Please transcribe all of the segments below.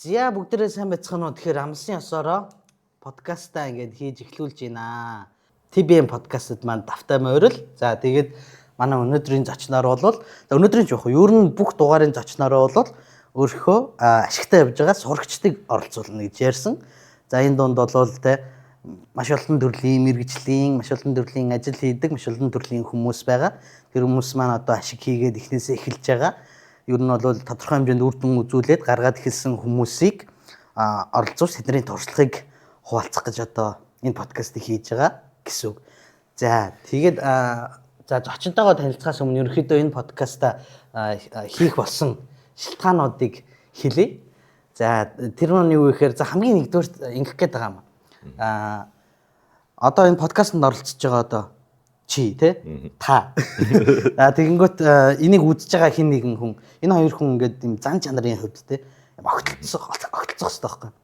За, бүгдээрээ сайн байцгаана уу? Тэгэхээр амлсан ёсоороо подкастаа ингээд хийж эхлүүлж байна. TBM подкастт маань тавтай морил. За, тэгээд манай өнөөдрийн зочноор бол, за, өнөөдрийн ч яг ер нь бүх дугаарын зочноор бол өөрийнхөө ашигтай явж байгаа сурагчдыг оролцуулна гэж ярьсан. За, энэ дунд бол те маш олон төрлийн мэргэжлийн, маш олон төрлийн ажил хийдэг, маш олон төрлийн хүмүүс байгаа. Тэр хүмүүс маань одоо ашиг хийгээд эхнээсээ эхэлж байгаа. Ер нь бол тодорхой хэмжээнд үр дүн үзүүлээд гаргаад эхэлсэн хүмүүсийг оролцуулж, тэдний туршлагыг хуваалцах гэж одоо энэ подкастыг хийж байгаа гэсэн үг. За, тэгээд за, зочинтойгоо танилцахаас өмнө ерөнхийдөө энэ подкаста хийх болсон шалтгаануудыг хэлье. За, тэр нь юу гэхээр, за, хамгийн нэгдүгээр ингэх гээд байгаа юм. Одоо энэ подкастэнд оролцож байгаа одоо чи те та. А тэгэнгүүт энийг үзэж байгаа хэн нэгэн хүн, энэ хоёр хүн ингээд юм зан чанарын хувьд те огтлцох огтлцох хэрэгтэй байхгүй.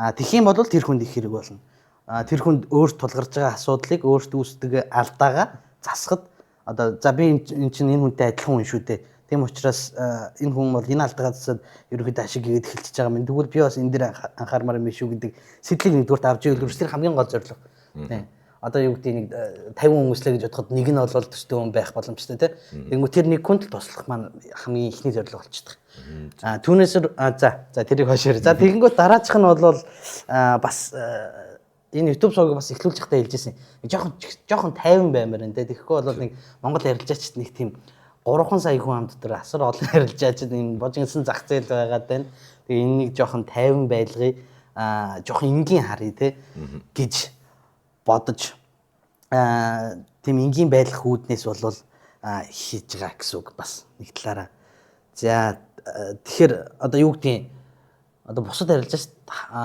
А тэгэх юм бол тэр хүнд их хэрэг болно. А тэр хүнд өөрт тулгарч байгаа асуудлыг, өөрт үүсдэг алдаагаа засахад одоо, за, би энэ чинь энэ хүнтэй адилхан хүн шүү дээ. Тийм учраас энэ хүн бол энэ алдаагаа засаад ерөнхийдөө ашиг хийгээд эхэлчихэж байгаа юм. Тэгвэл би бас энэ дээр анхаармаар юм биш үү гэдэг сэтлийг нэгдүгээрт авч ивэл тэр хамгийн гол зорилго. Тийм. Одоо юу гэдэг, нэг 50 хүн үзлээ гэж бодоход нэг нь бол төстэй хүн байх боломжтой тийм. Тэгэнгүүт тэр нэг хүнд л туслах маань хамгийн эхний зорилго болчихдог. А түүнээс за, тэрийг хойш. За, тэгэнгүүт дараачих нь бол бас энэ YouTube сувгийг бас эхлүүлж байхдаа хэлжсэн. Жохон жохон тайван баймаар энэ те. Тэгэхгүй бол нэг Монгол арилжаачид нэг тийм 3 сая хүн ам дотор асар олон арилжаачид энэ божигнсан зах зээл байгаад байна. Тэгээ энэнийг жохон тайван байлгая, жохон энгийн харъя те гэж бодож, тийм энгийн байлгах үүднээс бол хийж байгаа гэсэн үг бас нэг талаараа. За, тэгэхээр одоо юу гэдгийг, одоо бусад арилжаач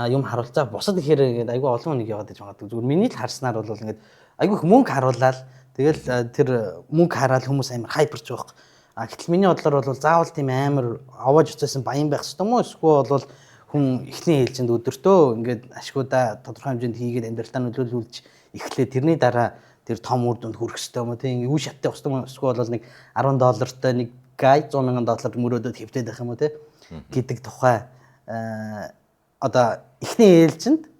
юм харуулцаа, бусад ихээр ингээд айгүй олон хүнийг яваад иж магадгүй. Зүгээр миний л харснаар бол ингээд айгүй их мөнгө харуулаад, тэгэл тэр мөнгө хараад хүмүүс амар hyper ч байгаа. А гэтэл миний бодлоор бол заавал тийм амар овоож очсон баян байх хэрэгтэй юм уу? Эсвэл бол хүн эхний ээлжинд өдөртөө ингээд ашгуудаа тодорхой хэмжээнд хийгээд амьдралтаа нөлөөлүүлж эхлээ, тэрний дараа тэр том үр дүнд хүрэх хэрэгтэй юм уу? Тийм үе шаттай явах хэрэгтэй юм уу? Эсвэл бол нэг 10 доллартай нэг гай 100 мянган доллар мөрөөдөд хэвтээд байх юм уу те гэдэг тухай, одоо эхний ээлжинд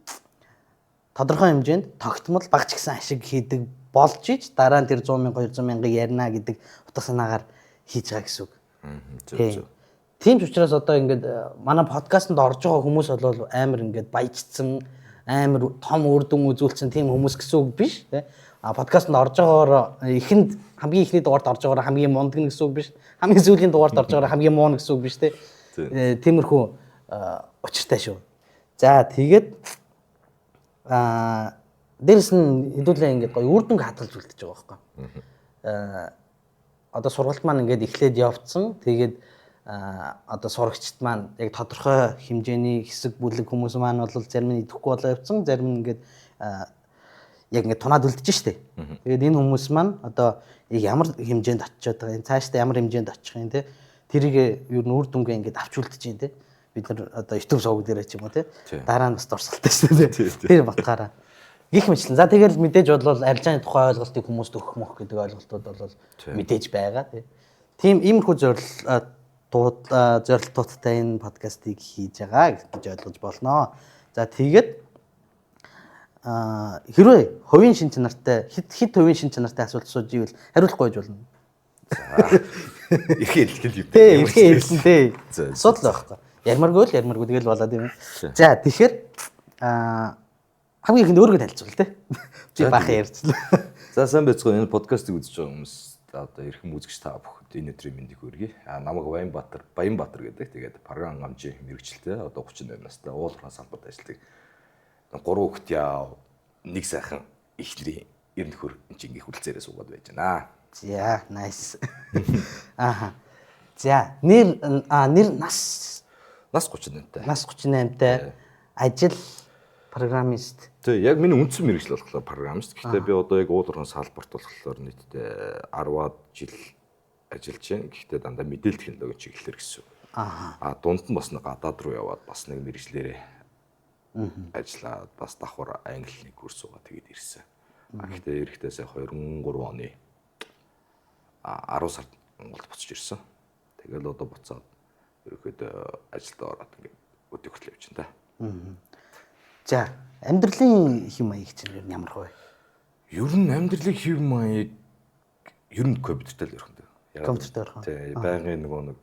тодорхой хэмжээнд тогтмол бага ч гэсэн ашиг хийдэг болж ич дараа нь тэр 100 мянга, 200 мянгыг ярина гэдэг утга санаагаар хийж байгаа гэсэн үг. Зөв зөв. Тийм ч учраас одоо ингээд манай подкастэнд орж байгаа хүмүүс бол амар ингээд баяжцсан, амар том үр дүн үзүүлсэн тийм хүмүүс гэсэн үг биш тий. А подкастэнд орж байгаагаар эхэнд, хамгийн эхний дугаард орж байгаагаар хамгийн мундаг нь гэсэн үг биш. Хамгийн сүүлийн дугаард орж байгаагаар хамгийн муу нь гэсэн үг биш тий. Тиймэрхүү учиртай шүү. За, тэгээд дээрэс нь хэдүүлээ ингээд гоё үр дүнг хадгалж үлдэж байгаа байхгүй. Одоо сургалт маань ингээд эхлээд явцсан. Тэгээд одоо сурагчид маань яг тодорхой хэмжээний хэсэг бүлэг хүмүүс маань бол зарим нь идэхгүй болоо явцсан, зарим нь ингээд яг ингээд тунаад үлдэж штэ. Тэгээд энэ хүмүүс маань одоо яг ямар хэмжээнд очиод байгаа юм, цаашдаа ямар хэмжээнд очих юм те. Тэрийг ер нь үр дүнгээ ингээд авч үлдэж байна те. Бид нар одоо YouTube сувг дээр ч юм уу те. Дараа нь бас дурсгалтай шүү дээ. Тэр батгаараа. Гэх мэтлэн. За, тэгэл мэдээж бол арилжааны тухай ойлголтыг хүмүүст өгөх мөх гэдэг ойлголтууд бол мэдээж байгаа тий. Тийм иймэрхүү зорилтуудтай энэ подкастыг хийж байгаа гэж ойлгож болно. За, тэгээд хэрвээ хувийн шин чанартай, хэд хэд хувийн шин чанартай асуулт асууж ивэл хариулахгүй байж болно. Эрхээ хэлэх юм. Тий, эрхээ хэлсэн тий. Асуудал байхгүй. Ярмаргүй л ярмаргүй, тэгэл болоод юм. За, тэгэхээр хамгийн ихэнд өөрийгөө танилцуул те. Би баахан ярьчлаа. За, сайн байцгаана, энэ подкастыг үзэж байгаа хүмүүс, одоо эрхэм үзэгч та бүхэнд энэ өдрийн мэндийг хүргэе. А намайг Баянбаатар, Баянбаатар гэдэг. Тэгээд програм гамжийн мэргэжилтэй, одоо 38 настай, уул уурхайн салбарт ажилладаг. Гурван хүүхэд яав, нэг сайхан эхнэрийн ер нөхөр энэ чинь ингээ хүрэлцээрээ суугаад байж байна. За, nice. Ааха. За, нэр нас? Нас 38-тай. Нас 38-тай. Ажил программист. Тий, яг миний үндсэн мэргэжил болохоор программист. Гэхдээ би одоо яг уул уурхайн салбарт болохоор нийтдээ 10-аад жил ажиллаж байна. Гэхдээ дандаа мэдээлэл технологийн чиглэлээр гэсэн. Аа дунд нь бас нэг гадаад руу яваад бас нэг мэргэжлээрээ ажиллаад, бас давхар англи хэлний курс суугаад тэгээд ирсэн. А гэхдээ эрэхтээ сая 23 оны 10 сард Монголд буцаж ирсэн. Тэгэл одоо буцаад ерөөхдөө ажилдаа ороод ингээд өдөө хүртэл явж байна да. За, амьдралын хэм маяг чинь ер нь ямар вэ? Ер нь амьдралын хэв маяг ер нь компьютертэй л ярих юм. Компьютертэй ярих. Тий, байнгын нөгөө нэг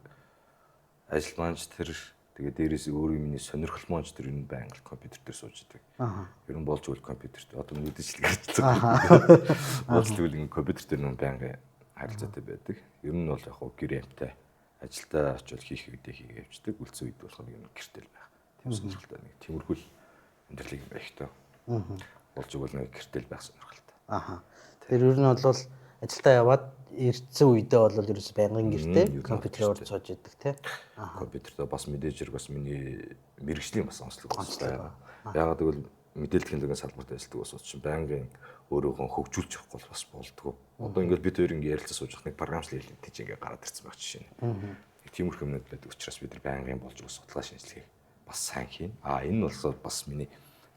ажил маань ч тэр, тэгээ дээрээс өөрөө миний сонирхол маань ч тэр ер нь байнга компьютер дээр сууж идэг. Ер нь болж үл компьютер. Одоо мэдээчлэг ажиллаж. Болж тэгвэл ингэ компьютер дээр нүн байнга харилцаатай байдаг. Ер нь бол яг хуу гэр амтай ажилдаа очивол хийх үедээ хийгээ явждаг. Үлдсэн үед болохоор ер нь гэртэл байх. Тийм сонирхолтой нэг тиймэрхүү амьдралыг юм байх таа. Болж игэл нэг гэртэл байх сонирхолтой. Тэр ер нь бол ажилдаа яваад ирсэн үедээ бол ерөөс байнгын гэртээ компьютерээр урд сууж идэг тий. Компьютертэй бас мэдээж хэрэг бас миний мэргэжлийн бас онцлог бас байгаа. Яагаад гэвэл мэдээлэл технологийн салбарт ажилладаг бас чинь байнгын өөрөөхөө хөгжүүлж явахгүй бас болдгоо. Одоо ингээд бид хоёр ингээд ярилцаа сууж нэг програмчлал хэлний тийч ингээд гараад ирсэн байх жишээ нь. Тиймэрхүү юмнууд байдаг учраас бид нар байнгын болж байгаа судалгаа шинжилгээг бас сайн хийн. А энэ нь болохоор бас миний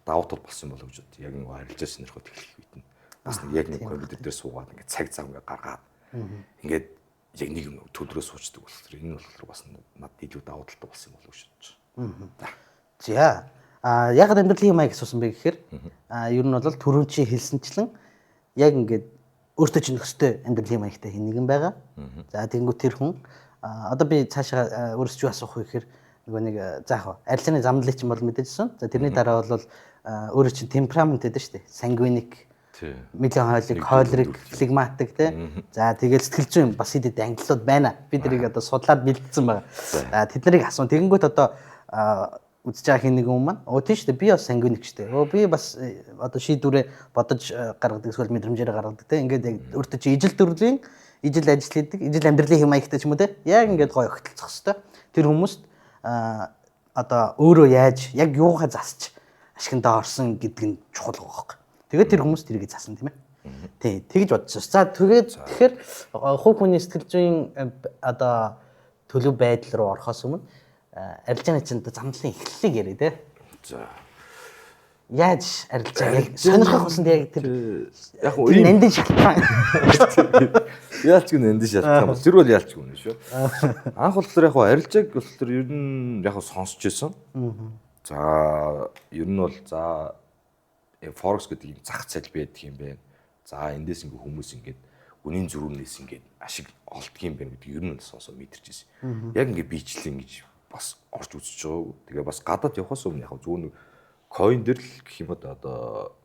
давуу тал болсон болов гэж бод. Яг нэг арилжаа сонирхоод эхлэх үед нь бас нэг яг нэг компьютер дээр суугаад ингээд цаг зав ингээд гаргаад ингээд яг нэг юм төлрөө суучдаг болохоор энэ нь болохоор бас надад илүү давуу талтай болсон болов гэж бодож байна. За. А яг амьдралын маяг асуусан бэ гэхээр ер нь бол түрүүн чи хэлсэнчлэн яг ингээд өөртөө чинь нөхөстэй амьдралын маягтай хэн нэгэн байгаа. За тэгэнгүүт тэр хүн одоо би цаашаа өөрөөс юу асуух вэ гэхээр нөгөө нэг за яг арилжааны замналыг чинь бол мэдээжсэн. За тэрний дараа бол өөрөө чинь темперамент гэдэг шүү дээ. Sanguinic, меланхолик, холерик, флегматик тий. За тэгэл сэтгэл зүйн бас хэд хэд ангиллууд байна. Би тэрийг одоо судлаад бэлдсэн байгаа. За тэд нарыг асуун. Тэгэнгүүт одоо үзэж байгаа хэн нэгэн хүн маань оо тийм шүү дээ, би бас sanguinic шүү дээ. Оо би бас одоо шийдвэрээ бодож гаргадаг эсвэл мэдрэмжээрээ гаргадаг тий. Ингээд яг өөртөө чи ижил төрлийн ижил ажил хийдэг, ижил амьдралын хэм маягтай ч юм уу тий. Яг ингээд гоё огтлцох хэвээр. Тэр хүмүүст одоо өөрөө яаж яг юугаа засч ашигндаа орсон гэдг нь чухал байгаа байхгүй. Тэгээд тэр хүмүүс тэрийг засан тийм ээ. Тий, тэгж бодсон. За тэгээд тэгэхээр хувь хүний сэтгэл зүйн одоо төлөв байдал руу орохоос өмнө арилжааны чинь замналын эхлэлийг яриа тий. За. Яаж арилжаа яг сонирхох болсон яг тэр яг тэр нандин шалтгаан. Яалч гэн нандин шалтгаан бол тэр бол яалч гүнэ шүү. Анх болохоор яг арилжааг болохоор ер нь яг сонсч байсан. За ер нь бол за Forex гэдэг юм зах зээл байдаг юм байна. За эндээс ингээ хүмүүс ингээд үнийн зөрүүнээс ингээд ашиг олдго юм байна гэдэг ер нь сонсоо мэдэрч ирсэн. Яг ингээ бичлэн гэж бас орж үзэж байгаа. Тэгээ бас гадаад явахаас өмнө яг зүгээр нэг coin дээр л гэх юм одоо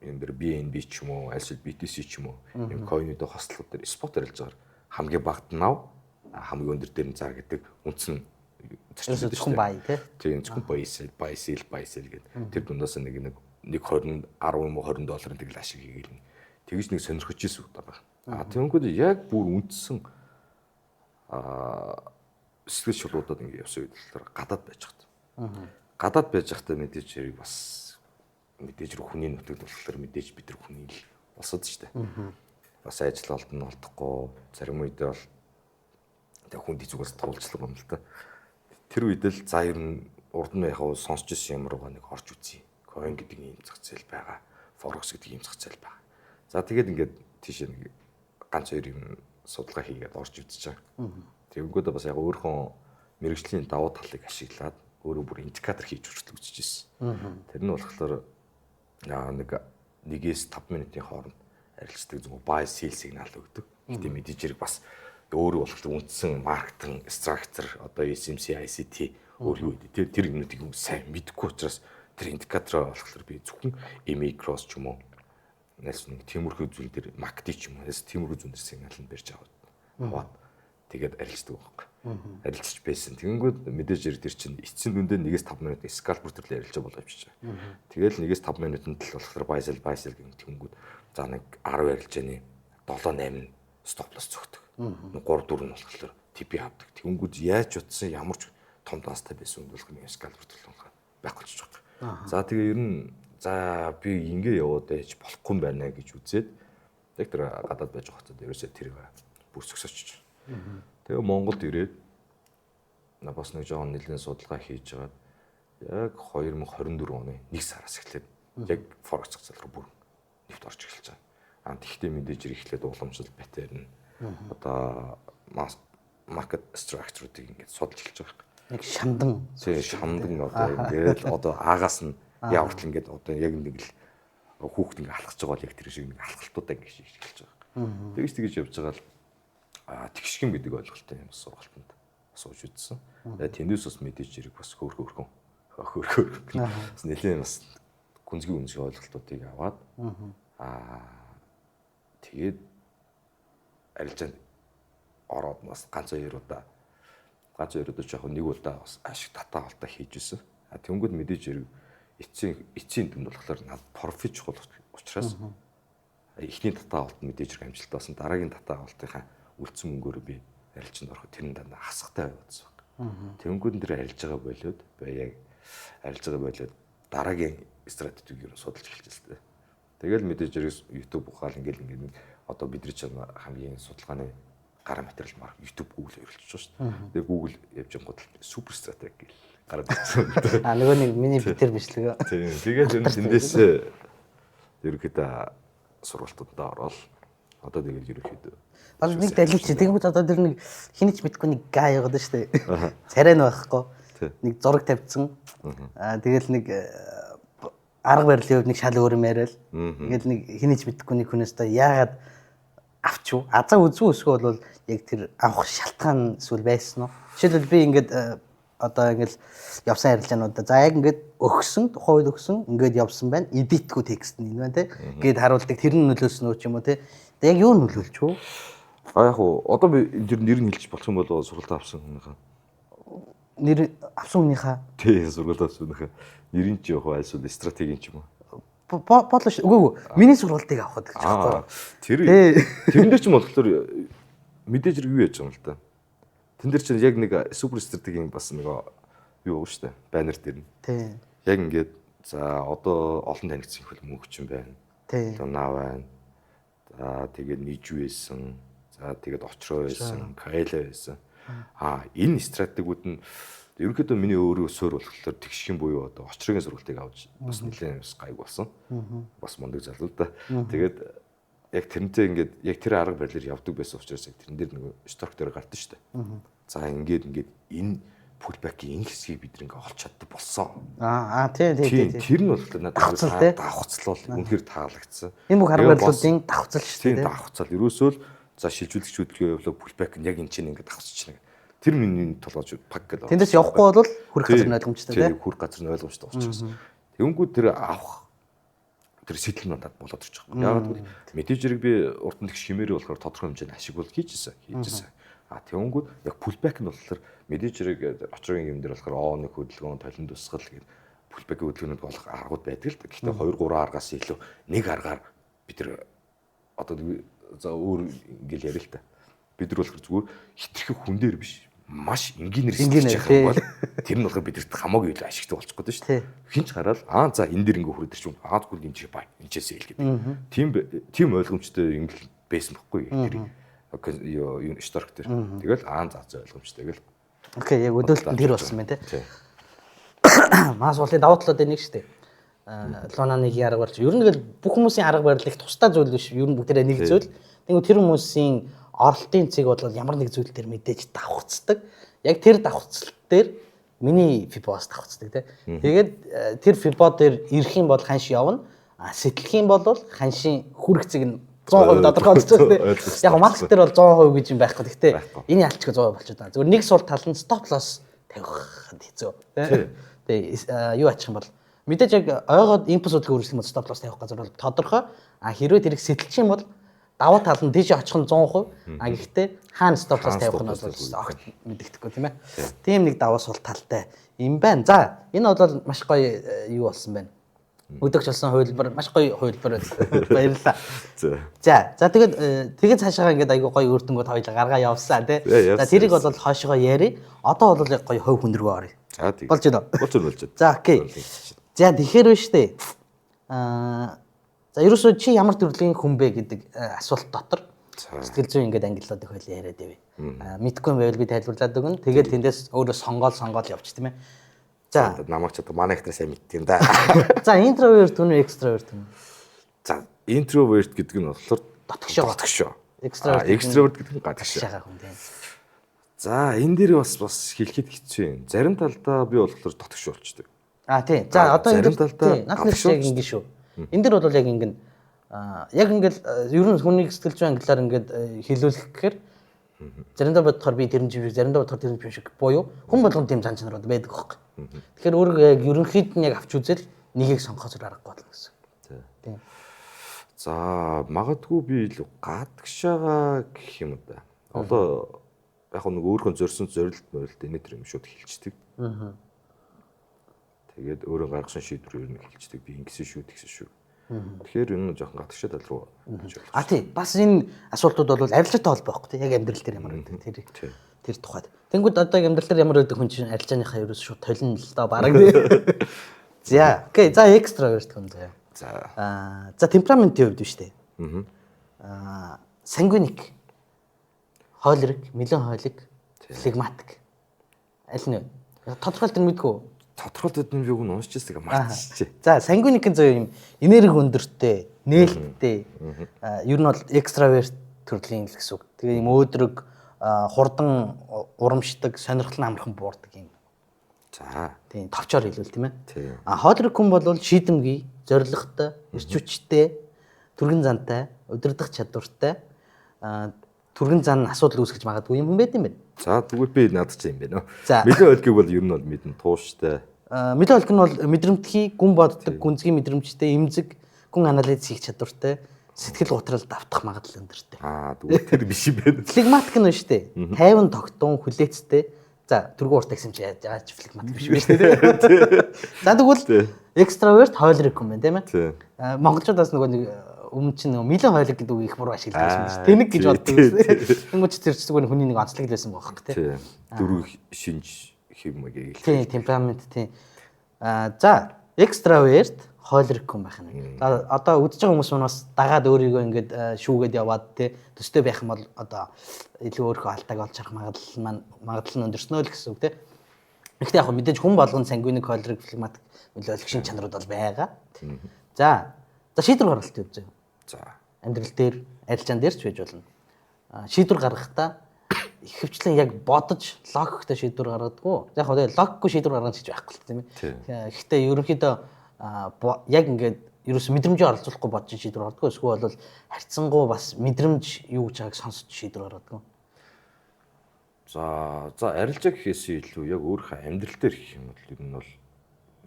энэ дэр BNB ч юм уу, альсэл BTC ч юм уу юм coin-уудын хослолууд дээр spot арилж байгаа хамгийн багт нь ав, хамгийн өндөр дээр нь зар гэдэг үндсэн зарчим зөвхөн buy тий. Тийм, зөвхөн buy sell, buy sell, buy sell гэдэг. Тэр дундаас нэг нэг 1 20 10 юм уу 20 долларын тэгэл ашиг хийгээл. Тэгж нэг сонирхож ирсэн удаа байна. А тэгэнгүүт яг бүр үндсэн сэтгэл шулуудад ингэ явсан үед болохоор гадаад байж хат. Гадаад байж хатаа мэдээж хэрэг бас мэдээж хэрэг хүний нутагт болохоор мэдээж бид нар хүний л босод штэ. Бас ажил олдно олдохгүй зарим үедээ бол тэг хүнд зүгээс туулцлага юм л та. Тэр үед л за ер нь урд нь яг сонсч ирсэн юм руугаа нэг орж үзье. Coin гэдэг ийм зах зээл байгаа. Forex гэдэг ийм зах зээл байгаа. За тэгээд ингээд тийшээ нэг ганц хоёр юм судалгаа хийгээд орж үзэж байгаа. Тэгэнгүүтээ бас яг өөрийнхөө мэргэжлийн давуу талыг ашиглаад өөрөө бүр индикатор хийж хүртэл үзчихсэн. Тэр нь болохоор нэг 1-ээс 5 минутын хооронд арилждаг зөвхөн buy sell сигнал өгдөг. Гэтэ мэдээж хэрэг бас өөрөө болохоор үндсэн маркетинг, structure, одоо SMC, ICT өөр юу гэдэг тэр тэр юмнуудыг сайн мэдэхгүй учраас тэр индикатороо болохоор би зөвхөн MA cross ч юм уу найс нэг тиймэрхүү зүйл дээр MACD ч юм уу найс тиймэрхүү зүйл дээр сигнал нь барьж аваад тэгээд арилждаг байхгүй. Арилжиж байсан. Тэгэнгүүт мэдээж хэрэг тэр чинь эцсийн дүндээ 1-5 минут scalper төрлийн арилжаа болоо явчихж байгаа. Тэгэл 1-5 минутанд л болохоор buy sell buy sell гэх тэгэнгүүт за нэг 10 арилжааны 7 8 stop loss цохдог. 3 4 нь болохоор TP авдаг. Тэгэнгүүт яаж утсан ямар ч том данстай байсан юм болох юм scalper төрлийн болохоор байхгүй болчих жоох. За тэгээ ер нь за би ингэ яваад байж болохгүй юм байна гэж үзээд яг тэр гадаад байж байгаа хугацаанд ерөөсөө тэр бүр зөксөчж. Тэгээ Монголд ирээд бас нэг жоохон нэлээд судалгаа хийж байгаад яг 2024 оны 1 сараас эхлээд яг Forex зах зээл рүү бүр нэвт орж эхэлж байгаа. А тэгвэл мэдээж хэрэг эхлээд уламжлал pattern одоо market structure-уудыг ингээд судалж эхэлж байгаа юм. Нэг шамдан. Тийм, шамдан одоо ингээд одоо аагаас нь яа хүртэл ингээд одоо яг нэг л хүүхэд ингээд алхаж байгаа бол яг тэр шиг нэг алхалтуудаа ингээд шийдэж байгаа. Тэгэж явж байгаа л тэгшгэн гэдэг ойлголттой юм сургалтанд сууж үзсэн. Тэгээд тэндээс бас мэдээж хэрэг бас хөөрхөн бас нэлээд бас гүнзгий ойлголтуудыг аваад тэгээд арилжаанд ороод бас ганц хоёр удаа жоохон нэг удаа бас ашиг татаа болтаа хийж исэн. А тэнгүүд мэдээж хэрэг эцсийн дүнд болохоор над профит чухал учраас эхний татаа болт мэдээж хэрэг амжилт болсон. Дараагийн татаа болтынхаа үлдсэн мөнгөөр би арилжинд ороход тэр нь дандаа хасахтай байгаадсан баг. Тэнгүүд нь тэр арилж байгаа болоод би яг арилж байгаа болоод дараагийн стратегийг юу судалж эхэлчихсэн л дээ. Тэгэл мэдээж хэрэг YouTube ухаал ингээл ингээд одоо бидний чинь хамгийн судалгааны гараа материал мар YouTube Google хэрэглэж байгаа шүү дээ. Тэгээ Google явж гингууд супер стратеги гэл гараад ирсэн. А нөгөө нэг миний битэр бичлэг. Тийм. Тэгээд ер нь тэндээс ерөнхийдөө сургалтуудаа ороод одоо тэгэл ерөнхийдөө бас нэг далилч тэгмүүд одоо тэр нэг хинэж мэдгүй нэг гай яваад шүү дээ. Царай нь байхгүй. Нэг зураг тавьчихсан. Аа тэгэл нэг арга барилын хувьд нэг шал өөр юм яриад. Тэгэл нэг хинэж мэдгүй нэг хүнээс та яагаад авч юу? Азаа үзүү өсгөө бол яг тэр авах шалтгаан эсвэл байсан уу? Жишээлбэл би ингээд одоо ингээд явсан арилжаануудаа за яг ингээд өгсөн тухайн үед өгсөн ингээд явсан байна. Эдитгүй текст нь энэ байна те. Гээд харуулдаг тэр нь нөлөөлсөн үү ч юм уу те. Яг юу нөлөөлч үү? А яг уу одоо би тэр нэр нь хэлж болох юм бол сургалт авсан хүнийхээ. Нэр авсан хүнийхээ? Тий, сургалт авсан хүнийхээ. Нэрийн ч явах эсвэл стратегийн ч юм уу? Болно шүү. Үгүй ээ. Миний сургалтыг авах гэж байхгүй. Тэр тэрэн дээр ч юм болохоор мэдээж хэрэг юу яаж байгаа юм л да. Тэн дээр чинь яг нэг супер стратегийн бас нэг юу байгаа шүү дээ. Баннер дээр нь. Тий. Яг ингээд за одоо олон танигдсан их мөнгөч юм байна. Тий. Луна байна. За тэгээд Нижүү байсан. За тэгээд Очроо байсан, Кайла байсан. Аа энэ стратегиуд нь ерөнхийдөө миний өөрөө суурь болохоор тэгшгэн буюу одоо Очрогийн сургалтыг авч бас нэлээд бас гайг болсон. Бас мундаг залуу да. Тэгээд яг тэрнтэй ингээд яг тэр арга барилаар явдаг байсан учраас яг тэрэн дээр нөгөө сторк дээр гардаг шүү дээ. За ингээд ингээд энэ пулбэкийн энэ хэсгийг бид ингээ олж чаддаг болсон. Аа тий. Тэр нь болохоор надад давхцал бол үнэхээр таалагдсан. Энэ бүх арга барилуудын давхцал шүү дээ. Тийм давхцал. Ерөөсөө л за шилжүүлэгч хөдөлгөөн явлаа пулбэк нь яг энэ чинь ингээ давхцчихна. Тэр миний толгойч пак гэдэг. Тэндээс явахгүй бол хүрх газар нь ойлгомжтой тий. Хүрх газар нь ойлгомжтой учраас. Тэнгүүд тэр авах тэр сэтэл нь надад болоод ирчих. Яагаад гэвэл мэдээж хэрэг би урд нь тэгш химээрээ болохоор тодорхой хэмжээний ашиг бол хийжсэн. А тэнгүүд яг пулбэк нь болохоор мэдээж хэрэг Очрогийн юм дээр болохоор О1 хөдөлгөөн, толон тусгал гэдэг пулбэкийн хөдөлгөөнүүд болох аргууд байдаг л да. Гэхдээ 2 3 аргаас илүү нэг аргаар бид тэр одоо за өөр ингээл яриа л та. Бид нар болохоор зүгээр хитрхи хүн дээр биш маш энгийнээр сэтгэж явах юм бол тэр нь болохоор бидэрт хамаагүй илүү ашигтай болчих гээд шүү дээ. Хинч гараал аа за энэ дэр ингээ хүрээд ирчих юм. Аа зүгээр энэ чиг бай. Энэ чээс ил гэдэг. Тийм ойлгомжтой ингээл байсан бохгүй тэр юу сторк тэр. Тэгэл аа за ойлгомжтой гэл. Окей, яг өдөөлт нь тэр болсон байна те. Маас уулын давуу талууд нэг шүү дээ. Луна нэг арга барил. Ер нь тэгэл бүх хүмүүсийн арга барил их тусдаа зүйл биш. Ер нь бүгдээрээ нэг зүйл. Тэгвэл тэр хүмүүсийн оролтын цэг бол ямар нэг зүйл дээр мэдээж давхцдаг. Яг тэр давхцалт дээр миний Fibo бас давхцдаг тий. Тэгээд тэр Fibo дээр ирэх юм бол ханш явна. А сэтлэх юм бол ханшийн хүрх цэг нь 100% тодорхой болчихсон тий. Яг маркет дээр бол 100% гэж юм байхгүй. Гэхдээ энэ ялчгүй 100% болчиход байгаа. Зүгээр нэг сул тал нь стоп лосс тавих хэцүү тий. Тэгээ юу ачих юм бол мэдээж яг ойгоод импульс хөдөлгөөн үргэлжлэх юм бол стоп лосс тавих газар бол тодорхой. А хэрвээ тэрийг сэтэлчих юм бол давуу тал нь тийш очих нь 100%. А гэхдээ хаана стоп лосс тавих нь бол огт мэдэгдэхгүй тийм ээ. Тийм нэг давуу сул талтай юм байна. За энэ бол маш гоё юу болсон байна. Өдөгч болсон хувилбар маш гоё хувилбар байсан. Баярлалаа. За тэгээд тэгээд цаашаа ингээд айгүй гоё үр дүнгууд хоёлаа гаргаа явсан тий. За тэрийг бол хойшоо яри. Одоо бол яг гоё хувь хүн рүү оръё. За тийм. Болж байна уу? Болж байна. За окей. За тэгэхээр биш үү? За ерөөсөө чи ямар төрлийн хүн бэ гэдэг асуулт дотор сэтгэл зүйн ингээд ангиллууд их хоёлаа яриад явъя. Мэдгүй юм байвал би тайлбарлаад өгнө. Тэгээд тэндээс өөрөө сонгоол явчих тийм ээ. За намайг ч одоо манай ихтрээ сайн мэддэг юм да. За интроверт хүн үү экстраверт хүн? За интроверт гэдэг нь болохоор дотгошоо. Экстраверт гэдэг нь гадагшаа хүн тийм. За энэ дээр бас хэлэхэд хэцүү юм. Зарим талдаа би болохоор дотгош болчдөг. А тий. За одоо энэ зарим талдаа дээр яг ингэ шүү. Энэ дээр бол яг ингэ яг ингээл ер нь хүний сэтгэл зүйн англиар ингээд хэлүүлэх гэхээр заримдаа бодохоор би тэр нь шиг, заримдаа бодохоор тэр нь шиг буюу хүн болгон тийм зан чанарууд байдаг хөөхгүй. Тэгэхээр өөрийгөө яг ерөнхийд нь яг авч үзэл нэгийг сонгохоос аргагүй болно гэсэн. Тийм. За магадгүй би илүү гадагшаага гэх юм да. Одоо яг нэг өөрхөн зорьсон зорилт морилт энэ төр юм шууд хэлцдэг. Тэгээд өөрөө гаргасан шийдвэр ер нь хэлцдэг. Би ингэсэн шүү, тэгсэн шүү. Тэгэхээр энэ нь жоохон гадагшаа тал руу гэж болох. А тий. Бас энэ асуултууд бол арилжаатай холбоо байхгүй тий. Яг амьдрал дээр ямар байдаг тэр тухайд. Тэнгүүд одоо амьдрал дээр ямар байдаг хүн чинь арилжааныхаа ерөөс шууд толино л доо бараг тий. За, окей. За экстраверт хүн заяа. За. Аа, за темпераментийн хувьд биш үү? Аа, сангвиник, хоолрог, меланхолик, флегматик. Аль нь вэ? Тодорхойлт нь мэдгүй. Тодорхойлтод нь би үг нь уншиж байсан мартчихжээ. За, сангвиник нь зөө юм энерги өндөртэй, нээлттэй. Ер нь бол экстраверт төрлийн л гэсэн үг. Тэгээ юм өөдрөг, хурдан урамшдаг, сонирхол нь амархан буурдаг юм. За. Тийм, товчоор хэлвэл тийм ээ. А хоолрог хүн бол шийдэмгий, зоригтой, эрч хүчтэй, түргэн зантай, удирдах чадвартай, түргэн зан асуудал үүсгэж магадгүй юм хүн байт юм байна. За, тэгвэл би надад ч юм байна. Мэлэн ойлгыг бол ер нь бол мэднэ, тууштай. Мэлэн ойлгох нь бол мэдрэмтгий, гүн боддог, гүнзгий мэдрэмжтэй, эмзэг, гүн анализ хийх чадвартай, сэтгэл готролд автах магадлал өндөртэй. Аа, тэгвэл тэр биш юм байна. Флегматик нь шүү дээ. Тайван тогтун, хүлээцтэй. За, түргэн урт гэсэн чи яаж флегматик биш вэ шүү дээ. За, тэгвэл экстраверт хойлрог хүн байна, тийм ээ. Монголчуудаас нөгөө нэг өмнө чинь нөгөө мэлэн хойлог гэдэг үг их буруу ашигладаг байсан шүү. Тэнэг гэж боддог байсан. Тэнгүүч тэр чинь зүгээр хүний нэг онцлог л байсан байхгүй тийм. Дөрөв шинж хэм маяг. Тийм, темперамент тийм. Аа, за, экстраверт хойлрог хүн байх нь. За, одоо үзэж байгаа хүмүүс маань бас дагаад өөрийгөө ингээд шүүгээд яваад тий төстэй байх юм бол одоо илүү өөрийнхөө алдааг олж харах магадлал маань магадлал нь өндөрснөө л гэсэн үг тий. Гэхдээ яг мэдээж хүн болгон сангвиник, хойлрог, флегматик мэлэн шин чанарууд бол байгаа. За, за шийдвэр гаргалт юу зөө. За. Амьдрал дээр, арилжаан дээр ч байж болно. Шийдвэр гаргахдаа ихэвчлэн яг бодож логиктой шийдвэр гаргадаггүй. Яг хөө логикгүй шийдвэр гаргана гэж байхгүй л тийм ээ. Гэхдээ ерөнхийдөө яг ингээд ерөөс мэдрэмжээ оролцуулахгүй бодож шийдвэр гаргадаг. Эсвэл бол харьцангуй бас мэдрэмж юу гэж байгааг сонсож шийдвэр гаргадаг. За, за арилжаа гэхээс илүү яг өөрийнхөө амьдрал дээр гэх юм бол ер нь бол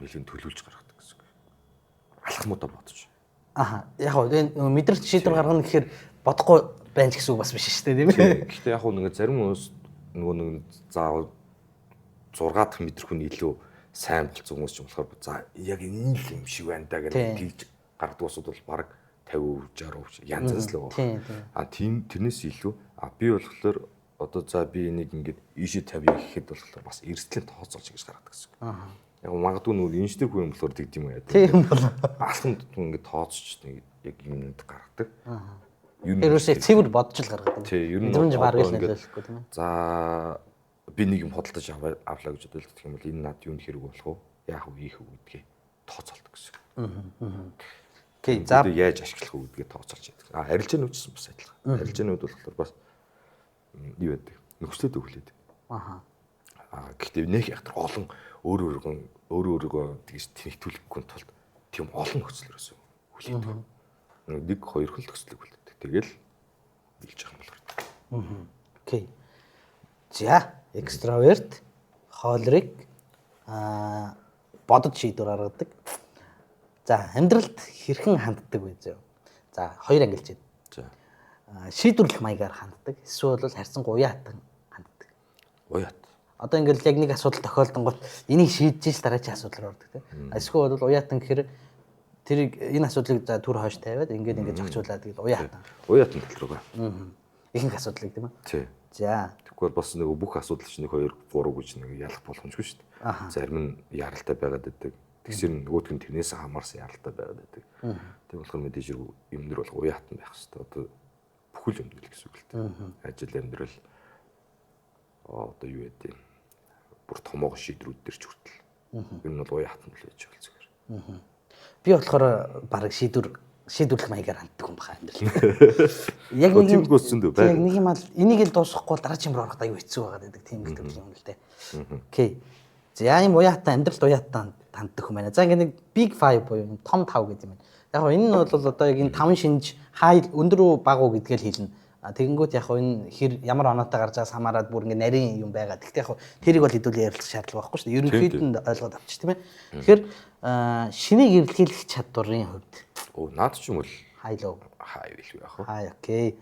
нэлээд төлөвлөж гаргадаг гэсэн үг. Алхмуудаа бодож. Аха. Яг гоо энэ мэдрэлт шийдвэр гаргана гэхээр бодохгүй байна ч гэсэн үг бас биш шүү дээ, тийм ээ. Гэхдээ яг нэг зарим хүмүүс нөгөө нэг заавал 6 дахь мэдрэх хүн илүү сайн болцсон хүмүүс ч юм болохоор за яг энэ л юм шиг байна да гэж тэгж гаргадаг усуд бол баг 50%, 60% янз янз л байгаа. А тийм тэрнээс илүү би болохоор одоо за би энийг ингээд ийшээ тавья гэхэд болохоор бас эрсдлийн тооцоолж ингэж гаргадаг гэсэн үг. Аа. Яг магадгүй нөгөө инженер хүн юм болохоор тэгд юм яа. Тийм бол алхам тутам ингээд тооцож яг юмнууд гаргадаг. Аа. Ерөөсөө цэвэр бодож л гаргадаг. Тийм, ер нь мэдрэмж бараг л нөлөөлөхгүй тийм ээ. За би нэг юм худалдаж авлаа гэж бодвол гэх юм бол энэ над юунд хэрэг болох вэ? Яах вэ? Ийх үү гэдгээ тооцоолдог гэсэн. Окей, за яаж ашиглах вэ гэдгээ тооцоолж яадаг. А арилжааны үчсэн бас адилхан. Арилжааны үед болохоор бас юу байдаг? Нөхцөлд өглөөд. Аха. А гэхдээ нэг яг тэр олон өөр өөрийгөө тэгж тэнхтүүлэхгүй тулд тийм олон нөхцөл ерөөсөө хүлээдэг. Нэг хоёр хөл нөхцөлийг хүлээдэг. Тэгэл билж байгаа юм болохоор. Окей. За, экстраверт, хоолрыг бодож шийдвэр гаргадаг. За, амьдралд хэрхэн ханддаг вэ зөө? За, хоёр ангилж байна. За. Шийдвэрлэх маягаар ханддаг. Эсвэл бол харьцангуй уяатан ханддаг. Уяат. Одоо ингээл яг нэг асуудал тохиолдонгот энийг шийдэж ил дараагийн асуудал руу ордог тийм. Эсвэл бол уяатан гэхээр тэрийг энэ асуудлыг за түр хойш тавиад ингээд ингээд зохицуулаад тэгэл уяатан. Уяатан тал руугаа. Ихэнх асуудлыг тийм ээ. Тий. За. Тэгэхгүй бол бас нөгөө бүх асуудал чинь 1 2 3 гэж нэг ялах боломжгүй шүү дээ. Зарим нь яралтай байгаад байдаг. Тэгсэр нөгөөх нь тэрнээс хамаарсан яралтай байгаад байдаг. Тийм болохоор мэдээж юм нэр бол уяатан байх хэрэгтэй. Одоо бүхэл юм л гэсэн үг л дээ. Ажил амьдрал одоо юу гэдэг юм бүр томоогоо шийдрүүд дээр ч хүртэл. Ер нь бол уяатан л байж бол зүгээр. Би болохоор бараг шийдвэр шийдвэрлэх маягаар ханддаг хүн баха амьдрал. Яг нэг юм яг нэг юм ал энийг л дуусгахгүй дараа чимэр ороход аюу хэцүү байгаад байдаг тийм их төрлийн юм л дээ. Окей. За юм уяатай амьдралд уяатай ханддаг хүн байна. За ингээд нэг big 5 буюу том 5 гэдэг юм байна. Яг нь энэ нь бол одоо яг энэ 5 шинж хай өндөр үү бага уу гэдгээл хэлнэ. Тэгэнгүүт яг энэ хэр ямар оноотой гарч байгаас хамаарат бүр ингээ нарийн юм байгаа. Гэхдээ яг тэрийг бол хэдүүлээ ярилцах шаардлага байхгүй шүү дээ. Ерөнхийд нь ойлгоод авчих тийм ээ. Тэгэхээр шинийг эрэлхийлэх чадварын хувьд. Оо наад ч юм бол high low. High илүү яах вэ? High окей.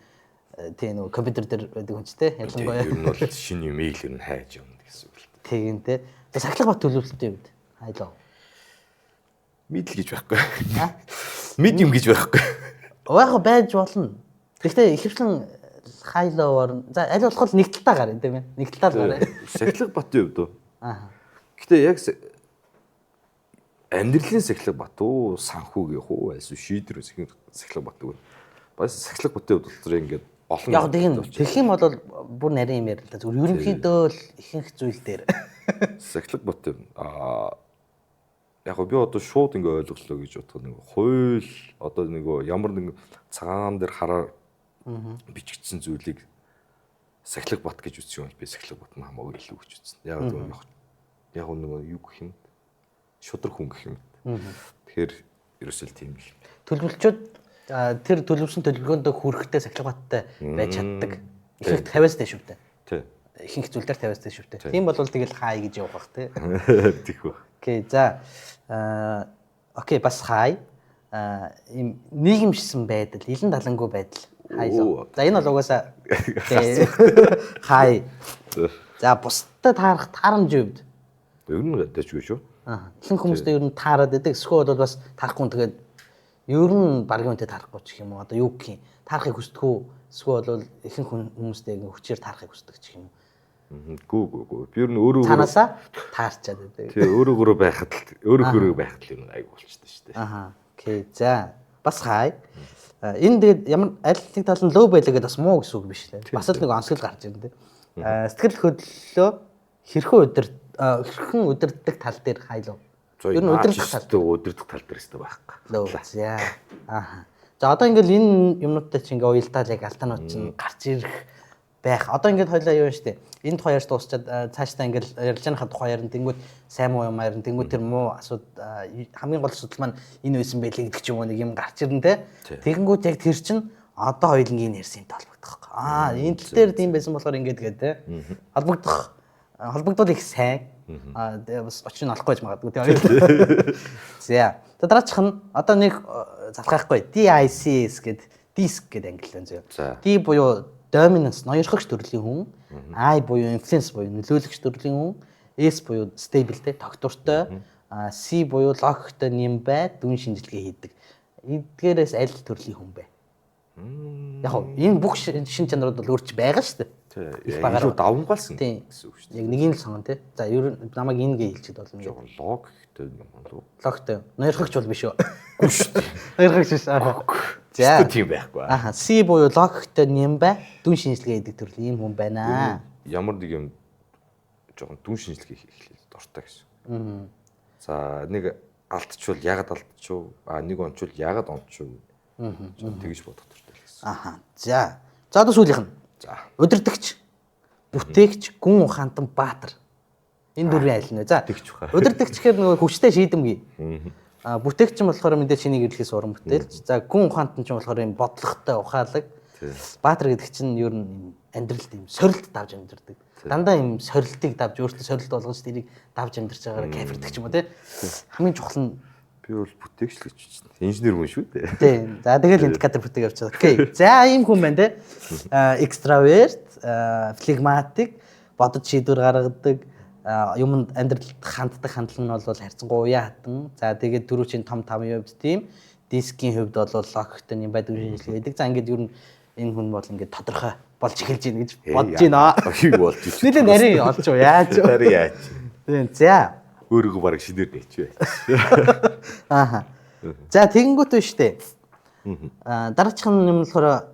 Тийм нөгөө компьютер дээр байдаг хүн ч те ялангуяа. Ер нь бол шинэ юм ил ер нь хайж явна гэсэн үг л дээ. Тийм те. За сахилга бат төлөвлөлтийн хувьд high low. Middle гэж байхгүй. Medium гэж байхгүй. Яг байж болно. Гэхдээ ихэвчлэн high low-оор за аль болох нэг талтаа гарна тийм ээ. Нэг талтаа л гарна. Сахилга батын хувьд үү? Аа. Гэхдээ яг амьдралын сахилга бат уу, санхүүгийнх үү, эсвэл шийдвэр сахилга бат уу? Бас сахилга батын хувьд болохоор ингээд олон яг тийм тэгэх юм бол бүр нарийн юм ярил л да. Зүгээр ерөнхийдөө л ихэнх зүйл дээр сахилга батын аа яг би одоо шууд ингээ ойлголоо гэж бодоход нэг хууль одоо нэг ямар нэг цагаан дээр хараар бичигдсэн зүйлийг сахилга бат гэж үзсэн юм би сахилга бат нь хамаагүй илүү гэж үзсэн. Яг нөгөө яг нөгөө юу гэх юм шудраг хүн гэх юм. Тэгэхээр ерөөсөө л тийм л. Төлөвлөчөөд тэр төлөвлөсөн төлөвлөгөөндөө хүрэхтэй сахилга баттай байж чаддаг. Ихэнх 50-аас дээш шүү дээ. Тий. Ихэнх зүйл дээр 50-аас дээш шүү дээ. Тийм бол тэгэл хай гэж явах бах тий. Тэгэх байх. Окей, за окей бас хай. Ийм нийгэмшсэн байдал, илэн далангүй байдал. Хай. За энэ бол угаасаа хай. За бусдад таарах таарамжийн хувьд. Ер нь дайчгүй шүү. Аа. Ихэнх хүмүүстэй ер нь таарад байдаг. Эсвэл бол бас таарахгүй тэгээд ер нь баргийн үнтэй таарахгүй ч гэх юм уу. Одоо юу гэх юм. Таарахыг хүсдэг үү? Эсвэл бол ихэнх хүмүүстэй ингээ хүчээр таарахыг хүсдэг ч гэх юм уу. Гүү гүү гүү. Би ер нь өөрөө цаанаасаа таарчаад байдаг. Тий, өөрөө байхад л өөрөө байхад л юм айгу болчтой шүү дээ. Аха. Окей. За, бас хай. Энэ тэгээд ямар аль нэг тал нь лөө байлаа гэдээ бас муу гэсэн үг биш лээ. Бас л нэг онцгой гарч ирнэ дээ. Сэтгэл хөдлөлөө хэрхэн удирддаг тал дээр high low. Ер нь удирдах тал дээр удирдах тал дээр өстой байхгүй. Low. За. Аха. За одоо ингээл энэ юмнуудтай чи ингээ уялдаал яг алтаанууд чинь гарч ирэх байх. Одоо ингээд хоёлаа юу юм штэ. Энэ тухай ярьж дуусчаад цаашдаа ингээл ярилцааныхаа тухай ярина. Тэнгүүд сайн муу юм ярина. Тэнгүүд тэр муу асууд хамгийн гол асуудал маань энэ байсан байлээ гэдэг ч юм уу нэг юм гарч ирнэ те. Тэгэнгүүт яг тэр чинь одоо хоёулангийн ярьсан юмтай холбогдох байхгүй. Аа энэ тал дээр тийм байсан болохоор ингээд гээ те. Холбогдох холбогдвол их сайн. Аа бас очин олохгүй байж магадгүй те. За. Дараачих нь одоо нэг залхаахгүй DICS гэд диск гэд ангиллан зөө. D буюу dominance ноёрхогч төрлийн хүн, I буюу influence буюу нөлөөлөгч төрлийн хүн, S буюу stable те тогтвортой, C буюу логиктой нэм бай, дүн шинжилгээ хийдэг. Эдгээрээс аль төрлийн хүн бэ? Яг нь энэ бүх шин чанарууд бол өөрч байгаа шүү дээ. Их багаар давмгаалсан гэсэн үг шүү дээ. Яг нэгийг л сонгоно те. За ер нь намайг энэ гээ хэлчихэд болно. Жохон логиктой юм болов. Логиктой. Ноёрхогч бол биш үү? Үгүй шүү дээ. Ноёрхогч биш. За тийм байхгүй. Аха, C буюу логиктой нэм бай, дүн шинжилгээ хийдэг төрлийн юм хүн байна. Ямар нэг юм жоохон дүн шинжилгээ хийх дуртай гэсэн. За нэг алдчвал яагаад алдчихв? А нэг ончвол яагаад ончив? Тэгж бодох дуртай л гэсэн. Аха. За. За одоо сүүлийнх нь. За. Удирдагч, бүтээгч, гүн ухаантан баатар. Энэ дөрвийн аль нь вэ? За. Удирдагч гэхээр нөгөө хүчтэй шийдэмгий. А бүтээгч нь болохоор мэдээж чиний гэрлэхээс уран бүтээлч. За гүн ухаантан ч болохоор юм бодлоготой ухаалаг. Баатар гэдэг чинь ер нь амьдралд юм сорилт давж амьдардаг. Дандаа юм сорилтыг давж өөртөө сорилт болгож тэрийг давж амьдарч байгаагаар кайфэрдэг ч юм уу те. Хамгийн чухал нь би бол бүтээгч л гэж байна. Инженер хүн шүү дээ. Тийм. За тэгэл индикатор бүтээг явчихсан. Окей. За ийм хүн байна те. Экстраверт, флегматик, бодож шийдвэр гаргадаг, юмд амьдралд ханддаг хандлага нь бол харьцангуй уян хатан. За тэгээд түрүүчийн том тавын хувьд тийм, дискийн хувьд бол логиктой юм байдаг шинжилгээ байдаг. За ингээд ер нь энэ хүн бол ингээд тодорхой болж эхэлж байна гэж бодож байна. Юу болж байна? Нилээ нарийн олж уу яаж вэ? Нарийн яаж. Тийм. За. Өөрийгөө бараг шинээр нээч бай. Ааха. За тэгэнгүүт биш үү? Аа дараачих нь юм болохоор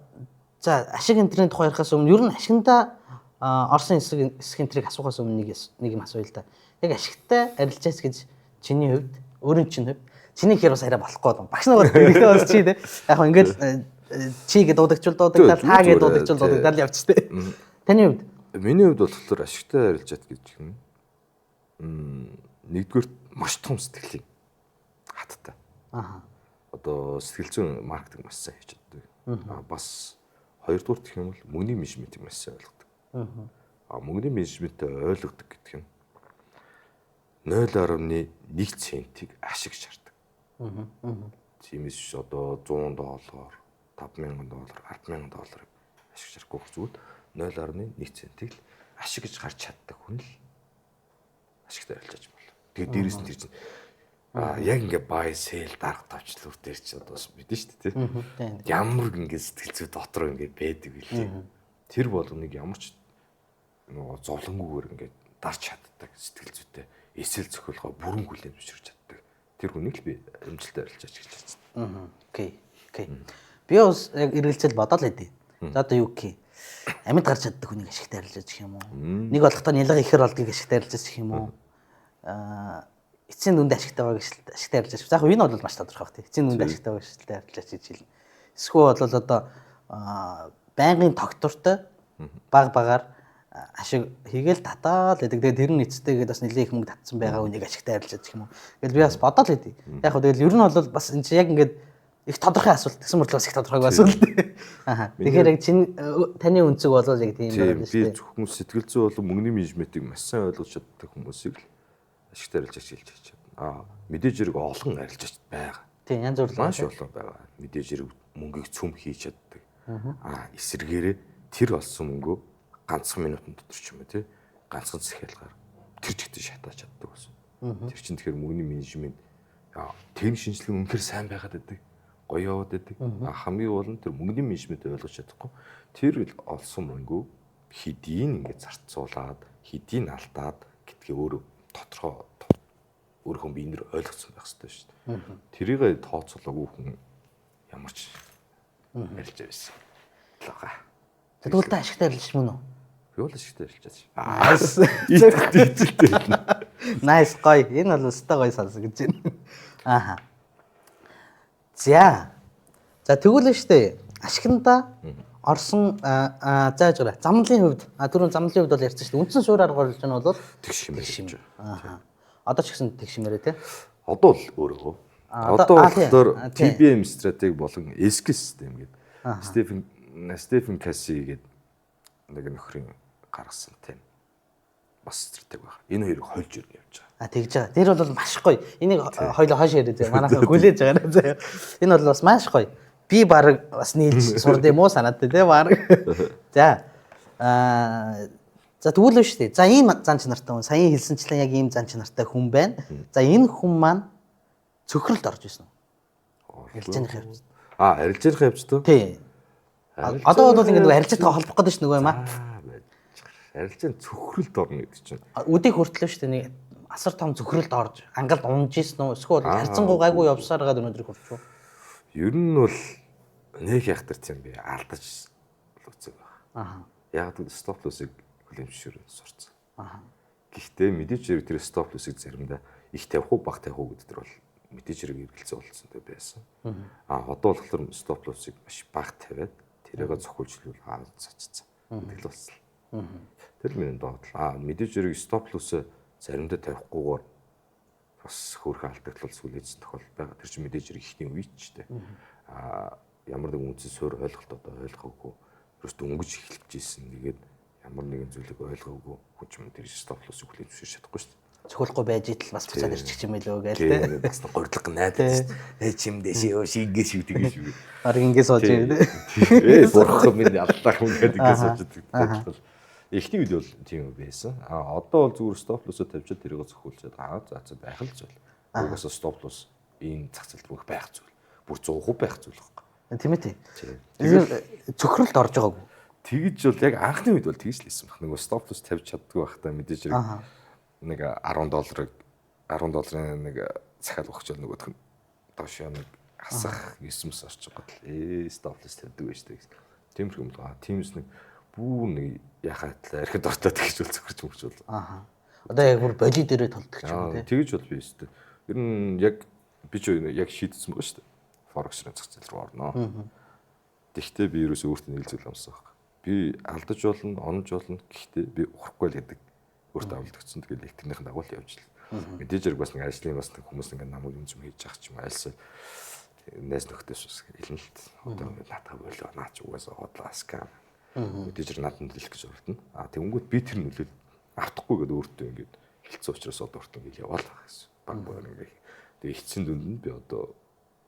за ашиг энтрийн тухай ярихаас өмнө ер нь ашигндаа орсон хэсэг энтрийг асуухаас өмнө нэг юм асууя л да. Яг ашигтай арилжаач гэж чиний хувьд, өөрийн чинь хувьд. Чиний хэр бас арай болохгүй байна. Багш нар бол хэрэгтэй бас чи те. Яг хөө ингээд чи гэдэг дуудагчул дуудагдал, та гэдэг дуудагчул дуудагдал явчих те. Таны хувьд? Миний хувьд болохоор ашигтай арилжаат гэж юм. Нэгдүгээр маш том сэтгэлийн хаттай. Аа. Одоо сэтгэл зүйн маркетинг маш сайн хийж чаддаг. Аа бас хоёрдугаар гэх юм бол мөнгөний менежментийг маш сайн ойлгодог. Аа мөнгөний менежментээ ойлгодог гэдэг нь 0.1 центийг ашиг шаарддаг. Тиймээс одоо $100, $5,000, $10,000 ашиг шаардахгүй зүгээр 0.1 центийг л ашиг гэж гарч чаддаг хүн л ашигтай арилжаач бол. Тэгээд дээрээс нь тэр чинь яг ингээ buy sell дарга тавчлуур дээр чи одоо бас мэдэн шүү дээ тий. Ямар ингээ сэтгэл зүй дотор ингээ байдаг билээ. Тэр болгоныг ямар ч нөгөө зовлонгүйгээр ингээ дарч чаддаг сэтгэл зүйтэй эсэл зохиолгоо бүрэн хүлээн зөвшөөрч чаддаг. Тэр хүнийг л би амжилттай арилжаач гэж бодсон. Окей. Окей. Би бас яг эргэлзэл бодоод л хэдий. За одоо юу гэх юм? Амьд гарч чаддаг хүнийг ашигтай арилжаач гэх юм уу? Нэг болохдоо нялга ихээр болдгийг ашигтай арилжаач гэх юм уу? Эцсийн дүнд ашигтай байгааг ашигтай арилжаач. За яг энэ бол маш тодорхой бах тий. Эцсийн дүнд ашигтай байгааг ашигтай арилжаач гэж хэлнэ. Эсвэл бол одоо байнгын тогтвортой баг багаар ашиг хийгээл татаал гэдэг. Тэгээд тэр нь эцтэйгээд бас нэлээ их мөнгө татсан байгаа үнийг ашигтай арилжаач гэх юм уу. Тэгэл би бас бодоод л хэдий. Яг хөө тэгэл ер нь бол бас энэ чинь яг ингээд их тодорхой асуулт гэсэн мөртлөө бас их тодорхойгүй асуулт. Аа. Тэгэхээр яг чинь таны өнцөг бол яг тийм байна шүү дээ. Би зөвхөн сэтгэл зүй болон мөнгөний менежментийг маш сайн ойлгож чаддаг хүмүүсийг л ашигтай арилжаач хэлж чадна. Аа мэдээж хэрэг олон арилжаач байгаа. Тийм янз бүр маш олон байгаа. Мэдээж хэрэг мөнгийг цөм хийж чаддаг. Аа эсэргээрээ тэр олсон мөнгөө ганцхан минутын дотор ч юм уу тий ганцхан захиалгаар тэр чигтээ шатааж чаддаг болсон. Тэр чинь тэгэхээр мөнгөний менежмент техник шинжилгээ үнэхээр сайн байгаад байдаг. Гоё яваад байдаг. Хамгийн гол нь тэр мөнгөний менежмент ойлгож чадахгүй тэр олсон мөнгөө хэдийн ингээд зарцуулаад хэдийн алдаад гэдгээ өөрөө тодорхой өөрийнхөө биенээр ойлгоцсон байх хэрэгтэй шүү дээ. Тэрийг тооцоолоогүй хүн ямар ч арилжаа байсан. Л байгаа. Тэгвэл та ашигтай арилжаач мөн үү? Би бол ашигтай арилжаач. Nice. Nice гоё. Энэ бол өстой гоё сонсогдож байна. Ааха. За. За тэгвэл штэ ашигнда орсон зааж гараа. Замлын хувьд түрүүн замлын хувьд бол ярьсан шүү дээ. Үндсэн суурь арга барил нь бол тэгш хэмээр. Аа. Одоо ч гэсэн тэгш хэмээрээ тий. Одоо л өөрөө. Одоо болохоор TBM стратеги болон SK систем гэдэг. Стефен Касси гэдэг нэг нөхрийн гаргасан тийм бас стратеги байна. Энэ хоёрыг хольж ирнэ явж байгаа. А тэгж байгаа. Тэр бол маш гоё. Энийг хоёлоо хойш яриа заяа. Манайхан хүлээж байгаа заяа. Энэ бол бас маш гоё. Би баг бас нийлж сурд юм уу санаад тий баг. За. За тэгвэл шүү дээ. За ийм зан чанартай хүн. Саяын хэлсэнчлэн яг ийм зан чанартай хүн байна. За энэ хүн маань цөхрөлд орж исэн үү? Арилжааных явц. Арилжааных явц туу? Тий. Одоо бол ингэ нөгөө арилжаатайгаа холбох гэдэг ш нөгөө юм аа. Арилжаан цөхрөлд орно гэдэг чинь. Үдийг хүртлээ шүү дээ. Нэг асар том цөхрөлд орж ангалд унж исэн үү? Эсвэл харьцангуй гайгүй явсаар гаад өнөөдөр хүрч үү? Ер нь бол нэг яхтар тийм би алдаж үзэг байна. Аа. Яг гэвэл stop loss-ыг хүлэмжшүүр сурцсан. Аа. Гэхдээ мэдээж хэрэг тэр stop loss-ыг заримдаа их тавих уу, бага тавих уу гэдэг төр бол мэдээж хэрэг эргэлзээ болсон дэ байсан. Аа одоо болохоор stop loss-ыг маш бага тавиад тэрийг зохиулжлуул цацсан. Тэгэл болсон. Тэр миний доотлол. Мэдээж хэрэг stop loss-ыг заримдаа тавихгүйгээр бас хөөрхөн алдагдлал сүлээжсэн тохиолдол байгаа. Тэр чинь мэдээж хэрэг ихний үе ч дээ. Ямар нэгэн үндсэн суурь ойлголт одоо ойлгоогүй. Ерөөс дөнгөж эхэлж исэн. Тэгээд ямар нэгэн зүйлийг ойлгоогүй хүн ч юм тэр stop loss-ыг хүлээж зөвшөөрч чадахгүй шүү дээ. Цохиулахгүй байж идэл бас буцаад ирчих юм билүү гээл тэ. Бас горилго найдаад шүү дээ. Чим дэшээ өө шингээ шив тэгэж шүү. Бараг ингэ сууж юм тэ. Бурхан минь аллах минь гэдэг ингэ сууж идэг. Эхний үед бол тийм байсан. Одоо бол зүгээр stop loss-о тавьчаад тэрийг зохиулчаад за байх л зүйл. Угаасаа stop loss энэ зах зээлд бүх байх зүйл. Бүр 100% байх зүйл байхгүй. Тийм ээ. Цөхрөлд орж байгаагүй. Тэгж бол яг анхны үед бол тэгж л хийсэн баг. Нөгөө stop loss тавьж чаддгүй байхдаа мэдээж хэрэг нэг $10-ыг $10-ын нэг захиал өгчөөл нөгөөх нь доош нэг хасах 9 мс орчих гол stop loss тавьдаг байж тээ гэсэн. Тиймэрхүү юм л аа. Тиймээс нэг бүү нэг яхаа талаа архид дортой тэгж бол цөхөрч мөрч бол. Аа. Одоо яг бүр боли дээрээ толдог ч юм уу тий. Тэгж бол би өстэй. Ер нь яг Би ч яг шийдсэн байгаа шүү дээ. Forex-ын зах зээл рүү орно. Тэгвэл би ерөөсөө өөртөө нэг зүйл амсан байхгүй. Би алдаж болно, онож болно. Гэхдээ би ухрахгүй л гэдэг өөртөө авлагдсан. Тэгээд их тэрнийхэн дагуу л явж л. Мэдээж хэрэг бас нэг ажлын бас нэг хүмүүс ингээд намайг юм зүм хийж явах ч юм альсаа найз нөхдөс бас хэлнэ л. Одоо ингээд наатаа болоо наа ч угаасаа хотлоо скам. Мэдээж хэрэг надад нөлөөлөх гэж оролдоно. А тэгэнгүүт би тэр нөлөөл автахгүй гэдээ өөртөө ингээд хэлсэн учраас одоо өөртөө ингээд яваал байх гэсэн. Баг багаар ингээд. Тэгээ эцсийн дүнд нь би одоо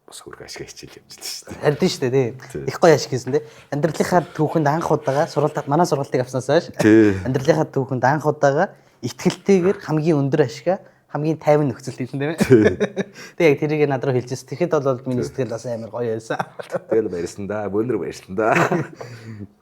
бас хөрх ашиг хичээл явж л шүү дээ. Харин шүү дээ тий. Их гоё ашиг хийсэн тий. Амьдралынхаа түүхэнд анх удаага сургалт манай сургалтыг авснаас хойш амьдралынхаа түүхэнд анх удаага итгэлтэйгээр хамгийн өндөр ашигаа хамгийн тайван нөхцөлд хийсэн тийм ээ. Тэг яг тэрийг над руу хэлжсэн. Тэгэхэд бол миний сэтгэл бас амар гоё байсан. Тэгэл баярлсан да. Бөөнөр баярлсан да.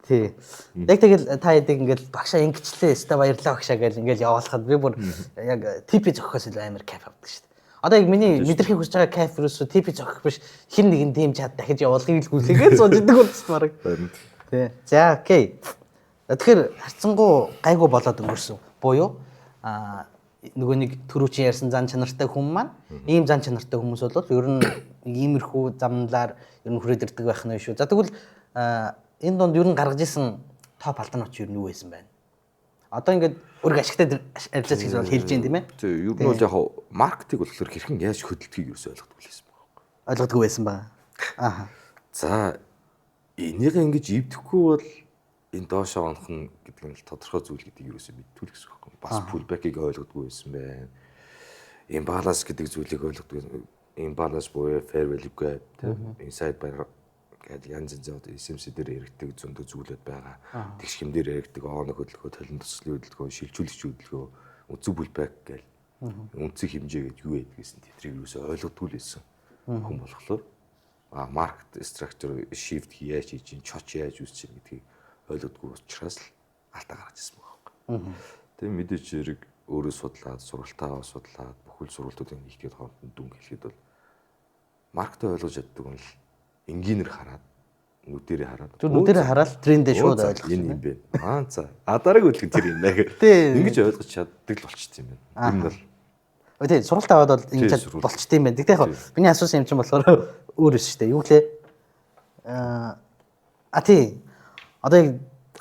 Тий. Яг тэгэл та хэдийг ингээл багшаа ингэчлээ, өстой баярлалаа багшаа гэл ингээл яваалахад би бүр яг TP зохихоос илүү амар кайф авдаг шүү дээ. Одоо яг миний мэдрэхийг хүсэж байгаа кайф ерөөсөө TP зохих биш, хин нэгэн тийм чад дахиж явуулахыг л хүлээгээд сууж идэг болсон бараг. Тий. За окей. Тэгэхээр харцсангуу гайгүй болоод өнгөрсөн. Буюу нөгөө нэг түрүүчийн ярьсан зан чанартай хүн маань ийм зан чанартай хүмүүс бол ер нь иймэрхүү замналаар ер нь хүрээд ирдэг байх нь шүү. За тэгвэл энэ дунд ер нь гаргаж исэн топ алдаанууд чи ер нь юу байсан бэ? Одоо ингээд өөрөг ашигтай арилжаач гэж бол хэлж байна тийм ээ. Тий, ер нь бол яг маркетинг болохоор хэрхэн яаж хөдөлдгийг ерөөсөй ойлгодог байсан байна. Ойлгодгүй байсан ба. Ааха. За энийг ингэж эвдэхгүй бол энэ доошоо онох нь гэдэг нь л тодорхой зүйл гэдгийг ерөөсөй мэдтгүй л гэсэн үг байхгүй. Бас pullback-ыг ойлгодгүй байсан байна. Imbalance гэдэг зүйлийг ойлгодгүй. Imbalance буюу fair value gap тийм inside bar гэдэг янз янзын одоо SMC дээр яригддаг зөндөө зүйлүүд байгаа. Тэгш хэм дээр яригддаг ооног хөдөлгөөн, толон тусгалын хөдөлгөөн, шилжүүлэгч хөдөлгөөн, үнцэг pullback гэл үнцэг хэмжээ гэж юу байдгийсэн тэдрийг ерөөсөй ойлгодгүй л байсан хүн болохоор market structure shift яаж хийж чинь, CHoCH яаж үүсэж чинь гэдгийг ойлгодгүй учраас л алдаа гаргаж ирсэн байгаа байхгүй. Тэгээ мэдээж хэрэг өөрөө судлаад, сургалтаа судлаад, бүхэл сургалтуудыг нэгтгээд хооронд нь дүн хэлэхэд бол маркетаа ойлгож чаддаг нь л энгийнээр хараад, нүдэрээ хараад. Зүр нүдэрээ хараад трендээ шууд ойлгох. Энэ юм бэ. Аа за. А дараагийн хөдөлгөөн тэр юм байна. Ингэж ойлгож чаддаг л болчт юм байна. Тэр нь бол Өө тий, сургалт аваад бол ингэж болчт юм байна. Тэгтээ яг миний асуусан юм чинь болохоор өөр биш шүү дээ. Юу гэлээ? А тий. Одоо яг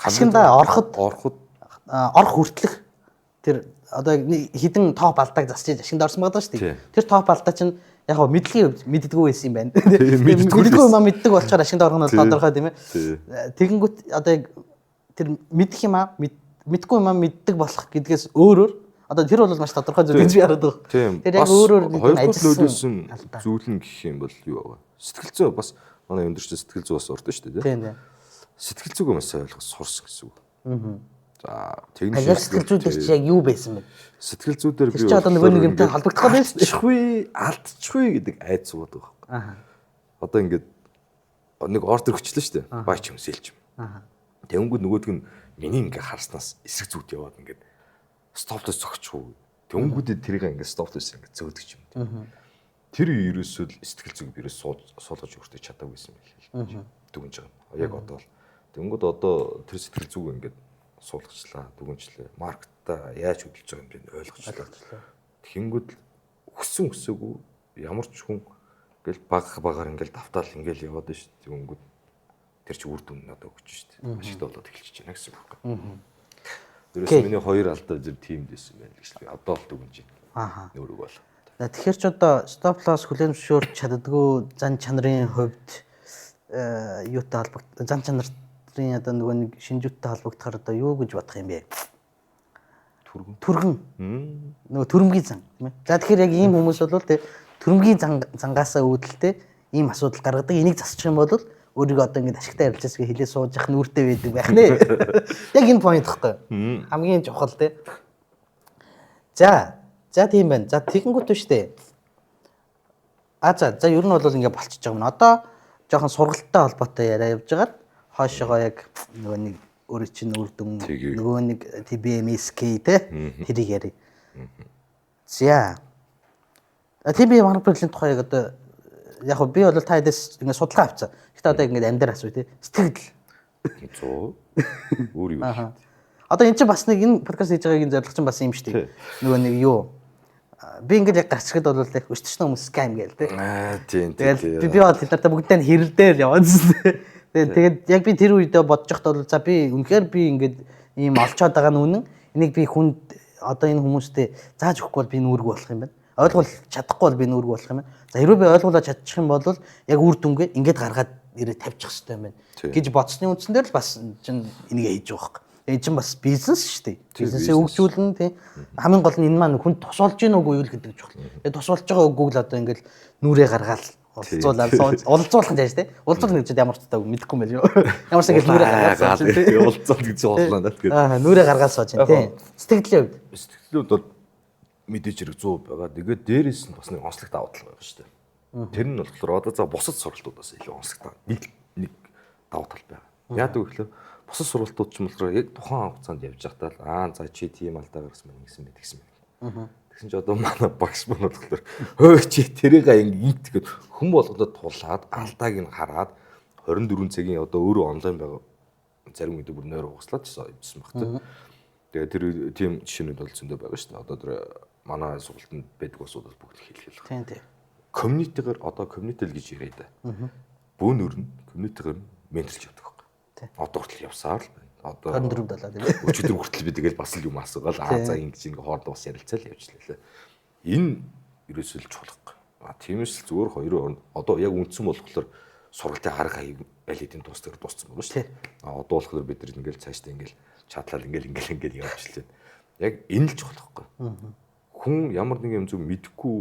ашигндаа ороход орох хүртлэх тэр одоо хідэн топ алдааг засч ашигнд орсон байгаа шүү дээ. Тэр топ алдаа чинь яг хөө мэдлэгийн хувьд мэддэггүй байсан юм байна. Мэддэггүй юм а мэддэг болчоор ашигнд орох нь бол тодорхой тийм ээ. Тэгэнгүүт одоо яг тэр мэдэх юм а мэдгүй юм а мэддэг болох гэдгээс өөрөөр одоо тэр бол маш тодорхой зүйл гэж би хараад байгаа. Тэр яг өөрөөр нэг ажилласан зүйл нь гэх юм бол юу вэ? Сэтгэл зүй бас манай өндөрч сэтгэл зүй бас ордог шүү дээ тийм. Сэтгэл зүг маш сайн ойлгож сурсан гэсэн үг. За тэгнэ сэтгэл зүй дээр чи яг юу байсан бэ? Сэтгэл зүй дээр би чи одоо нөгөө нэг юмтай холбогдох байна шүү дээ. Алдчихгүй гэдэг айц суугаад байгаа байхгүй. Аа. Одоо ингээд нэг ордер өгчлээ шүү дээ. Бай ч юм сэлж юм. Аа. Тэнгүүд нөгөөдг нь миний ингээ харснаас эсрэг зүгт яваад ингээд стоп лосс зогчих уу. Тэнгүүдээ тэрийг ингээд стоп лосс ингээд зөөдөг юм. Тэр ерөөсөө л сэтгэл зүг ерөөс суулгаж өөртөө чадаагүй байсан байл. Дүгнж байгаа. Яг одоо бол тэнгүүд одоо тэр сэтгэл зүг ингээд суулгачлаа, дүгнжлээ. Маркетаа яаж хөдөлж байгааг нь ойлгочлаа. Тэнгүүд өссөн өсөөгүй ямар ч хүн ингээл баг багаар ингээл давтаал ингээл яваад шүү дээ. Тэнгүүд тэр чи үр дүн надад өгч шүү дээ. Ашигтай болоод эхэлчихэж байна гэсэн үг байхгүй. Ерөөс миний хоёр алдаа зөв тиймд байсан байх гэж би одоо л дүгнж байна. Ааха. Өөрөг бол. Тэгэхээр ч одоо стоп лосс хүлээн зөвшөөрч чаддгүй зан чанарын хувьд юутай холбогд зан чанарын одоо нөгөө нэг шинжүүттэй холбогдохоор одоо юу гэж бодох юм бэ? Түргэн. Түргэн. Нөгөө төрөмгийн зан тийм ээ. За тэгэхээр яг ийм хүмүүс бол тэ төрөмгийн зан зангаасаа үүдэлтэй ийм асуудал гаргадаг. Энийг засчих юм бол өөрийгөө одоо ингэж ашигтай арилжаас гэ хилээ сууж явах нүүртэй байдаг байх нэ. Яг энэ point гэхгүй. Хамгийн чухал тэ. За. За тийм байна. За тэгэнгүүт биш үү? А за ер нь бол ингэ болчихж байгаа юм. Одоо жоохон сургалттай холбоотой яриа явж байгаад хойшоогоо яг нөгөө нэг өөрөө чинь үр дүн нөгөө нэг TBMSK те тэрийг яриа. За. TB манипуляцийн тухай яг одоо яг би бол та хэдээс ингэ судалгаа авцаа. Гэтэ одоо ингэ амьдар асуу те. Сэтгэл. 100. Өөр юу вэ? Одоо эн чинь бас нэг энэ подкаст хийж байгаагийн зорилго чинь бас юм шүү дээ. Нөгөө нэг юу Би ингээд яг гарч ирэхэд бол яг өчтөрчнө хүмүүс scam гээл те. Аа тийм. Тэгэл би бол тэд нартай бүгдээ нь хэрэлдэл яваад. Тэгээд яг би тэр үедээ бодож байхад бол за би үнэхээр би ингээд ийм олцоод байгаа нь үнэн. Энийг би хүнд одоо энэ хүмүүстэй зааж өгөхгүй бол би нүүргүй болох юм байна. Ойлгуул чадахгүй бол би нүүргүй болох юм байна. За хэрвээ би ойлгуулаад чадчих юм бол яг үр дүнгээ ингээд гаргаад ирээ тавьчих хэрэгтэй юм байна гэж бодсны үндсэн дээр л бас чинь энийг хийж байгаа байхгүй. Энэ чинь бас бизнес шүү дээ. Бизнесээ хөгжүүлнэ тий. Хамгийн гол нь энэ маань хүн тус болж гин үгүй юу л гэдэг чухал. Тэгээ тус болж байгаа үгүйг л одоо ингээд нүрээ гаргаал уулзуулаад уулзуулах нь яаж тий. Уулзуулах гэж ямар ч таа мэдэхгүй юм байл юу. Ямар ч ингээд нүрээ гаргаад сууж тий. Уулзуул гэж бодлоо надад тэгээд. Аа нүрээ гаргаад сууж тий. Сэтгэлийн хувьд. Сэтгэлийн хувьд бол мэдээж хэрэг 100% байгаа. Тэгээд дээрээс нь бас нэг онцлог давуу тал байгаа шүү дээ. Тэр нь болохоор одоо за бусад сургалтуудаас илүү онцлог нэг давуу тал байгаа. Яадаг вэ гэхээр бусад сургалтууд ч юм болохоор яг тухайн хугацаанд явж байхдаа л аа за чи тийм алдаа гаргасан байна гэсэн мэт гэсэн мэт. Тэгсэн чи одоо манай багш маань болохоор хөөе чи тэрийг ингэ тэгэхэд хүн болгондоо тулаад алдааг нь хараад 24 цагийн одоо өөрөө онлайн байгаа зарим үед бүр нойр угаслаад ч явжсан баг тэ. Тэгээд тэр тийм жишээнүүд бол зөндөө байгаа шүү дээ. Одоо тэр манай сургалтанд байдаг усууд бол бүгд хэлхэл. Тийм тийм. Community-гээр одоо community л гэж яриа да. Бөөнөр нь community-гээр mentor-лж явдаг байхгүй. Одоо хүртэл явсаар л байна. Одоо 24 7 тийм ээ. Өчигдөр хүртэл би тэгэл бас л юм асуугаал аа за ингэж ингэ хоорондоо бас ярилцаал явжлаа лээ. Энэ ерөөсөө л чухал байхгүй. А тиймээс л зүгээр хоёрын оронд одоо яг үндсэн болохоор сургалтын арга хаяг аль хэдийн дуустгаар дууссан байгаа шүү дээ. А одоо болохоор бид нар ингээл цаашдаа ингээл чадлал ингээл ингээл ингээл явжлаа. Яг энэ л чухал байхгүй. Хүн ямар нэг юм зүг мэдэхгүй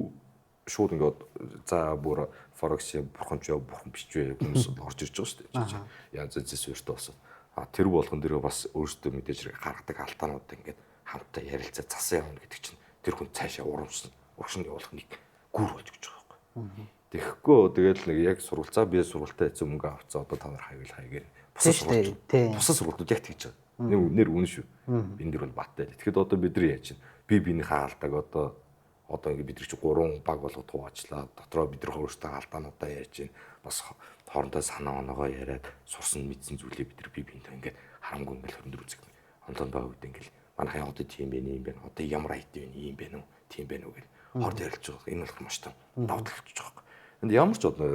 шууд ингээд за бүр forex бурхан ч яа бурхан биш ч вэ хүмүүс орж ирж байгаа шүү дээ. Янз янзын суурьтай болсон. А тэр болгон дээр бас өөрсдөө мэдээж хэрэг гаргадаг алдаанууд ингээд хамтдаа ярилцаа засан явна гэдэг чинь тэр хүн цаашаа урамшин урагшин явуулах нэг гүр болж гэж байгаа байхгүй. Тэгэхгүй тэгэл нэг яг сурвалцаа би сурвалтай эзэн мөнгө авцаа одоо та нар хайвал хайгээр бусад сурвалж бусад сургалтууд яг тэгж байгаа. Нэг нэр үнэн шүү. Энэ дэр бол баттай. Тэгэхэд одоо бид нар яаж чинь би биенийхээ алдааг одоо ингээд бид нар чи 3 баг болгоод хуваажлаа. Дотроо бид нар өөрсдөө алдаануудаа яаж чинь бас хоорондоо санаа оноогоо яриад сурсан мэдсэн зүйлээ бид нар бие биентэй ингээд харамгүй ингээд 24 цаг онлайн байгаа үед ингээд манайхын одоо тийм байх юм байна. Одоо ямар IT вэ ийм байх уу? Тийм байх уу гэл хооронд ярилцж байгаа. Энэ болохоор маш том давуу тал болчихж байгаа. Энд ямар ч одоо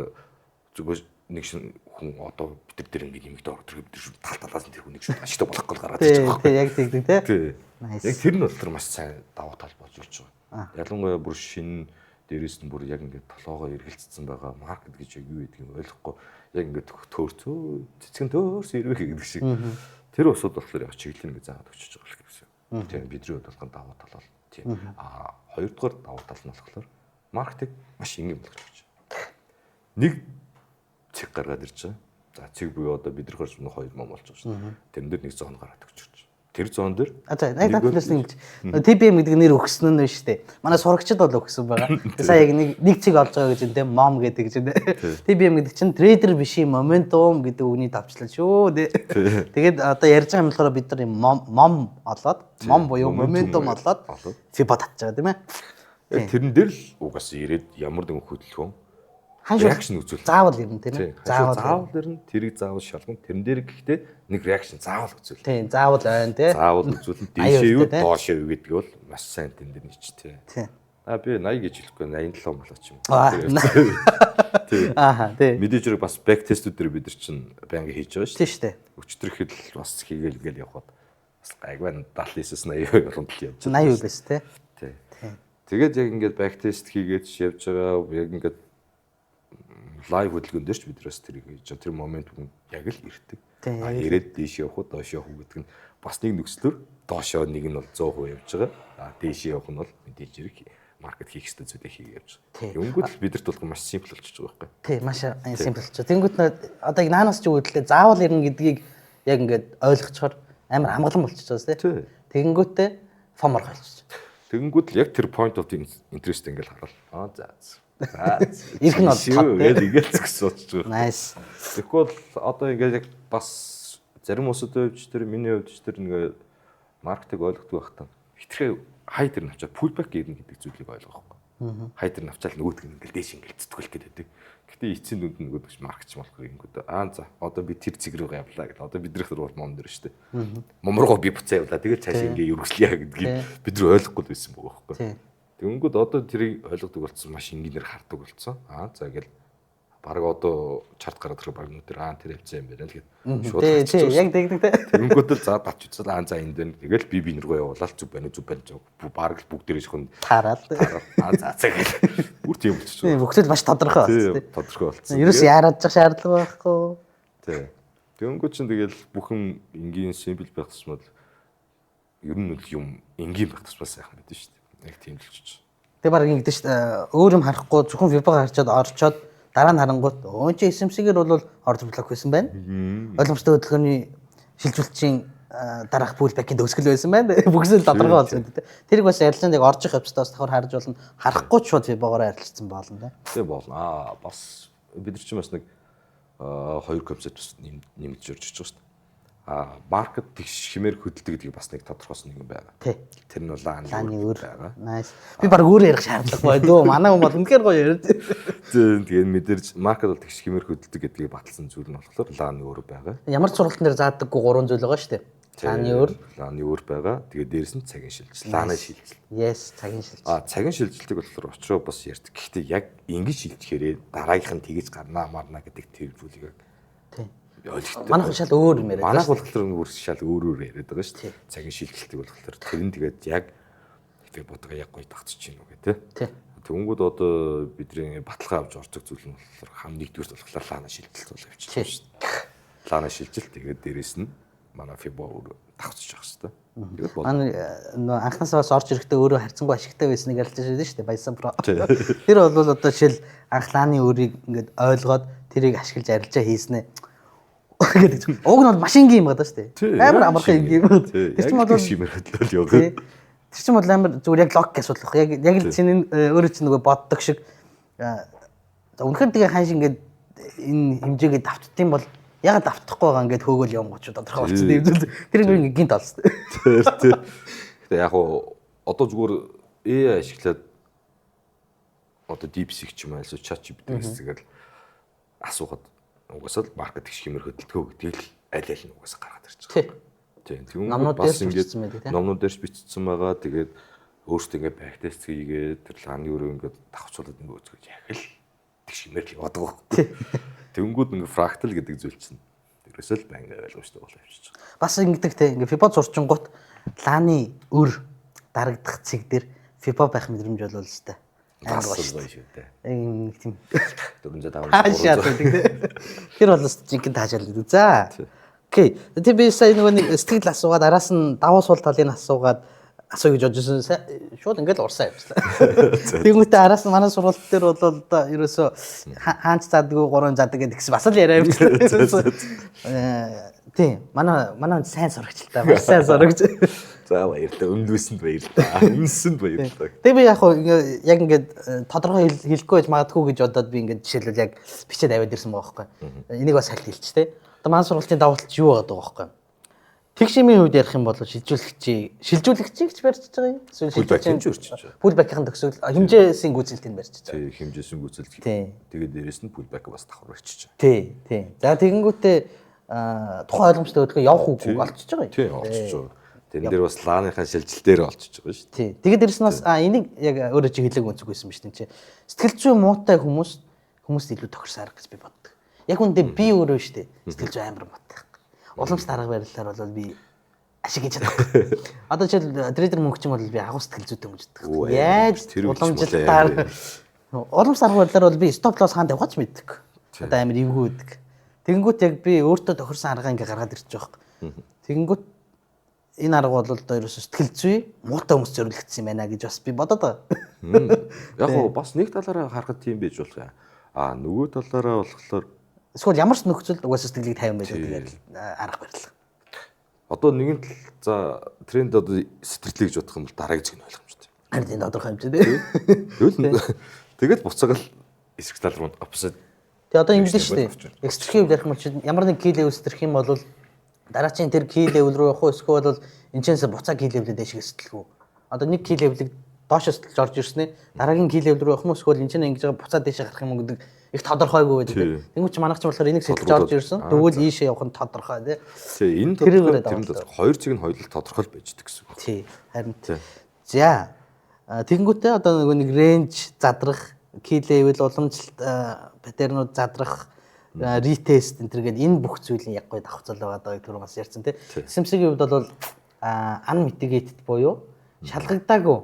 зүгээр нэг шин хүн одоо бид нар дээр ингээд нэмэгдээ ороод ирэхэд бид нар шууд тал талаас нь тэр хүнийг шууд ашигтай болох гол гараад ирж байгаа. Тийм яг тэгдэг тий. Яг тэр нь болохоор маш сайн давуу тал болж ирж байгаа. Ялангуяа бүр шинэ дээрээс нь бүр яг ингээд толгоогоо эргэлцсэн байгаа маркет гэж яг юу гэдгийг ойлгохгүй яг ингээд төөрцөө цэцгэн төөрс ирвэх гэдэг шиг тэр усуд болохоор яг чиглэл нэг заагаад өчөж байгаа л гэсэн. Тийм бидний хувьд болохоор давуу тал бол тийм. А хоёрдугаар давуу тал нь болохоор маркетинг маш энгийн болгож өгч. Нэг цэг гаргаад ирж байгаа. За цэг буюу одоо бид нар хөрс хоёр мом болж байгаа шүү дээ. Тэрэн дээр нэг зон гараад өгч байгаа. Тэр зон дээр А за яг татлаас нэг TBM гэдэг нэр өгсөн нь шүү дээ. Манай сурагчид бол өгсөн байгаа. Сая яг нэг цэг олж байгаа гэж энэ мом гэдэг чинь. TBM гэдэг чинь trader биш юм momentum гэдэг үгний давчлал шүү дээ. Тэгээд одоо ярьж байгаа юм болохоор бид нар мом олоод мом буюу momentum олоод Fibo татж байгаа тийм ээ. Яг тэрэн дээр л угаасаа ирээд ямар нэгэн хөдөлгөөн reaction үзүүл. Заавал ирнэ тийм ээ. Заавал ирнэ. Тэрийг заавал шалгана. Тэрэн дээр гэхдээ нэг reaction заавал үзүүл. Тийм, заавал байна тий. Заавал үзүүлнэ. Дээшээ юу, доошоо юу гэдэг бол маш сайн тэн дээр нийч тий. Тийм. А би 80 гэж хэлэхгүй 87 болоо ч юм. Тийм. Аа, тий. Мэдээж хэрэг бас back test-үүд дээр бид нар чинь байнга хийж байгаа шүү дээ. Тийм шүү дээ. Өчтөр ихэд л бас хийгээл ингээл явхад бас гайгүй байна. 79-с 80% боломжтой явж байна. 80% байсан тий. Тий. Тэгээд яг ингээд back test хийгээд явж байгаа. Яг ингээд live хөдөлгөөн дээр ч бид бас тэрийг хийж байгаа. Тэр момент яг л ирдэг. А ирээд дээш явах уу, доош явах уу гэдэг нь бас нэг нөхцлөөр доошоо нэг нь бол 100% явж байгаа. А дээш явах нь бол мэдээж хэрэг market хийх ёстой зүйлээ хийгээ явж байгаа. Тэгэнгүүт л бидэрт болох маш simple болчихж байгаа байхгүй. Тий, маш simple болчихж. Тэнгүүт нь одоо яг наанаас ч үүдэлтэй заавал ирнэ гэдгийг яг ингээд ойлгочхоор амар амгалан болчихж байгаа тий. Тэгэнгүүтээ FOMO орох болчихж. Тэгэнгүүт л яг тэр point of interest ингээл харал. Аа за. За. Ирэх нь бол тэгээд ингээл зөкс болчихж байгаа. Nice. Тэгэхгүй бол одоо ингээд яг бас зарим улсуудын хувьд ч тэр миний хувьд ч тэр нэг маркетинг ойлгодог байх та. Хитрхээ хай тэр навчаа pullback ирнэ гэдэг зүйлийг ойлгохгүй. Хай тэр навчаал нөгөөдг нь ингээл дээш ингээл зүтгүүлэх гэдэг. Гэтэ эцсийн дүнд нөгөөдгч маркетч болохоор ингэдэг. Аа за одоо би тэр цэг рүү явлаа гэдэг. Одоо бидний тэр бол мом дээр шүү дээ. Мом руугаа би буцаа явлаа. Тэгэл цааш ингээ өргөслөе гэдгийг бид нар ойлгохгүй байсан байгаа байхгүй. Тэгэнгүүт одоо тэрийг ойлгодог болсон, маш энгийнээр хардаг болсон. Аа за гэл баг одоо chart гараад ирэх баг нүдэр аа тэр хавцаа юм байна л гэд шууд. Тий, яг тэгдэг те. Тэгэнгүүт л за давч үзэл аа за энэ дэн тэгэл би би рүү явуулаад зүг байна зүг байна зүг баг л бүгдээрээ шхэн таарал. Аа за за гэл бүр тийм болчихсон. Тийм бүгд маш тодорхой болсон тий. Тодорхой болсон. Ерөөс яарад зах шаардлага байхгүй. Тий. Тэгэнгүүт чинь тэгэл бүхэн энгийн simple байх тусмал ер нь л юм энгийн байх тусмал сайхан байдаг шүү дээ. Яг тийм л болчих. Тэгээ баг ингэдэж шүү дээ. Өөр юм харахгүй зөвхөн Fibo харчаад орчоод дараа нь харангуут өө чи SMC-гээр бол order block байсан байна. Ойлгомжтой хөдөлгөөний шилжүүлэлтийн дараах pullback-ийн төгсгөл байсан байна. Бүгсэл тодорхой болсон гэдэг. Тэрийг бас арилжаанд яг орж их явцдаа бас давхар харж болно. Харахгүй ч шууд Fibo-гоор арилжсан болно да. Тийм болно. Аа бас бид нар чинь бас нэг хоёр концепт бас нэмэгдэж орж иж байгаа шүү дээ. А market тэгш хэмээр хөдөлдөг гэдгийг бас нэг тодорхойлсон нэг юм байгаа. Тэр нь лааны өөр байгаа. Nice. Би баг өөр ярих шаардлага бай дөө. Манай хүн бол үнэхээр гоё яриад. Тийм тэгээд мэдэрч market бол тэгш хэмээр хөдөлдөг гэдгийг баталсан зүйл нь болохоор лааны өөр байгаа. Ямар ч сургалтын дээр заадаггүй гурван зүйл байгаа шүү дээ. Лааны өөр, лааны өөр байгаа. Тэгээд дээрэс нь цагийн шилжилт. Лааны шилжилт. Yes, цагийн шилжилт. А цагийн шилжилтийг болохоор учраа бас ярьдаг. Гэхдээ яг ингэж шилжихээрээ дараагийнх нь тэгэж гарнаа марна гэдэг тэр зүйлийг тий. Ойлгохтой. Манайх шал өөр юм яриад. Манайх болохоор өөр шал өөр өөр яриад байгаа шүү дээ. Цагийн шилжилтийг болохоор тэр нь тэгээд яг Fibo-тойгоо яг гоё давтчих чинь үү гэх тий. Тэнгүүд одоо бидний баталгаа авч ордог зүйл нь болохоор хам нэгдүгüрт болохоор лаана шилжилт бол явчихсан шүү дээ. Лаана шилжилт тэгээд дээрэс нь манай Fibo өөр давтчих явах хэрэгтэй. Тэгээд бол манай нөө анхнаасаа бас орж ирэхдээ өөрөө харьцангуй ашигтай байсныг ярилж байсан шүү дээ. Баясан Pro. Тэр бол одоо жишээл анх лааны өөрийг ингээд ойлгоод тэрийг ашиглаж арилжаа хийснэ гэдэг. Уг нь бол маш энгийн юм байна шүү дээ. Амар амархан энгийн юм. Тэр чинь бол шимэр хөдлөл яваа. Тэр чинь бол амар зүгээр яг логик асуудал баг. Яг л чинь өөрөө чинь нөгөө боддог шиг. За үнэхээр тэгээ ханш ингээд энэ хэмжээгээ давтдсан бол ягаад давтахгүй байгаа ингээд хөөгөл явангууд тодорхой болчихсон юм зүйл. Тэр нэг гинт олсон. Тэр тэр. Гэтэ яг уу одоо зүгээр AI ашиглаад одоо DeepSeek ч юм уу эсвэл ChatGPT-гээс зүгээр асуухад угаасаа л маркет тэгш хэмээр хөдөлгөө гэдгийг л аль аль нь угаасаа гаргаад ирж байгаа. Тийм. Тэгвэл бас ингээд номнууд дээрч бичсэн байгаа. Тэгээд өөртөө ингээд backtest хийгээд тэр лааны өрөө ингээд давхцуулаад ингээд үзгэж яг л тэгш хэмээр л яваад байгаа байхгүй. Тэнгүүд ингээд fractal гэдэг зүйл чинь тэрээсээ л байнга ойлгомжтой болоо явчихж байгаа. Бас ингэдэг те ингээд Fibo зурчингууд лааны өр дарагдах цэг дээр Fibo байх мэдрэмж бол өстэй. Амар гоё шүү дээ. Нэг тийм 405 таашаал гэдэг те. Тэр бол жинхэнэ таашаал гэдэг. За. Окей. Тэг би сая нөгөө нэг сэтгэл асуугаад араас нь давуу сул талыг асуугаад асуу гэж бодож байсан. Шууд ингээд урсаа явчихлаа. Тэгмүүдээ араас нь манай сургалт дээр бол одоо ерөөсөө хаанч заадаггүй гурван заадаг гэдэг гэсэн бас л яриа явчихлаа. Тийм. Манай сайн сурагч л та. Маш сайн сурагч. За баярлалаа. Өмнөсөнд баярлалаа. Өмнөсөнд баярлалаа. Тэгээ би яг хуу яг ингээд тодорхой хэлэхгүй байж магадгүй гэж бодоод би ингээд жишээлбэл яг бичээд аваад ирсэн байгаа байхгүй. Энийг бас хальт хэлчих те. Одоо манай сургалтын давуу тал юу байгаа байхгүй. Тэгш имийн хувьд ярих юм бол шилжүүлэгчийг ч барьж байгаа юм. Эсвэл шилжүүлэгч pullback-ийн төгсгөл хэмжээсийн гүйцэлтийг барьж байгаа. Тий, хэмжээсийн гүйцэлт. Тэгээд дээрэс нь pullback бас давхар барьчихж байгаа. Тий, тий. За тэгэнгүүтээ тухайн ойлгомжтой хөдөлгөөн явах үгүй олчиж байгаа юм. Тий, олчиж байгаа. Тэрэн дээр бас лааныхаа шилжилт дээр олчиж байгаа шүү дээ. Тий. Тэгээд дээрэс нь бас энийг яг өөрөө чи хэлээг өнцөг байсан биш тийм чи. Сэтгэл зүйн муутай хүмүүст илүү тохирсон арга гэж би боддог. Яг үүндээ би өөрөө шүү дээ. Сэтгэл зүй амар муутай. Уламжлалт арга барилаар бол би ашиг хийж чадахгүй. Одоо жишээл трейдер мөнгөчин бол би агуу сэтгэл зүйтэй хүмүүс гэдэг. Яаж уламжлалтаар уламжлалт арга барилаар бол би stop loss хаан тавихаж мэддэг. Одоо амар эвгүй өгдөг. Тэгэнгүүт яг би өөртөө тохирсон арга ингээ гаргаад ирчих жоох. Тэгэнгүүт энэ арга бол одоо ерөөсөө сэтгэл зүй муутай хүмүүс зориулагдсан юм байна гэж бас би бодоод байгаа. Яг гоо бас нэг талаараа харахад тийм байж болох юм. А нөгөө талаараа болохоор эсвэл ямар ч нөхцөлд угаасаа сэтгэлийг тайван байж байдаг арга барил. Одоо нэгэн тал за тренд одоо сэтгэлээ гэж бодох юм бол дараагийн зэг нь ойлгомжтой. Харин энэ тодорхой хэмжээ тий. Тэгэл буцаага л эсрэг тал руу opposite. Тэгээ одоо ингэж шүү дээ. Экстрхийн хувьд ярих юм бол ямар нэг key level сэтрэх юм бол дараачийн тэр key level руу явах уу эсвэл бол энэчнээс буцаа key level-д дэшиг сэтлэх үү. Одоо нэг key level-ийг доош сэтэлж орж ирснээр дараагийн key level руу явах юм эсвэл энэ чинь ингэж байгаа буцаа дэшиг гарах юм уу гэдэг их тодорхойгүй байдаг. Тэнгүүч манайх ч болохоор энийг сэтэлж орж ирсэн. Тэгвэл ийшээ явах нь тодорхой тий. Тий, энэ тодорхой тэр нь тодорхой. Хоёр цэг нь хоёул тодорхой л байж байгаа гэсэн үг. Тий, харин. За. Тэгэнгүүтээ одоо нөгөө нэг range задрах, key level уламжлалт pattern ууд задрах, retest энэ төр гээд энэ бүх зүйлийн яг гоё давхцал байгаа даа түр бас ярьсан тий. SMC-ийн хувьд бол unmitigated буюу шалгагдаагүй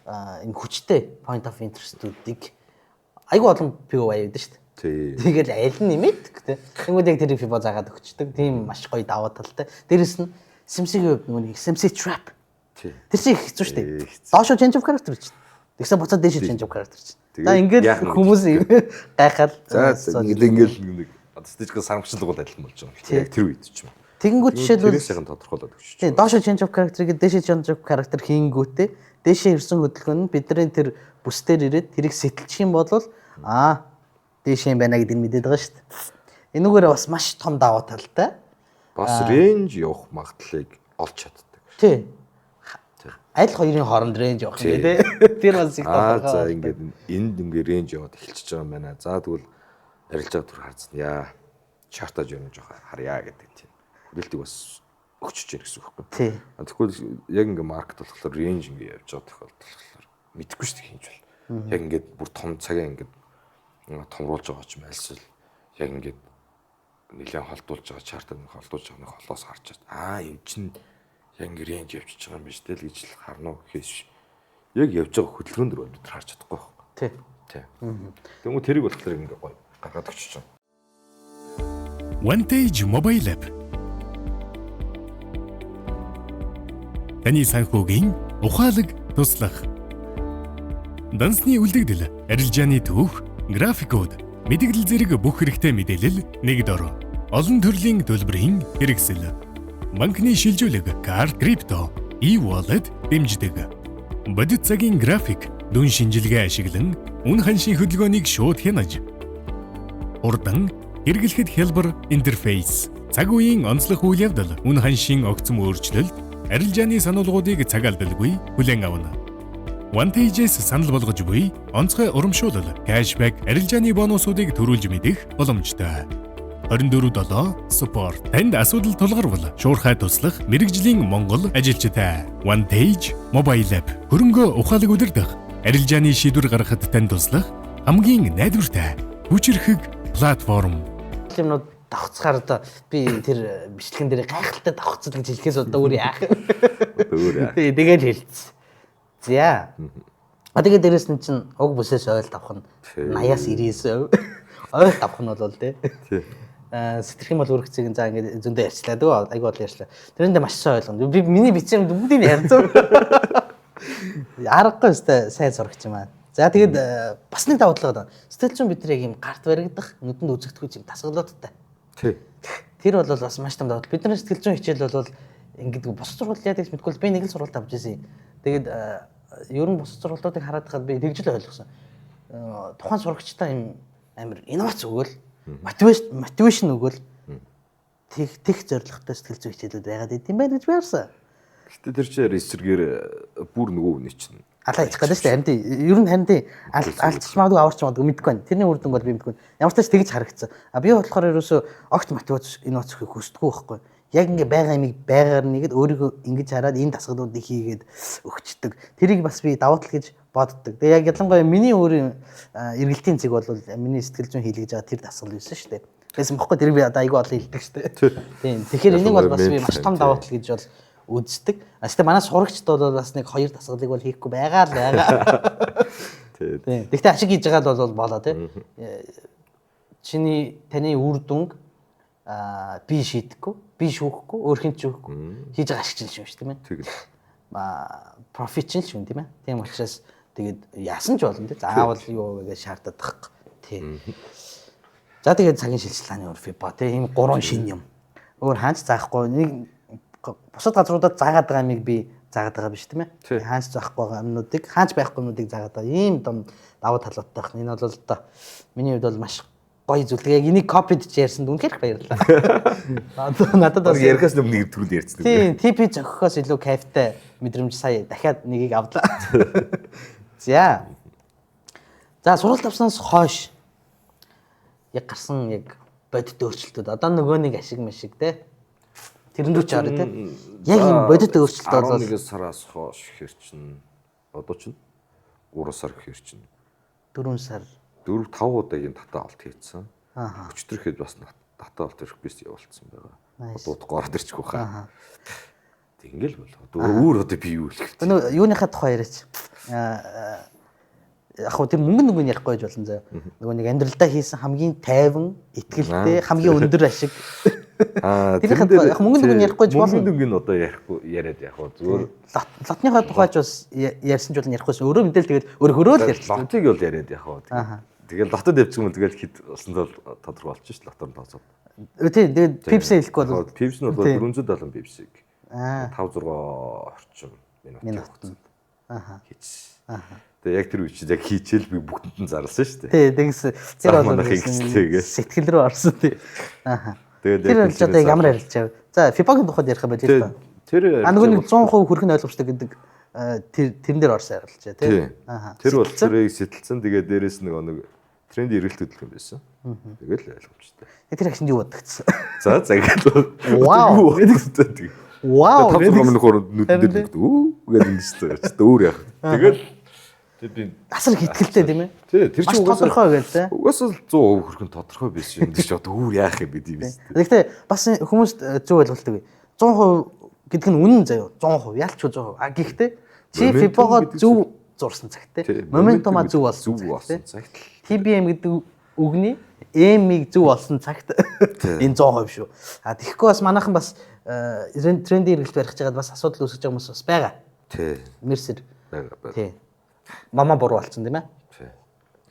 энэ хүчтэй point of interest-үүдийг айгүй олон POI байдаг шүү дээ. Тэгэл аль нь нэмээд тий. Тэнгүүд яг тэр Fibo заагаад өгчдөг. Тийм маш гоё давуу талтай. Дээрэс нь SMC-ийн хувьд нөгөө нэг SMC trap. Тэр чинь их хэцүү шүү дээ. Доошо change of character чинь. Тэгсэн буцаад дээшээ change of character чинь. За ингээд хүмүүс гайхал. За ингээд нэг одоо стратегик сарамчлал бол адилхан болж байгаа юм. Яг тэр үед ч юм. Тэгэнгүүт жишээлбэл тэрээс сайхан тодорхойлоод өгч. Тийм, доошо change of character гэдэг дээшээ change of character хийнгүүтээ дээшээ ирсэн хөдөлгөөн нь бидний тэр бүс дээр ирээд тэрийг сэтэлчих юм бол дээшээ юм байна гэдэг нь мэдээд байгаа шүү дээ. Энүүгээр бас маш том давуу талтай. Бас range явах магадлалыг олж чаддаг. Тий. Аль хоёрын хооронд range явах юм бэ те. Тэр бас их тодорхой. За ингээд энд ингээд range яваад эхэлчихэж байгаа юм байна. За тэгвэл арилжаа төр харцна. Chart аа жоо жоох харъя гэдэг тийм. Хүлээлтийг бас өгчөж яах гэсэн үг байхгүй. Тий. Тэгэхгүй яг ингээ market болохоор range ингээ явж байгаа тохиолдол болохоор мэдэхгүй шүү дээ хийж бол. Яг ингээд бүр том цагаа ингээд томруулж байгаа ч юм альсвал яг ингээд нэлээд холдуулж байгаа chart аа нэг холдуулж байгаа нэг холоос харж байгаа. Энэ чинь яг ингээ range явчихж байгаа юм биш үү л гэж л харна уу гэхээс яг явж байгаа хөдөлгөөн дөр бид харж чадахгүй байхгүй. Тий. Тий. Тэнгүү тэрийг болохоор ингээ гоё гаргаад өгчөж байгаа. Vantage Mobile App таны санхүүгийн ухаалаг туслах. Дансны үлдэгдэл, арилжааны түүх, графикууд, мэдээлэл зэрэг бүх хэрэгтэй мэдээлэл нэг дор. Олон төрлийн төлбөрийн хэрэгсэл. Банкны шилжүүлэг, карт, крипто, e-wallet дэмждэг. Бодит цагийн график, дүн шинжилгээ ашиглан үн ханшийн хөдөлгөөнийг шууд хянаж. Хурдан хэрэглэхэд хялбар интерфейс. Цаг үеийн онцлог үйл явдал, үн ханшийн огцом өөрчлөлт, арилжааны сануулгуудыг цаг алдалгүй хүлээн авна. Vantage-с санал болгож буй онцгой урамшуулал, cashback, арилжааны бонусуудыг төрүүлж мэдэх боломжтой. 24/7 support. Танд асуудал тулгарвал шуурхай туслах мэргэжлийн Монгол ажилчтай. Vantage Mobile App хөрөнгөө ухаалаг удирдах, арилжааны шийдвэр гаргахад танд туслах хамгийн найдвартай хүчирхэг платформ. Юмнууд давхцахаар одоо би тэр бичлэгэн дээр гайхалтай давхцал гэж хэлэхээс одоо өөр яах юм. Одоо өөр яах. Тий, тэгэл хэлсэн. За. А тэгээ дээрэс нь чинь уг бүсээс ойл давах нь 80-аас 99%. Ойл давах нь бол тий. Тий. Сэтгэх юм бол өргөцгийг за ингээд зөндөө ярьчлаа дөө айгуу бол ярьчлаа. Тэрэндээ маш сайн ойлгоно. Би миний бичсэн юм бүгдийг ярьсан. Аргагүй өстэй сайн сурагч юм аа. За тэгээд бас нэг давуу тал байна. Сэтгэл зүйн бид нар яг юм гарт баригдах, нүдэнд үзэгдэхгүй юм дасгалуудтай. Тий. Тэр бол бас маш том давуу тал. Бидний сэтгэл зүйн хичээл бол ингээд бус сургууль яадаг гэж мэдгүй би нэг л сургуульд авч ирсэн. Тэгээд ер нь бус сургуулиудыг хараад байхад би тэгж л ойлгосон. Тухайн сурагчтай юм амар инновац өгөөл, мотивашн өгөөл тех зорилготой сэтгэл зүйн хичээлүүд байгаад идэм байх гэж би харсан. Гэтэ тэр чинь эсрэгээр бүр нөгөө хүний чинь алаа ичих гэдэг шүү дээ. Харин тий. Ер нь харин тий. Алдчих магадгүй аварч магадгүй мэдэхгүй байна. Тэрний үр дүнг бол би мэдэхгүй. Ямар ч тач тэгж харагдсан. А би болохоор ерөөсөө огт мотивац инновац өгөхийг хүсдэггүй байхгүй. Яг ингээ байгаа юмыг байгаар нэгэд өөрийгөө ингэж хараад энэ дасгалуудыг хийгээд өгчдөг. Тэрийг бас би давуу тал гэж боддог. Тэгээ яг ялангуяа миний өөрийн эргэлтийн зэг бол миний сэтгэл зүйн хийлгэж байгаа тэр дасгал байсан шүү дээ. Байсан бохгүй тэрийг би одоо айгүй олон хэлдэг шүү дээ. Тийм. Тэгэхээр энийг бол бас би маш том давуу тал гэж бол үздэг. А гэхдээ манай сурагчд бол бас нэг хоёр дасгалыг бол хийхгүй байгаа л байгаа. Тий. Гэхдээ ашиг хийж байгаа л бол болоо тий. Чиний таны үр дүнг би шийдэхгүй, би шүүхгүй, өөр хэн ч шүүхгүй. Хийж байгаа ашиг чинь шүү дээ тийм ээ. Тэгэл. Профит чинь шүү тийм ээ. Тийм учраас тэгээд яасан ч болно тий. Заавал юу гэж шаарддаг байхгүй. Тий. За тэгээд цагийн шилжилтааны үр Fibo тий. Ийм гурван шинэ юм. Өөр хаач заахгүй нэг бусад газруудад заагаад байгаа юмыг би заагаад байгаа биш тийм ээ. Хаач заахгүй байгаа юмнуудыг, хаач байхгүй юмнуудыг заагаад байгаа. Ийм том давуу талуудтай байна. Энэ бол одоо миний хувьд бол маш гоё зүйл. Тэгээ яг энийг копид ч ярьсанд үнэхээр их баярлалаа. Надад бас ярихаас өмнө нэг төрөнд ярьсан. Тийм, TP зохихоос илүү кайфтай мэдрэмж сая дахиад нэгийг авлаа. За. За сургалт авснаас хойш яг гарсан яг бодит өөрчлөлтүүд. Одоо нөгөө нэг ашиг машиг те. Тэрэн рүү ч орё те. Яг юм бодит өөрчлөлт бол 11 сараас хойш хэр чинь одоо чинь 3 сар гэхэр чинь 4 сар. 4 5 удаагийн дата авалт хийсэн. Аа. Өчтөр ихэд бас дата авалт request явуулсан байгаа. Одоо удахгүй ороод ирчих واخа. Тэг ингээл бол. Одоо өөр одоо би юу хэлэх вэ? Өнөө юуныхаа тухай яриач. Яг хөө тэр мөнгө нүгэн ярихгүй байж болно заяа. Нөгөө нэг амьдралдаа хийсэн хамгийн тайван, итгэлтэй, хамгийн өндөр ашиг. Аа, тэрийнхээ тухай яг мөнгө нүгэн ярихгүй байж болно. Мөнгө нүгэн одоо ярихгүй яриад яг хөө зүгээр лотныхоо тухайч бас ярьсан ч болно ярихгүйсэн. Өөрөө мэдээл тэгэл өөр хөрөөл ярьчихсан. Лотыг бол яриад яг хөө. Тэгэл лотод явчих юм тэгэл хэд болсон бол тодорхой болчих ш лотоор тооцоод. Тийм, тэгээд Pepsi хэлэхгүй бол Pepsi нь бол 470 Pepsi-г. Аа. 5 6 орчим минутын хугацаанд. Аа. Хийчихсэн. Аа. Тэгээ яг тэр үе чинь яг хийчихэл би бүгдэнд нь зарласан шүү дээ. Тий, тэгс тэр бол сэтгэл рүү орсон тий. Аа. Тэгээд тэр арилжаа одоо ямар арилжаа вэ? За, Fibo-гийн тухайд ярих юм байна л да. Тэр нөгөө нэг 100% хүрэх нь ойлгомжтой гэдэг тэр тэрэн дээр орсон арилжаа тий. Аа. Тэр бол тэрийг сэтэлсэн. Тэгээ дээрээс нэг тренд эргэлт хөдөлгөөн байсан. Тэгэл ойлгомжтой. Тэр агшинд юу бодогдсон? За, загал. Вау. Вау. 5 6 минут нүдэн дээр нүгд үү гэдэг юм шүү дээ. Өөр яах. Тэгэл тэр би асар их итгэлтэй тийм ээ. Тий, тэр чинь угаасаа тодорхой гээл те. Угаасаа 100% хүрэх нь тодорхой байсан юм. Тэр чинь одоо өөр яах юм бэ тийм ээ. Гэхдээ бас хүмүүст зөв ойлголттой. 100% гэдэг нь үнэн заяа. 100% ялч 100%. А гэхдээ чи Fibo-го зөв зурсан цагт те. Моментума зөв болсон цагт. TBM гэдэг үгний M-ийг зөв олсон цагт энэ 100% шүү. А тэгэхгүй бас манайхан бас трендийн эргэлт барих чагаад бас асуудал үүсгэж байгаа хүмүүс бас байгаа. Тий. Мерсер. Байгаа. Тий. Мама буруу болсон тийм ээ. Тий.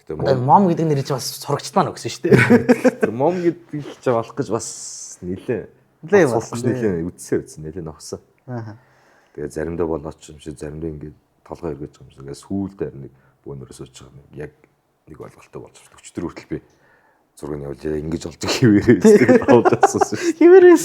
Гэтэ мом гэдэг нэр чинь бас сурагчд маань өгсөн шүү дээ. Тэр мом гэдэг чинь олох гэж бас нилээ. Нилээ бас нилээ үдсээ нилээ ногсон. Аа. Тэгээ заримдаа болооч юм шиг заримдаа ингээд толгой эргэж байгаа юм шиг. Тэгээ сүүлд харин нэг бөөнөрөө сууж байгаа нэг яг нэг ойлголттой болж байна. Өчтөр хүртэл би зургийг явуулж ингэж олж хിവэрээ тэгээд аваад асуусан шүү. Хിവэрээс.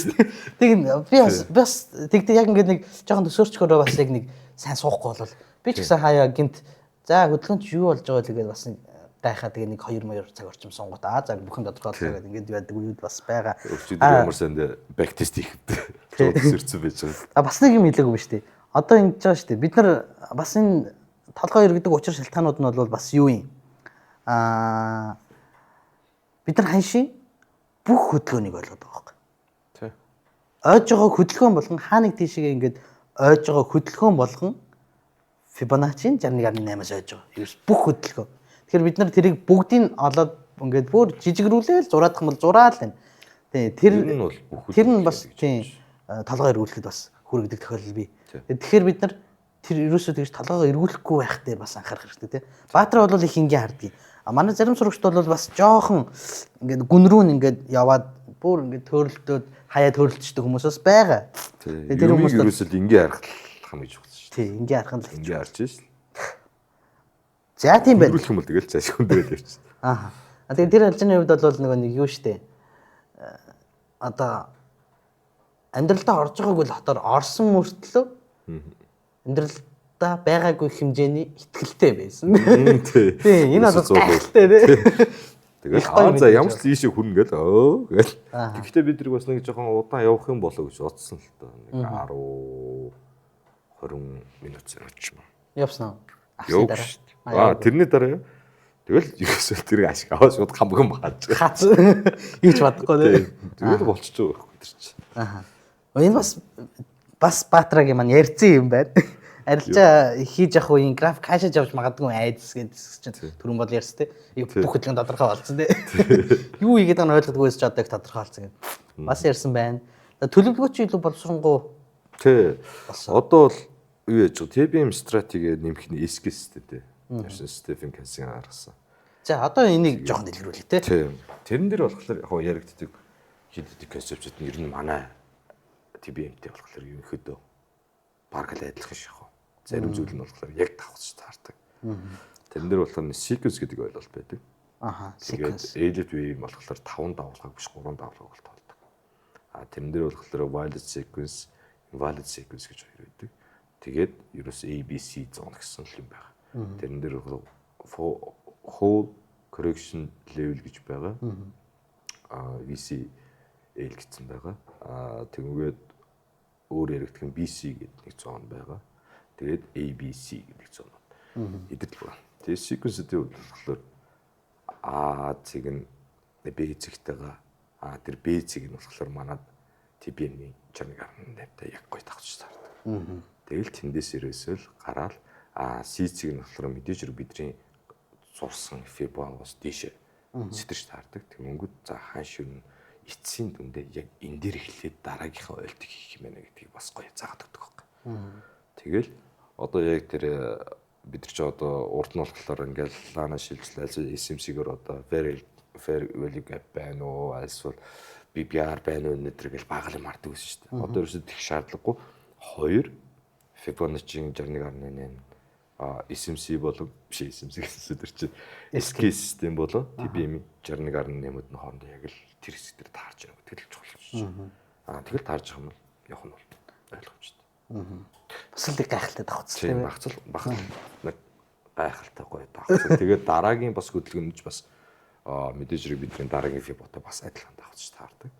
Тэг би бас тэгтээ яг ингээд нэг жоохон төсөөрчгөрөө бас яг нэг сайн суухгүй бол би ч гэсэн хаяа гинт за хөдөлгөөн чи юу болж байгаа вэ гэдээ бас нэг гайхаа тэгээ нэг 2 цаг орчим сунгууд аа за бүх юм тодорхойлоо гэдэг ингээд байдаг үед бас байгаа. Өчигдөр ямар санд бэк тест хийхдээ жоо төсөрсөн байж байгаа. А бас нэг юм хэлээгүй юм шүү дээ. Одоо ингэж байгаа шүү дээ. Бид нар бас энэ толгой эргэдэг учир шалтгаанууд нь бол бас юу юм? Аа бид нар ханшийн бүх хөдөлгөөнийг ойлгоод байгаа байхгүй. Тий. Ойж байгаа хөдөлгөөн болгон хаа нэг тийшээ ингээд ойж байгаа хөдөлгөөн болгон Fibonacci-ийн 61.8-аас ойж байгаа. Ерөөс бүх хөдөлгөөн. Тэгэхээр бид нар тэрийг бүгдийг олоод ингээд бүр жижигрүүлээл зураадах юм бол зураал байна. Тий, тэр нь бол бүх тэр нь бас тий толгой эргүүлэхэд бас хүрэгдэг тохиолдол бий. Тэгэхээр бид нар тэр ерөөсөө тэгж толгойгоо эргүүлэхгүй байх дээр бас анхаарах хэрэгтэй тий. Баатар бол их ингийн хардгийг. А манай зарим сурагчд бол бас жоохон ингээд гүн рүү нь ингээд яваад бүр ингээд төөрөлтөөд хаяа төөрөлдчихдөг хүмүүс бас байгаа. Тэр хүмүүс ерөөсөө л ингийн харах хамгийн чухал шүү. Тий, ингийн харах нь л ингийн харж шээ. За тийм байна. Эргүүлэх юм бол тэгэл цааш хүндрэл явчихсан. Аа. Тэгээ тэр арилжааны хувьд бол нөгөө нэг юу штэ. Одоо амьдралдаа орж байгаагүй л хотоор орсон мөртлөө амьдралдаа байгаагүй хэмжээний итгэлтэй байсан. Тий. Энэ бол гайхалтай тий. Тэгэл аа за ямар ч ийшээ хүрнэ гэл өө гэл. Гэхдээ бид нар бас нэг жоохон удаан явах юм болоо гэж бодсон л доо. Нэг 10 20 минут зэрэг юм. Явсан уу? Авсны дараа. Аа тэрний дараа юу? Тэгэл ерөөсөө тэрийг ашиг аваад шууд хамган бааж. Хац. Юу ч бодохгүй тий. Тэгэл болчихж байгаа байхгүй тэр чинь. Аа. Энэ бас Баатрагийн маань ярьсан юм байна. Арилжаа хийж явах үеийн график хаашаа явж магадгүй айдас гэдэг чинь түрүүн бол ярьсан тий. Бүх хөдөлгөөн тодорхой болсон тий. Юу хийгээд байгааг нь ойлгодгүйс ч одоо их тодорхой болсон гэдэг. Бас ярьсан байна. Төлөвлөгөө чи илүү боловсронгуй. Тий. Одоо бол юу яаж байгаа TBM стратеги нэмэх нь SK систем тий. Ярьсан Стефен Кенсийн гаргасан. За одоо энийг жоохон дэлгэрүүлье тий. Тий. Тэрэн дээр болохоор яг яригддаг хэд хэдэн концепцүүд нь ер нь манай TBM-тэй болохоор ерөнхийдөө бараг л адилхан шахав. Зарим зүйл нь болохоор яг давхцаж таардаг. Тэрэн дээр болохоор sequence гэдэг ойлголт байдаг. Аха, sequence. Elliott wave болохоор 5 давалгааг биш 3 давалгааг бол тоолдог. А тэрэн дээр болохоор valid sequence, invalid sequence гэж хоёр байдаг. Тэгээд ерөөс ABC zone гэсэн л юм байна. Тэрэн дээр whole correction level гэж байгаа. А VCL гэсэн байгаа. А тэгмгээд өөр яригдах нь BC гэдэг нэг зон байгаа. Тэгээд ABC гэдэг зон. Эдэрл байна. Тэгээ sequence-ийн хувьд болохоор А цэг нь B цэгтэйгээ А тэр B цэг нь болохоор манад TPM-ийн 61.8-тай яг гоё давхцаж таардаг. Тэгэл тэндээс ирээсэл гараал а C цэг нь болохоор мэдээж хэрэг бидний зурсан Fibo-гоос дээшээ сэтэрч таардаг. Тэгэнгүүт за ханш юу н эцсийн дүндээ яг энэ дээр эхлээд дараагийнхаа ойлтыг хийх юм байна гэдгийг бас гоё заагаад өгдөг байхгүй. Тэгэл одоо яг тэр бид нар ч одоо урд нь болохоор ингээл лана шилжлээ SMC-гэр одоо fair value gap байна уу, альсвал BPR байна уу энэ төр гэл багал юм хардаг байсан шүү дээ. Одоо ерөөсөө тех шаардлагагүй хоёр Fibonacci 61.8 а SMC болон биш SMC гэсэн тэр чинь SK систем болон TBM 61.8-д нь хоорондоо яг л тэр хэсэг дээр таарч байгаа гэдэг л чухал шүү. Аа тэгэл таарч байгаа юм бол явах нь бол ойлгомжтой. Бас л гайхалтай давхцал тийм ээ. Багцал нэг гайхалтай гоё давхцал. Тэгээд дараагийн бас хөдөлгөөнөж бас мэдээж хэрэг бидний дараагийн Fibo-той бас адилхан давхцаж таардаг.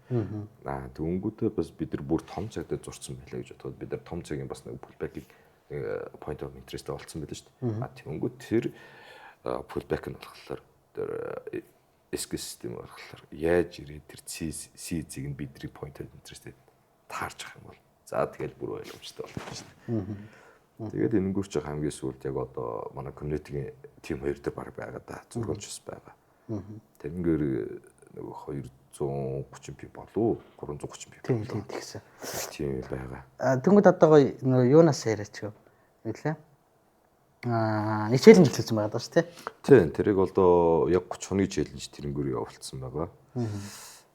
Аа тэгэнгүүтээ бас бид нар бүр том цагтаа зурцсан байлаа гэж бодоход бид нар том цагийн бас нэг pullback-ийг point of interest олцсон байлаа шүү дээ. А тэгэнгүүт тэр pullback нь болохоор тэр SK систем болохоор яаж ирээд тэр C C зэг нь бидний point of interest таарч ах юм бол за тэгэл бүр ойлгомжтой болно шүү дээ. Тэгээд энэнгүүр чи хамгийн сүүлд яг одоо манай community-гийн team 2 дээр баг байгаа да. Зургалж бас байгаа. Тэрнгээр нөгөө 230 pip болов 330 pip. Тийм тийм тэгсэн. Тийм байгаа. А тэнгууд одоо гоё нөгөө юунаас яриач юу? Үлээ. Аа нэг challenge хэлсэн байгаа даа шүү дээ. Тийм, тэрийг одоо яг 30 хоногийн challenge тэрнгээр явуулсан байгаа.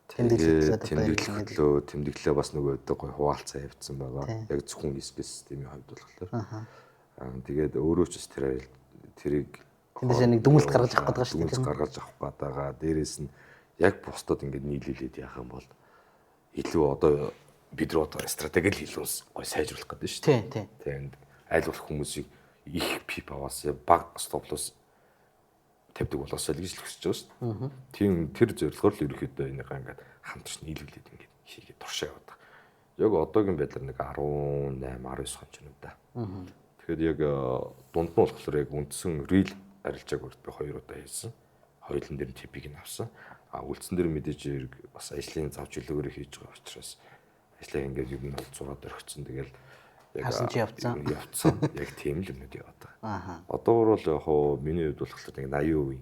Тэмдэглэл хөтлөө, тэмдэглэлээ бас нөгөө өдөө гоё хуваалцаа явуулсан байгаа. Яг зөвхөн SK системийн хувьд болохоор. Аа тэгээд өөрөө ч бас тэрийг тэндээс нэг дүнэлт гаргаж авах гэдэг шүү дээ. Дүнэлт гаргаж авах гэдэг. Дээрээс нь яг бусдад ингээд нийлүүлээд яах юм бол илүү одоо бид нар одоо стратеги л илүү гоё сайжруулах гэдэг шүү дээ. Тийм тийм. Аль болох хүмүүсийг их pip аваасаа бага stop loss тавьдаг болоосоо л гэж л хүсэж байгаа шүү дээ. Тийм тэр зорилгоор л ерөөхдөө энийг ингээд хамтарч нийлүүлээд ингээд хийгээд туршаа яваад байгаа. Яг одоогийн байдлаар нэг 18 19 хон ч юм да. Тэгэхээр яг дунд нь болохоор яг үндсэн real арилжааг урд би хоёр удаа хийсэн. Хоёулын дээр нь TP-г нь авсан. А үлдсэн дээр мэдээж хэрэг бас ажлын зав чөлөөгөөр хийж байгаа учраас ажлаа ингээд ер нь бол 6 дөрөгцөн. Тэгэл яг харсан чи явцсан. Явцсан. Яг тийм л юмнууд яваад байгаа. Аа. Одоогор бол яг хоо миний хувьд болохоор нэг 80%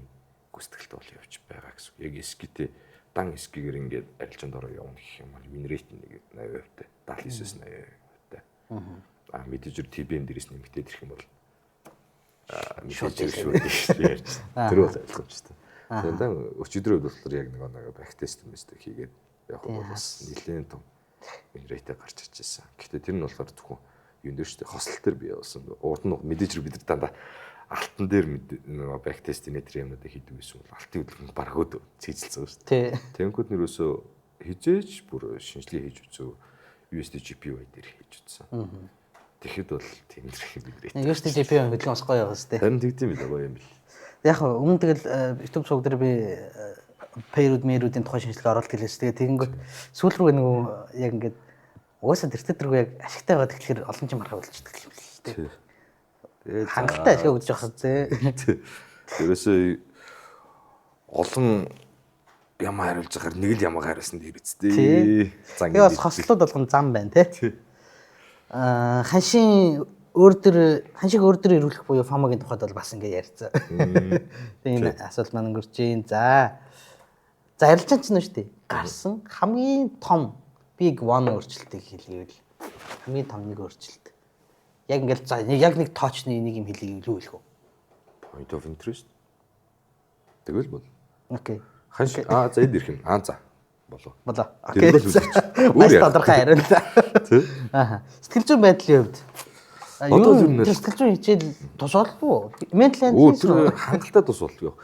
гүйцэтгэлтэй бол явж байгаа гэсэн. Яг SK-тэй дан SK-гээр ингээд арилжаанд ороо явна гэх юм бол win rate нэг 80% та 79-с 80% та. Аа мэдээж үр TBM дээрээс нэмэгдээд ирэх юм бол мэдээж шууд ярьж. Тэр бол ойлгомжтой. Тэгээд өчигдрийн хувьд болохоор яг нэг backtest юмстэй хийгээд явах бол бас нэлээд том win rate гарч ирж байсан. Гэхдээ тэр нь болохоор зөвхөн юун дээр шүү дээ. Хослол дээр бий болсон. Урд нь мэдээж бид нар дандаа алтан дээр нөгөө backtest энэ тэр юмнуудыг хийдэг байсан бол алтын хөдөлгөөн бараг өд цэцэлсэн шүү дээ. Тэнгүүд нэрөөсөө хизээч бүр шинжилгээ хийж үзөө USD JPY дээр хийж үзсэн. Тэгэхэд бол тийм л win rate. USD JPY хөдөлгөөн бас гоё байгаа шүү дээ. Харин тэгдэм билээ гоё юм бил. Яг өмнө тэгэл YouTube сувг дээр би pair-үүд мэрүүдийн тухай шинжилгээ оруулалт хэлээс. Тэгээ тэгэнгүүт сүүл рүү нөгөө яг ингээд угаасаа тэртээ тэргүй яг ашигтай байгаад тэгэхээр олон жим харах болчихдог юм л дээ. Тэгээд хангалттай ашиг өгч явах зээ. Ерөөсөө олон юм хариулж байхаар нэг л юм хариулсан дээр үсттэй. Зан. Тэгээ бас хослууд болгон зам байна те. Аа ханшийн өөр дөр ханшиг өөр дөр ирүүлэх буюу FOMO-гийн тухайд бол бас ингэ ярьцсан. Тэгээ энэ асуулт маань өнгөрч гин. За. За арилжаач нь шүү дээ. Гарсан хамгийн том big one өөрчлөлтийг хэлгээвэл хамгийн том нэг өөрчлөлт. Яг ингээл за яг нэг тоочны нэг юм хэлийг юу хэлэх вэ? Point of interest. Тэгэл бол. Okay. Ханш аа за энд ирэх юм. Аа за. Болоо. Болоо. Okay. Маш тодорхой хариуллаа. Тий. Аа. Сэтгэл зүйн байдлын хувьд Одоо юу тэр сэтгэл зүйн хичээл тус болов уу? Mental Өө тэр хангалттай тус болдог.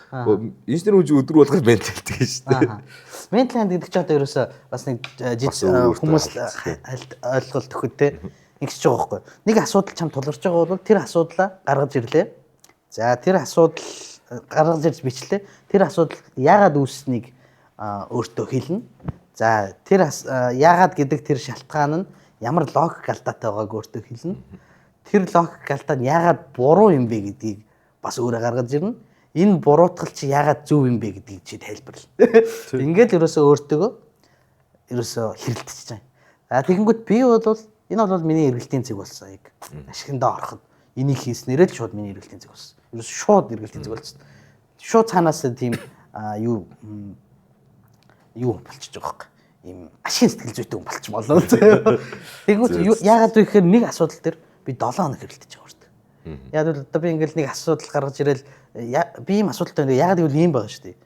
Инженер үжи өдөр болгох mental гэдэг шүү дээ. Mental hand гэдэг чинь одоо ерөөсөө бас нэг хүмүүс ойлголт өгөхөд те ингэж байгаа байхгүй. Нэг асуудал чам тулгарч байгаа бол тэр асуудлаа гаргаж ирлээ. За тэр асуудал гаргаж ирж бичлээ. Тэр асуудал яагаад үүссэнийг өөртөө хэлнэ. За тэр яагаад гэдэг тэр шалтгаан нь ямар логик алдаатай байгааг өөртөө хэлнэ. Тэр логик алдаа нь яагаад буруу юм бэ гэдгийг бас өөрөө гаргаж ирнэ. Энэ буруутгал чи яагаад зөв юм бэ гэдгийг чи тайлбарла. Ингээд л ерөөсөө өөртөөгөө ерөөсөө хэрэлдэж байгаа юм. За тэгэнгүүт би бол энэ бол миний эргэлтийн зэг болсон яг. Ашигндаа ороход энийг хийснээрээ л шууд миний эргэлтийн зэг болсон. Ерөөсөө шууд эргэлтийн зэг болсон. Шууд цаанаас тийм юу юу болчихж байгаа байхгүй. Ийм ашигын сэтгэл зүйтэй хүн болчих болоо. Тэгэнгүүт яагаад вэ гэхээр нэг асуудал дээр би 7 хоног хэрэлдэж байгаа шүү дээ. Яг л одоо би ингээл нэг асуудал гаргаж ирэл би ийм асуудалтай байна. Яагаад гэвэл ийм байгаа шүү дээ.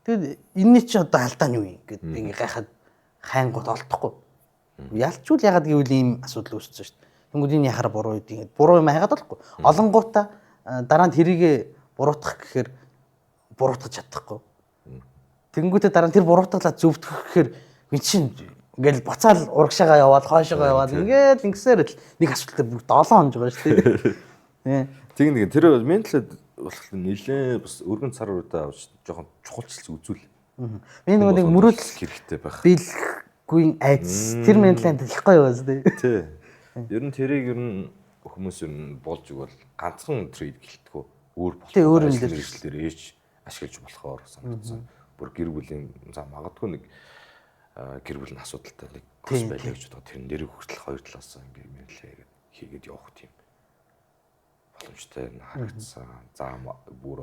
Тэгэд энэний чи одоо алдаа нь юу юм гэд би ингээ гайхаад хайнгууд олдохгүй. Ялчгүй яагаад гэвэл ийм асуудал үүссэн шүү дээ. Тэнгүүд энэ яхаар буруу гэдэг. Буруу юм хайгаад болохгүй. Олонгуудаа дараа нь тэрийг буруутгах гэхээр буруутгах чадахгүй. Тэнгүүтээ дараа нь тэр буруутгалаа зөвтгөх гэхээр би чинь ингээл буцаал урагшаага яваад хойшоогоо яваад ингээл ингэсээр л нэг асуудал дээр бүгд 7 хоног байгаа шүү дээ. Тийм нэг тэр ментал болохоор нэлээ бас өргөн цар удаа авч жоохон чухалчилж үзүүл. Би нөгөө нэг мөрөөдөл хэрэгтэй байх. Биелэхгүй айдас тэр менталын хэлэхгүй юу бас тий. Тий. Ер нь тэрийг ер нь хүмүүс ер нь болж игэл ганцхан трейд гэлтгүү өөр болох. Тий, өөр юм дээр хэрэгслээр ээж ашиглаж болохоор санагдсан. Бүр гэр бүлийн за магадгүй нэг гэр бүлийн асуудалтай нэг курс байлаа гэж бодоход тэрэн дээр хүртэл хоёр талаас ингээ ментал хийгээд явах тийм боломжтой нь харагдсан. За бүр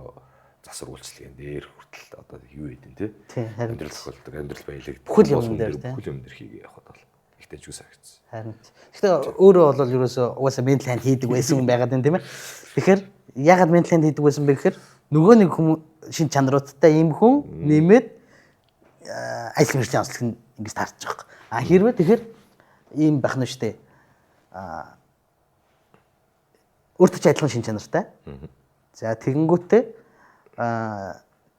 засвар үйлчилгээнд дээр хүртэл одоо юу хийдэн те амьдрал тохиолдог амьдрал баялаг бүхэл юм дээр бүхэл юм дээр хийгээ явахад бол их дэжгүй санагдсан. Харин. Гэхдээ өөрөө бол ерөөсөө угаасаа mental hand хийдэг байсан хүн байгаад байна тийм ээ. Тэгэхээр яагаад mental hand хийдэг байсан бэ гэхээр нөгөө нэг хүмүүс шин чанаруудтай ийм хүн нэмээд ажил мэргэжлийн онцлог нь ингэж таарч байгаа юм. А хэрвээ тэгэхээр ийм байх нь шүү дээ. Өөртөө ч адилхан шин чанартай. За тэгэнгүүтээ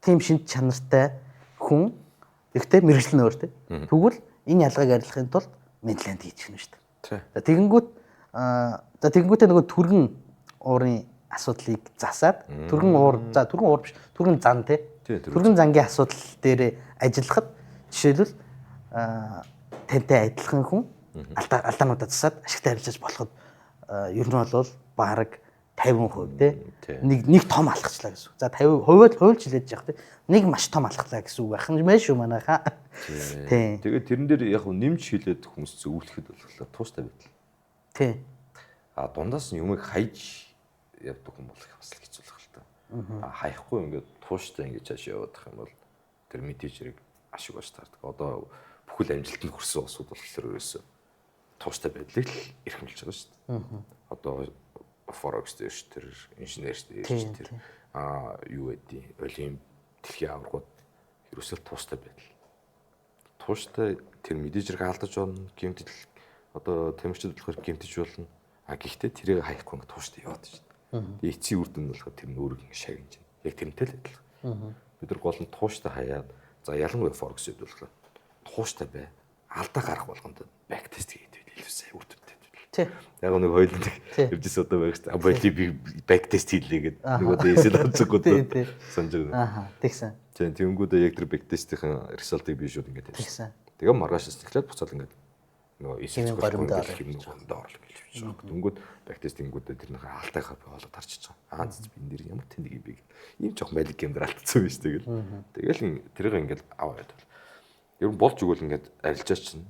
тийм шин чанартай хүн ихтэй мэргэжил нь өөр тий. Тэгвэл энэ ялгааг арилгахын тулд mental hand хийчих нь шүү дээ. За тэгэнгүүт за тэгэнгүүтээ нөгөө түргэн уурын асуудлыг засаад түргэн уур за түргэн уур биш түргэн зан тий. Түргэн зангийн асуудал дээр ажиллахад жишээлбэл тантай адилхан хүн алдаануудаа засаад ашигтай харилцаж болоход ер нь бол бараг 50% тий. Нэг том алхачлаа гэсэн үг. За 50% хувьд хилээж явах тий. Нэг маш том алхлаа гэсэн үг байх юм байна шүү манайхаа. Тий. Тэгээд тэрэн дээр яг нэмж хилээд хүмүүс зөвлөхөд болохоор тууштай байдал. Тий. А дундаас нь юмыг хайж явдаг хүн болох бас л хэцүү л та. А хаяхгүй ингээд тууштай ингээд цааш явах юм бол тэр мэдээж хэрэг ашиг болж таардаг. Одоо бүхэл амжилтанд хүрсэн улсууд болохоор ерөөсөө тууштай байдлыг л эрхэмлж байгаа шүү дээ. Одоо Forex дээр тэр инженер дээр тэр юу гэдэг олимп дэлхийн аваргууд ерөөсөө тууштай байдал. Тууштай тэр мэдээж хэрэг алдаж болно, гэмтэл одоо тамирчид болохоор гэмтэж болно. А гэхдээ тэрийг хаяхгүй ингээд тууштай яваад шүү дээ. Тэгээ эцсийн үр дүн нь болохоор тэр нь өөрөг ингээд шагнаж байна. Яг тэрнтэй л адилхан. Бид нар гол нь тууштай хаяад за ялангуяа Forex үүд болохоор тууштай бай. Алдаа гарах болгонд back test хийгээд илүү сайн үр дүнтэй. Тий. Яг нэг хоёул нэг явжсэн одоо байх шүү дээ. Боли би back test хийлээ гэдэг нөгөө дээсэл онцгой санаж байгаа. Ааха, тэгсэн. Тийм, тэгэнгүүтээ яг тэр back test-ийн result-ыг би шууд ингээд тавьсан. Тэгээ маргааш эхлээд буцаад ингээд нөгөө эсэл горимдоо орлоо гэж явж байгаа. Тэнгүүд back test-ингүүдээ тэрнийхээ алтайгаа би олоод харчиж байгаа. Аа би энэ дэр ямар тэнэг юм бэ гэх. Ийм жоох малик юм дээр алдсан юм шүү дээ гэл. Тэгэл тэрийг ингээд аваад байвал. Ер нь болж өгвөл ингээд арилжаа чинь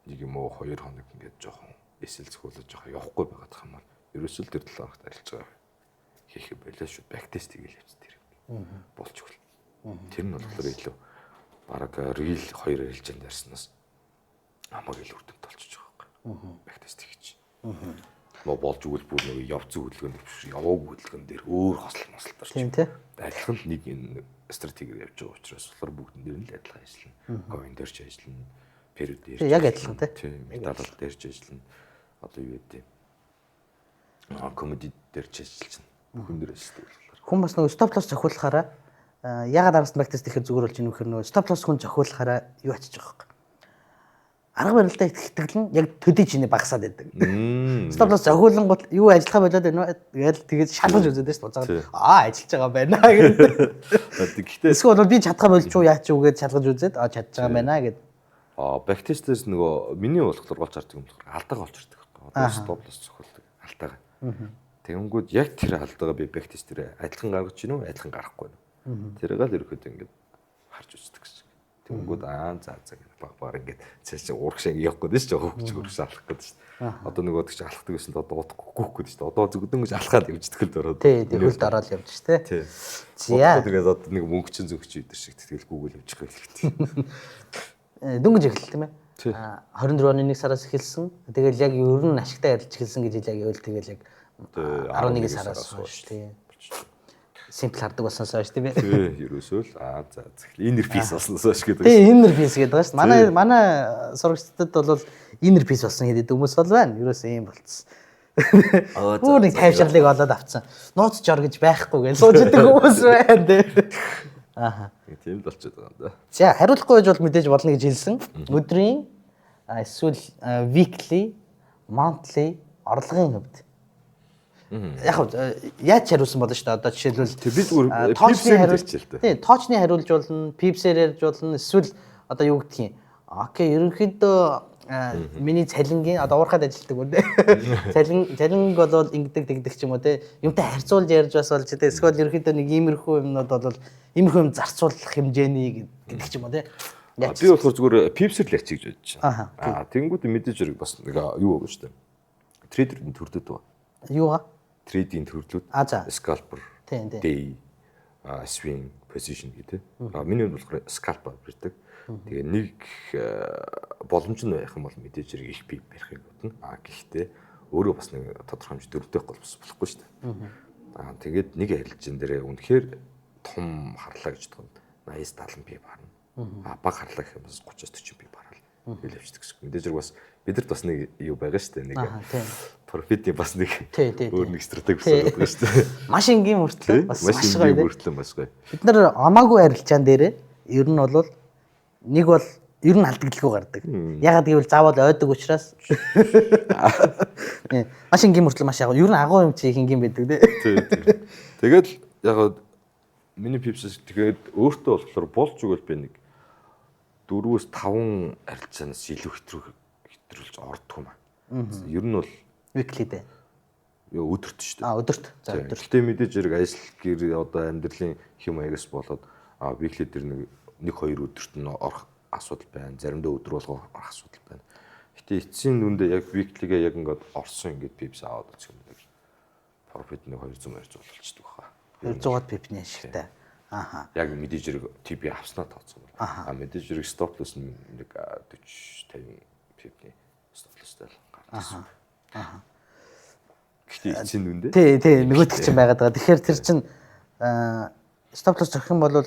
нэг юм уу 2 хоног ингээд жоохон эсэл зөхүүлж жоохон явахгүй байгаад юм бол ерөөсөө л тэр 7 хоногт арилж байгаа хийх юм байлаа шүү. Back test хийгээл явц тэр юм. Болж өгвөл. Тэр нь болохоор илүү бараг real 2 арилжаанд ярьснаас хамаг илүү үр дүнтэй болчихж байгаа байхгүй. Back test хийж. Нөө болж өгвөл бүр нэг явцсан хөдөлгөөн биш яваагүй хөдөлгөөн дээр өөр хосол мосолт орчих. Тийм тий. Адилхан л нэг энэ стратегиэр явж байгаа учраас болохоор бүгдэн дээр нь л адилхан ажиллана. Coin дээр ч ажиллана. Период дээр. Яг адилхан тий. Тийм, металл дээр ч ажиллана. Одоо юу гэдэг юм. Комеди дээр ч ажиллана. Бүхэн дээр ажилладаг болохоор. Хүн бас нөгөө stop loss зохиулахаараа ягаад араас нь backtest гэхээр зүгээр болж ийнө гэхээр нөгөө stop loss хүн зохиулахаараа юу ачиж байгаа юм бэ? Арга барилдаа итгэл нь яг төдий чиний багасаад байдаг. Stop loss зохиулангууд юу ажиллахаа болоод байна вэ гээл тэгээд шалгаж үзээд шүү дээ. Буцаад аа ажиллаж байгаа байна гэдэг. Гэхдээ эсвэл бол би чадхаа болчих уу яач уу гэж шалгаж үзээд аа чадж байгаа байна гэд. Аа backtest-ээс нөгөө миний болохоор олж хардаг юм болохоор алдаагаа олж хардаг байхгүй. Одоо stop loss зохиулдаг алдаагаа. Тэгэнгүүт яг тэр алдаагаа би backtest дээр адилхан гаргаж гинүү, адилхан гаргахгүй юу. Тэрийг л ерөөхдөө ингээд харж үздэг гэсэн. Тэгэнгүүт аа за за гэх баг баг ингээд цааш урагш ингэ явах гэдэг шүү дээ. Хөгж хөргөш алах гэдэг шүү дээ. Одоо нөгөөдөг чи алхдаг гэсэн л одоо удахгүй гүйх гэдэг шүү дээ. Одоо зүгдэн гэж алхаад явждаг л дөрөө. Тий, тий хөлд ороод явж ш тий. Тий. За. Тэгээд одоо нэг мөнгө чин зөнгө чи идэр шиг тэгэл Google явчих байлээ. Дөнгөж эхэлсэн тийм ээ. 24 оны 1 сараас эхэлсэн. Тэгэл яг ер нь ашигтай ярилж эхэлсэн гэж хэлээ гэвэл тэгэл яг 11 сараас хойш тий. Simple хардаг болсноос хойш тийм ээ. Тий, ерөөсөө л аа за inner peace болсноос хойш гэдэг. Тий, inner peace гэдэг байгаа шүү. Манай сурагчдад бол inner peace болсон гэдэг хүмүүс бол байна. Ерөөсөө ийм болцсон. Бүр нэг тайвширлыг олоод авцсан. Нууц жор гэж байхгүй гэж сууж идэг хүмүүс байна тий. Ааха. Тийм л болчиход байгаа юм да. За, хариулахгүй байж бол мэдээж болно гэж хэлсэн. Өдрийн эсвэл weekly, monthly орлогын хувьд. Яг яаж хариулсан болно шүү дээ. Одоо жишээлбэл би зүгээр тоочны хариулж тий, тоочны хариулж болно, pips-ээр ярьж болно, эсвэл одоо юу гэдгийг. Okay, ерөнхийдөө миний цалингийн одоо уурхад ажилладаг үү те. Цалинг бол ингэдэг тэгдэг ч юм уу те. Юмтай харьцуулж ярьж бас болж те. Эсвэл ерөнхийдөө нэг иймэрхүү юмнууд бол иймэрхүү юм зарцуулах хэмжээний гэдэг ч юм уу те. Би болохоор зүгээр pips-ээр л ярьчих гэж бодож байна. Аа тэгэнгүүт мэдээж хэрэг бас нэг юу байгаа шүү дээ. Trader-ийн төрлүүд байгаа. Юугаа? Trading төрлүүд. Scalper, day, swing, position гэдэг. Аа миний хувьд болохоор scalper барьдаг. Тэгээ нэг боломж нь байх юм бол мэдээж хэрэг их pip барихыг бодно. Аа гэхдээ өөрөө бас нэг тодорхой хэмжээ дөрөвтэй бол бас болохгүй шүү дээ. Аа тэгээд нэг арилжин дээрээ үнэхээр том харлаа гэж бодоход 80 70 pip харна. Аа баг харлаа гэх юм бас 30-аас 40 pip харал. Тэгэл явчихдаг гэсэн. Мэдээж хэрэг бас бидэрт бас нэг юу байгаа шүү дээ. Нэг profit-ийн бас нэг өөр нэг стратеги бас байгаа шүү дээ. Маш энгийн мөртлөө бас маш гоё. Мөртлөө маш гоё. Бид нар амаагүй арилжаан дээрээ ер нь бол нэг бол ер нь алдагдлгүй гардаг. Ягаад гэвэл заавал ойдог учраас. Маш энгийн мөртлөө маш агуу. Ер нь агуу юм чи их энгийн байдаг тий. Тэгээд яг миний pips тэгээд өөртөө болохоор болж өгвөл би нэг 4-5 арилжаанаас илүү хэтрүүлж ордгүй юм аа. Ер нь бол weekly дээ. Йоо өдөрт шүү дээ. Аа өдөрт. За өдөрт. Гэтэ мэдээж хэрэг ажил гэр одоо амьдралын хэм маягаас болоод weekly дээр нэг 2 өдөрт нь орох асуудал байна. Заримдаа өдөр болгоо орох асуудал байна. Гэтэ эцсийн дүндээ яг weekly-гээ яг ингээд орсон ингээд pips аваад үзэх юм нэг profit нэг 200 200 болчихдог баха. 200-аад pip-ний ашигтай. Ааха. Яг мэдээж хэрэг TP авснаа тооцсон бол. Аа мэдээж хэрэг stop loss нь нэг 40 50 pip-ний stop loss-тай л гардаг. Ааха. Гэхдээ эцсийн дүндээ. Тий, тий, нөгөөдөг чинь байгаад байгаа. Тэгэхээр тэр чинь stop loss зохих юм бол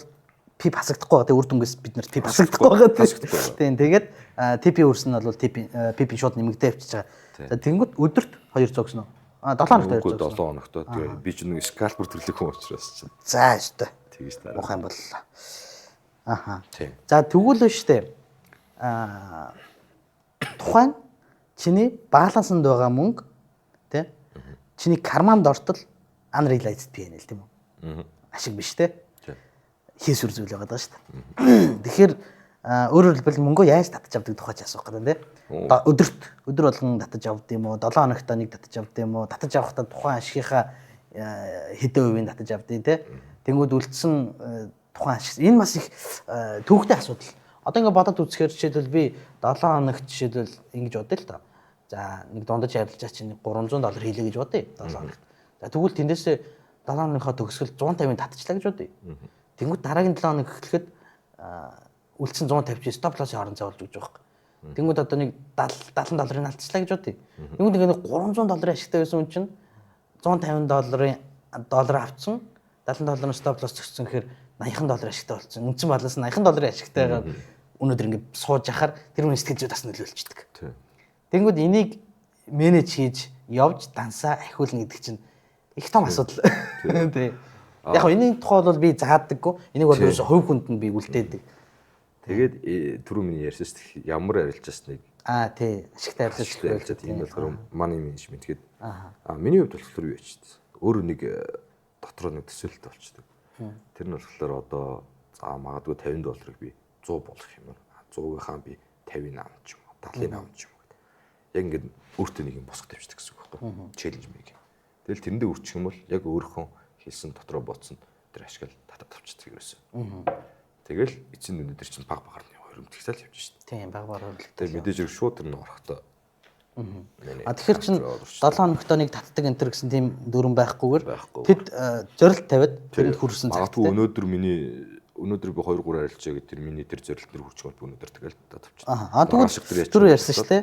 pip хасагдахгүй байгаа. Тэг үр дүнгээс бид нар pip хасагдахгүй байгаа. Тийм, тэгээд TP өрсөн нь бол TP pip шууд нэмэгдээ явчихж байгаа. За тэгэнгүүт өдөрт 200 гэсэн үү? А 7 хоногт 200. 7 хоногт. Тэгээ би ч нэг scalper төрлөх хүн учраас чинь. За өстой. Тэгэж дараа. Ух юм боллоо. Аха. За тэгвэл штэ. Аа тухайн чиний балансанд байгаа мөнгө тий чиний карманд ортол unrealized PNL тийм үү? Ашиг биш тий. Хийсвэр зүйл байгаа даа шүү дээ. Тэгэхээр өөрөөр хэлбэл мөнгөө яаж татаж авдаг тухай ч асуух гэдэг тий. Өдөрт өдөр болгон татаж авд юм уу? 7 хоногт нэг татаж авд юм уу? Татаж авахдаа тухайн ашигынхаа хэдэн хувийн татаж авдیں тий. Тэнгүүд үлдсэн тухайн ашиг энэ бас их төвөгтэй асуудал. Одоо ингээ бодоод үзэхээр жишээлбэл би 7 хоногт жишээлбэл ингэж бодъё л доо. За нэг дундаж арилжаа чинь 300 доллар хийлээ гэж бодъё 7 хоногт. За тэгвэл тэндээсээ 7 хоногийн төгсгөл 150-ыг татчихлаа гэж бодъё. Тэнгүүд дараагийн 7 хоног эхлэхэд үлдсэн 150 чи stop loss-ын орон зай болж өгч байгаа юм. Тэнгүүд одоо нэг 70 70 долларыг алдчихлаа гэж бодъё. Тэнгүүд ингээ 300 долларын ашигтай байсан хүн чинь 150 долларын доллар авцсан 70 долларын stop loss зөксөн гэхээр 80 доллар ашигтай болсон. Үндсэн баланс 80 долларын ашигтайгаар өнөөдөр ингээ сууж яхаар тэр хүний сэтгэл зүйд бас нөлөөлчихдөг. Тэнгүүд энийг manage хийж явж дансаа ахиулна гэдэг чинь их том асуудал. Тий. Яг нь энэний тухай бол би заадаггүй. Энийг бол ерөөсө хувь хүнд нь би үлдээдэг. Тэгээд түрүү миний ярьсан шүү дээ. Ямар арилжаас нэг аа тий ашигтай арилжаач арилжаад энэ болохоор money management гэдэг. Аа миний хувьд болохоор юу яач вэ? Өөрөө нэг дотроо нэг төсөөлөлт болчдөг. Тэр нь болохоор одоо за магадгүй 50 долларыг би 100 болох юм. 100-ийнхаа би 50-ыг авч юм уу, 70-ыг авч юм уу гэдэг. Яг ингээд өөртөө нэг юм босго тавьчихдаг гэсэн үг байхгүй. Challenge мэг. Тэгэл тэрэндээ үрчих юм бол яг өөрийнхөө хийсэн дотроо бодсон тэр ашиг л татаад авчдаг ерөөсөө. Тэгэл эцсийн дүндээ тэр чинь баг багаар нь хуримтлагдал явж шít. Тийм, баг багаар хуримтлагдал. Тэгээ мэдээж хэрэг шууд тэр нь орохдоо. А тэгэхээр чин 7 хоногт нэг татдаг энэ төр гэсэн тийм дүрэн байхгүйгээр тэд зорилт тавиад тэрэнд хүрсэн цагт. Магадгүй өнөөдөр миний өнөөдөр би 2 3 арилжаа гэдэг тэр миний тэр зорилт нэр хүрчих бол өнөөдөр тэгэл татавч. Аа тэгвэл түр ярьсан шүү дээ.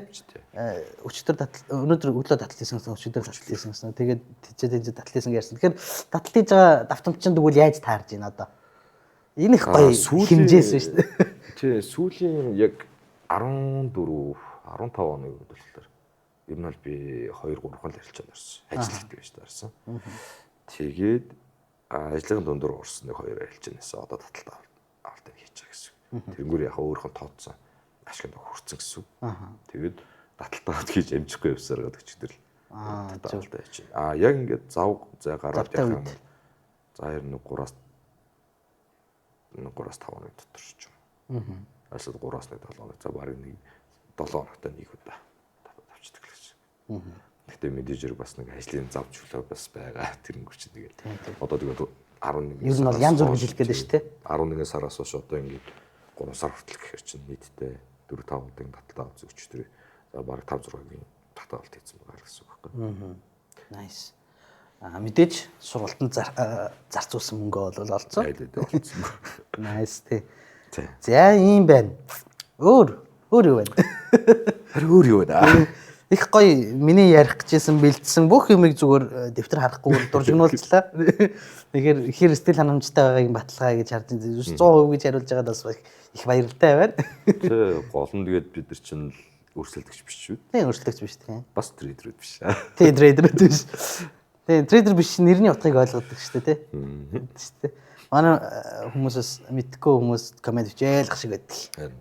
Өчтөр татал өнөөдөр өглөө татал хийсэн гэсэн өчтөр татал хийсэн гэсэн. Тэгээд тийч татал хийсэн гэсэн. Тэгэхээр татал хийж байгаа давтамж чинь тэгвэл яаж таарж байна одоо? Энэ их гоё хэмжээсэн шүү дээ. Тий, сүүлийн яг 14 15 оны үед болохоор ер нь бол би 2 3 л арилжаанд орсон. Ажил хийдэг байж таарсан. Тэгээд ажлын дундуур орсон нэг 2 арилжаанаас одоо таталт авалтыг хийж байгаа гэсэн. Тэрнгээр яг өөрийнхөө тооцсон ашигт хүрсэн гэсэн. Тэгээд таталт авалт хийж амжихгүй явсаар гэдэг чигтэр л таталт авалт хийж. А яг ингээд зав зай гараад явах юм бол за ер нь 3-аас 5 хоног дотор ч юм. Ажлууд 3-аас 7 хоног. За бараг нэг 7 хоногтой нэг удаа таталт авчдаг л гэсэн. Гэхдээ мэдээж хэрэг бас нэг ажлын зав чөлөө бас байгаа. Тэрнгүүр чинь тэгээд одоо тэгээд 11 ер нь бол янз бүр хэлэх гээд шүү дээ. 11 сараас хойш одоо ингээд 3 сар хүртэл гэхэр чинь нийтдээ 4 5 удаагийн таталт авч өчтөр за бараг 5 6-гийн таталт авалт хийсэн байгаа л гэсэн үг байхгүй. Nice. А мэдээж сургалтанд зарцуулсан мөнгөө бол олцсон. Олцсон. Nice тий. За ийм байна. Өөр юу байна? Харин өөр юу байна? Их гоё миний ярих гэжсэн бэлдсэн бүх юмыг зүгээр дэвтэр харахгүйгээр дуржигнуулчлаа. Тэгэхээр хэр сэтгэл ханамжтай байгааг баталгаа гэж харж байна. 100% гэж хариулж байгаад бас их баяртай байна. Тэ гол нь тэгээд бид нар чинь өрсөлдөгч биш шүү. Тийм, өрсөлдөгч биш тийм. Бас трейдерүүд биш. Тийм, трейдерүүд биш. Тийм, трейдер биш нэрний утгыг ойлгодог шүү дээ, тийм. Шүү дээ. Манай хүмүүсээс мэдхгүй хүмүүс коммент бичээл гэх шиг байдаг.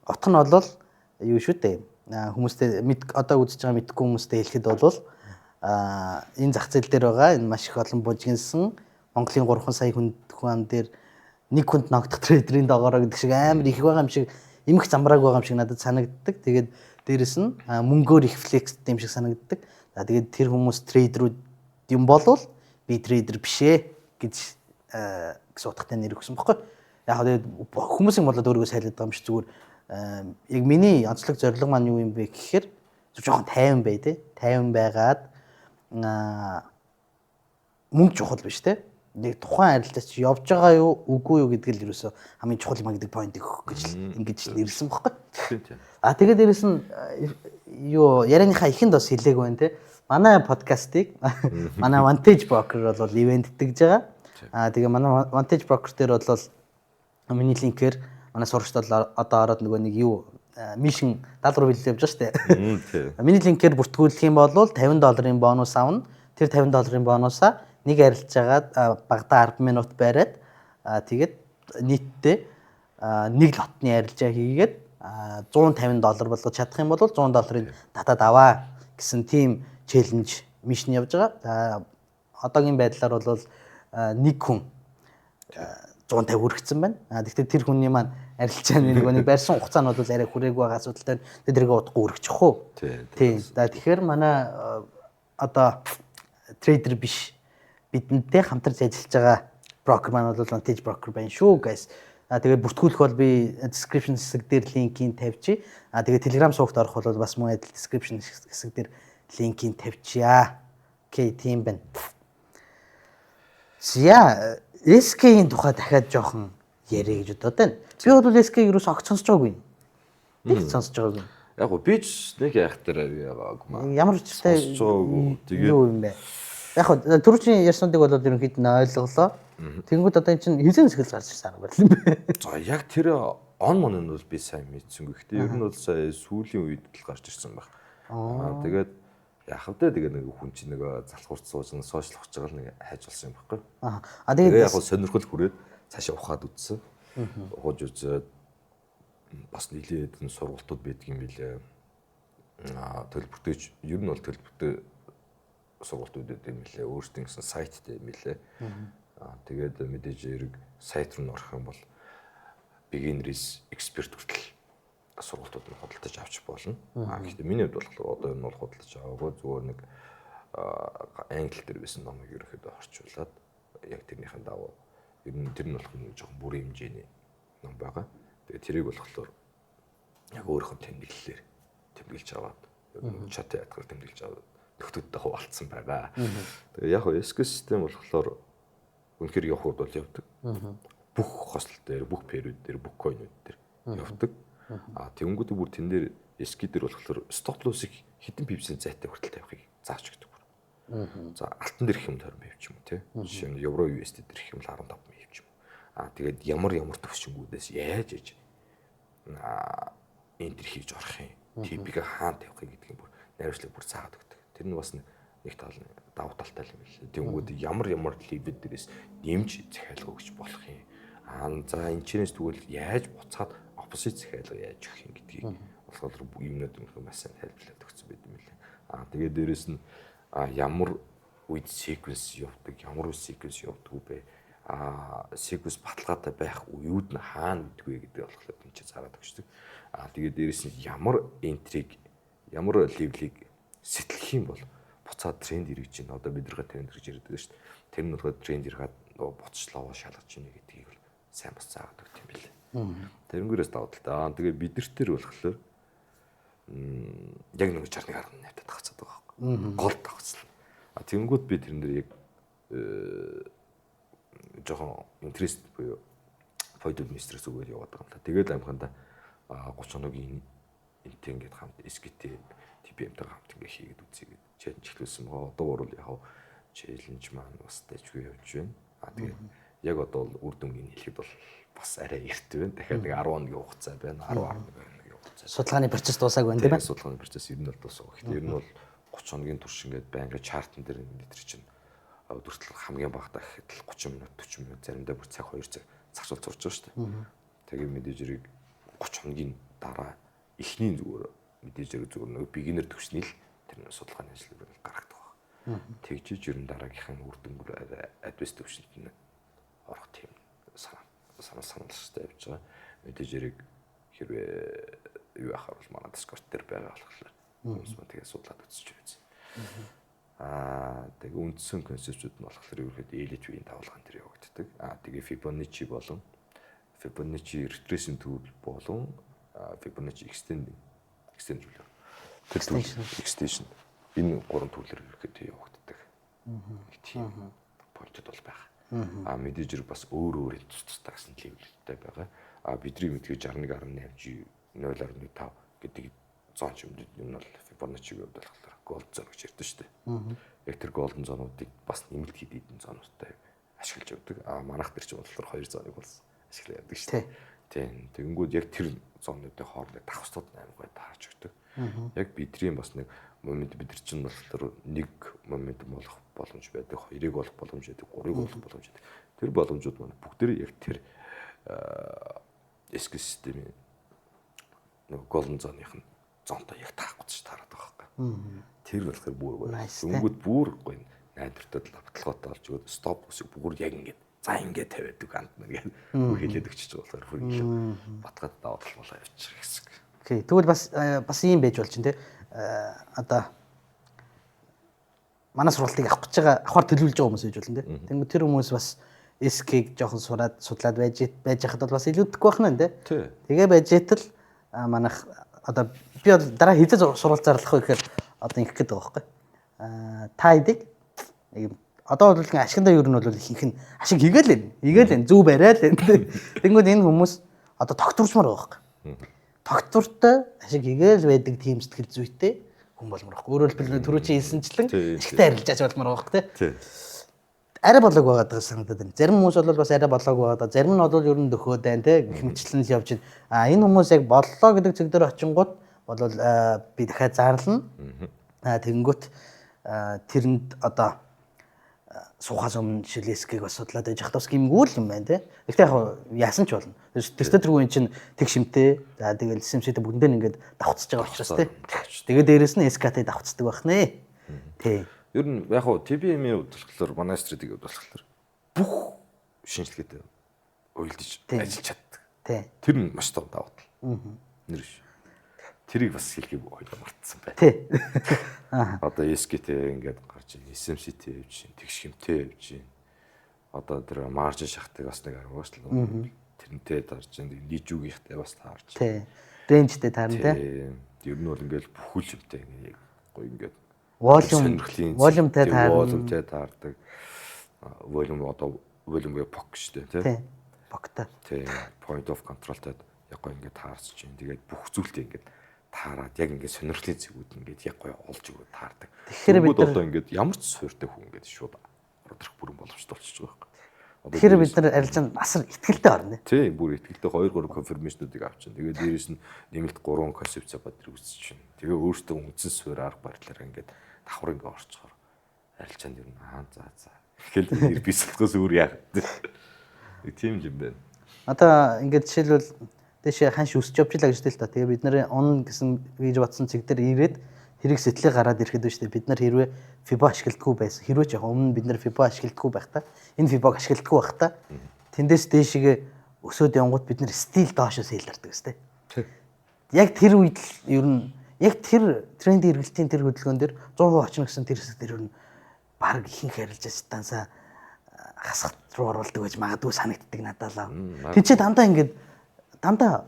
Утга нь бол юу шүү дээ. Хүмүүстэй одоо үзэж байгаа мэдхгүй хүмүүстэй хэлэхэд бол энэ зах зээл дээр байгаа энэ маш их олон бужигнсан Монголын 3 сая хүн ам дээр нэг хүнд ногдох трейдерийн доогоороо гэдэг шиг амар их байгаа юм шиг эмх замбрааг байгаа юм шиг надад санагддаг. Тэгээд дээрэс нь мөнгөөр их флекс юм шиг санагддаг. За тэгээд тэр хүмүүс трейдерүүд юм болвол би трейдер биш ээ гэж гэсэн утгатай нэр өгсөн баггүй. Яг тэгээд хүмүүсийн болоод өөрийгөө сайлаад байгаа юм шиг зүгээр яг миний онцлог зорилго маань юу юм бэ гэхээр жоохон тайван бай тээ. Тайван байгаад мөнгө чухал биш тээ. Нэг тухайн арилжаач явж байгаа юу үгүй юу гэдэг л ерөөсөө хамгийн чухал юм а гэдэг поинтыг өгөх гэж ингэж нэрлсэн баггүй. А тэгээд дээрэс нь юу ярианыхаа ихэнд бас хэлээг байна тээ. Манай подкастыг манай Vantage Broker бол ивентдэг байгаа. А тэгээ манай Vantage Broker дээр бол миний линкээр манай сурагчд бол одоо ороод нөгөө нэг юу mission даалгавар биелэл явж байгаа шүү дээ. Миний линкээр бүртгүүлэх юм бол $50 бонус авна. Тэр $50 бонусаа нэг арилжаагаад багадаа 10 минут бариад тэгээд нийтдээ нэг лотны арилжаа хийгээд $150 болгож чадах юм бол $100-ыг татаад аваа гэсэн тийм челленж mission явж байгаа. Одоогийн байдлаар бол нэг хүн 150 хүргэсэн байна. Гэхдээ тэр хүний маань арилжааны нөгөө нэг барьсан хугацаа нь бол арай хүрээгүй байгаа асуудалтай. Тэр тэргээ удахгүй үргэчих үү. Тийм. За тэгэхээр манай одоо трейдер биш бидэнтэй хамтарч ажиллаж байгаа брокер маань бол Vantage Broker байна шүү guys. Тэгээд бүртгүүлэх бол би description хэсэг дээр линкийг тавьчих. Тэгээд Telegram сувагт орох бол бас мөн адил description хэсэг дээр линкийг тавьчихъя. Окей, тийм байна. За SK-ийн тухай дахиад жоохон яриа гэж бодоод байна. Би бол SK-г юус огт сонсож байгаагүй. Нэг сонсож байгаагүй. Яг гоо би ч нэг яах дээр байгаагүй. Ямар учиртай тэгээд юу юм бэ? Яг гоо түрүүчийн ярьсандыг бол ерөнхийд нь ойлголоо. Тэнгүүд одоо эн чинь хизэн сэтгэл гарч ирсэн арга барил юм бэ? За яг тэр он мон нь бол би сайн мэдсэнгүй. Гэтэ ер нь бол сая сүүлийн үед л гарч ирсэн баг. Аа тэгээд яах вэ? Тэгээд нэг хүн чинь нэг залхуурт сууж нэг сошиал ухаж байгаа л нэг хайж болсон юм баггүй. Аа тэгээд яг сонирхол хүрээд цаашаа ухаад үзсэн. Ухаж үзээд бас нэлээд энэ сургалтууд байдаг юм билээ. Аа төлбөртэй ер нь бол төлбөртэй сургалтууд байдаг юм билээ. Өөрсдийн гэсэн сайттай юм билээ. Аа тэгээд мэдээж эрг сайт руу орох юм бол beginner-ээс expert хүртэл сургалтууд нь худалдаж авч болно. Аа гэхдээ миний хувьд болохоор одоо энэ бол худалдаж аваагүй зүгээр нэг англи дээр байсан номыг ерөнхийдөө орчуулад яг тэрнийхэн дагуу ер нь тэр нь болох нь жоохон бүрийн хэмжээний ном байгаа. Тэгээ тэрийг болохоор яг өөрийнхөө тэмдэглэлээр тэмдэглэж аваад чат ятгаар тэмдэглэж аваад нөхдүүдтэй хуваалцсан байгаа. Тэгээ яг хөө SQ систем болохоор үнэхээр явах бол явдаг. Бүх хосол дээр, бүх период дээр, бүх койнууд дээр явдаг. А тэгэнгүүтээ бүр тэн дээр SQ дээр болохоор stop loss-ыг хэдэн pips-ийн зайтай хүртэл тавихыг зааж өгдөг. За алтан дээр их юм 20 pip ч юм уу тий. Жишээ нь евро USD дээр их юм 15 pip ч юм уу. А тэгээд ямар ямар төвшингүүдээс яаж яаж enter хийж орох юм. TP-г хаана тавих юм гэдгийг бүр найруулчлаг бүр заагаад өгдөг. Тэр нь бас нэг тал давуу талтай юм билээ. Тэнгүүд ямар ямар level дээрээс нэмж захиалга өгч болох юм. Аа за энэ чирээс тэгвэл яаж буцаад opposite захиалга яаж өгөх юм гэдгийг болохоор юмнууд юм маш сайн тайлбарлаад өгсөн байт юм билээ. Аа тэгээд дээрэс нь ямар үед sequence явдаг, ямар үед sequence явдаггүй бэ? А sequence баталгаатай байх үеүд нь хаана гэдгүй гэдэг болохоор энэ чинь заагаад өгчдөг. А тэгээд дээрэс нь ямар entry-г, ямар level-ийг сэтлэх юм бол буцаад тренд эргэж байна. Одоо бидэргээ тренд эргэж ирдэг шүү дээ. Тэр нь болохоор тренд эргээд нөгөө буцчлаваа шалгаж ийнэ гэдгийг бол сайн бас заагаад өгд юм билээ. Тэрнгээрээс давуу талтай. Аа тэгээ бидэрт тэр болохоор яг нэг 61.8 тавцаад байгаа байхгүй. Гол давцсан. А тэгэнгүүт би тэрэн дээр яг жоохон interest буюу point of interest зүгээр яваад байгаа юм л та. Тэгээд амханда 30 хоногийн энтэй ингээд хамт SKT TPM-тэй хамт ингээд хийгээд үзье гэж challenge эхлүүлсэн байгаа. Одоо бол яг challenge маань бас дэжгүй явж байна. А тэгээд яг одоо бол үр дүнгийн хэлэхэд бол бас арай эрт байна. Дахиад нэг 10 хоногийн хугацаа байна. 10 11 хоногийн хугацаа. Судалгааны процесс дуусаагүй байна тийм ээ. Судалгааны процесс ер нь бол дуусаагүй. Гэхдээ ер нь бол 30 хоногийн турш ингээд байнгын chart-ан дээр ингээд тэр чинь өдөртөл хамгийн багадаа гэхэд л 30 минут, 40 минут, заримдаа бүр цаг 2 цаг зарцуул зурж байгаа шүү дээ. Тэгээ мэдээж хэрэг 30 хоногийн дараа эхний зүгээр мэдээж хэрэг зүгээр нөгөө beginner төвшний л тэр судалгааны ажил нь гаргадаг баг. Тэгжиж ер нь дараагийнхын үр дүнгээр advanced төвшөнд нь орох тийм санаа санаа саналштай явж байгаа. Мэдээж хэрэг хэрвээ юу яхаар бол манай Discord дээр байгаа болохоор хүмүүс маань тэгээ судлаад үзэж байсан. Аа тэгээ үндсэн концепцүүд нь болохоор ерөнхийдөө Elliott Wave-ийн давалгаан дээр явагддаг. Аа тэгээ Fibonacci болон Fibonacci retracing tool болон Fibonacci extend extend юу лээ. Тэр tool extension энэ гурван tool-ээр ерөнхийдөө явагддаг. Нэг тийм point-д бол байгаа. Аа мэдээж хэрэг бас өөр өөрийн тус тустай гэсэн level-тэй байгаа. Аа бидний мэдгээ 61.8 G 0.5 гэдэг zone ч юм юм бол Fibonacci-гийн хувьд болохоор gold zone гэж ярьдаг шүү дээ. Яг тэр golden zone-уудыг бас нэмэлт хэд хэдэн zone-уудтай ашиглаж явдаг. А манайх тэр чинь болохоор хоёр zone-ыг бол ашиглаж явдаг шүү дээ. Тийм. Тэгэнгүүт яг тэр zone-уудын хоорондоо давхцууд амар гой таарч өгдөг. Яг бидний бас нэг момент бид нар чинь болохоор нэг момент болох боломж байдаг, хоёрыг болох боломж байдаг, гурыг болох боломж байдаг. Тэр боломжууд маань бүгдээр яг тэр SQ системийн нэг golden zone-ийнх нь zone-той яг таахгүй ч таарад байгаа байхгүй. Тэр болохоор бүр гоё. Дөнгөд бүр гоё найдвартай баталгаатай болж өгөөд stop loss-ыг бүр яг ингээд за ингээд тавиад үг анд мэн гэдэг бүр хэлээд өгчөж байгаа болохоор бүр илүү батгаад давуу тал болоо явчих гэсэн. Окей. Тэгвэл бас бас ийм байж болж чинь те. Одоо манай сургалтыг авах гэж байгаа, авахар төлөвлөж байгаа хүмүүс байж болно те. Тэнгүү тэр хүмүүс бас SK-г жоохон сураад судлаад байж байж хахад бол бас илүүдэхгүй байх нь те. Тэгээ байж итэл манайх одоо би бол дараа хэзээ сургалт зарлах вэ гэхээр одоо ингэх гээд байгаа байхгүй. Та хэдийг нэг одоо бол ингээ ашигндаа ер нь бол ихэнх нь ашиг хийгээл байна. Хийгээл байна. Зүв бариад байна. Тэнгүүд энэ хүмүүс одоо тогтворчмоор байгаа байхгүй. Тогтвортой ашиг хийгээл байдаг тийм сэтгэл зүйтэй хүн болмоор байхгүй. Өөрөөр хэлбэл түрүү чи хэлсэнчлэн ашигтай арилжаач болмоор байгаа байхгүй тий. Арай болоог байгаад байгаа санагдаад байна. Зарим хүмүүс бол бас арай болоог байгаад байгаа. Зарим нь бол ер нь дөхөөд байна те гэх мэтчлэн л явж байна. А энэ хүмүүс яг боллоо гэдэг цэг дээр очингууд болвол би дахиад зарлана. А тэгэнгүүт тэрэнд одоо суухаас өмнө шилэскийг бас судлаад байж хат бас гимгүү л юм байна те. Гэхдээ яг яасан ч болно. Тэртээ тэргүй эн чинь тэг шимтэй. За тэгэл SMC-тэй бүгдэндээ ингээд давхцаж байгаа учраас те. Тэгээ дээрэс нь SKT давхцдаг байх нэ. Тий. Ер нь яг хуу TBM-ийн хувьд болохоор манай стратегийн хувьд болохоор бүх шинжилгээтэй уялдаж ажиллаж чаддаг. Тий. Тэр нь маш том давуу тал. Нэр ш. Тэрийг бас хэлхийг хоёул мартсан байна. Тий. Одоо SGT ингээд гарч ийн, SMCT явж ийн, тэгш хэмтэй явж ийн. Одоо тэр margin шахтыг бас нэг арга шүү дээ. Тэрнтэй таарч ийн, нийжүүгийнхтэй бас таарч. Тий. Range тэй таарна тий. Ер нь бол ингээд бүхэл юмтай ингээд гоё ингээд volume тай таарна. Volume тай таардаг. Volume одоо volume гээ POC шүү дээ тий. POC той. Тий. Point of control-тай яг гоё ингээд таарч чинь. Тэгээд бүх зүйлтэй ингээд таарад яг ингээд сонирхлын зэгүүд ингээд яг гоё олж өгөөд таардаг. Тэгэхээр бид нар одоо ингээд ямар ч суурьтай хүн ингээд шууд ороод ирэх бүрэн боломжтой болчихж байгаа байхгүй. Тэгэхээр бид нар арилжаанд асар итгэлтэй орно. Тийм, бүр итгэлтэй 2 3 confirmation-уудыг авчин. Тэгээд дээрэс нь нэмэлт 3 концепц бод тэр үүсэж чинь. Тэгээ өөртөө үндсэн суурь арга барилаар ингээд давхар ингээд орчхоор арилжаанд ер нь аа за за. Тэгэл бисэлтгээс өөр яах вэ? Тийм л юм байна. Одоо ингээд жишээлбэл дэшээ ханш өсч явж илаа гэж тэгэл та. Тэгээ бид нарын он гэсэн гэж бодсон цэг дээр ирээд хэрэг сэтлээ гараад ирэхэд биш үү? Бид нар хэрвээ Fibo ашигладаггүй байсан. Хэрвээ ч яг өмнө бид нар Fibo ашигладаггүй байхдаа энэ Fibo-г ашигладаггүй байхдаа тэндээс дээшгээ өсөөд явангууд бид нар still доошоо sell гардаг гэстэй. Яг тэр үед л ер нь яг тэр трендийн эргэлтийн тэр хөдөлгөөн дээр 100% очно гэсэн тэр хэсэг дээр ер нь баг ихэнх арилжаачтансаа хасах руу оруулдаг гэж магадгүй санагддаг надад л. Тэнд чи дандаа ингээд дандаа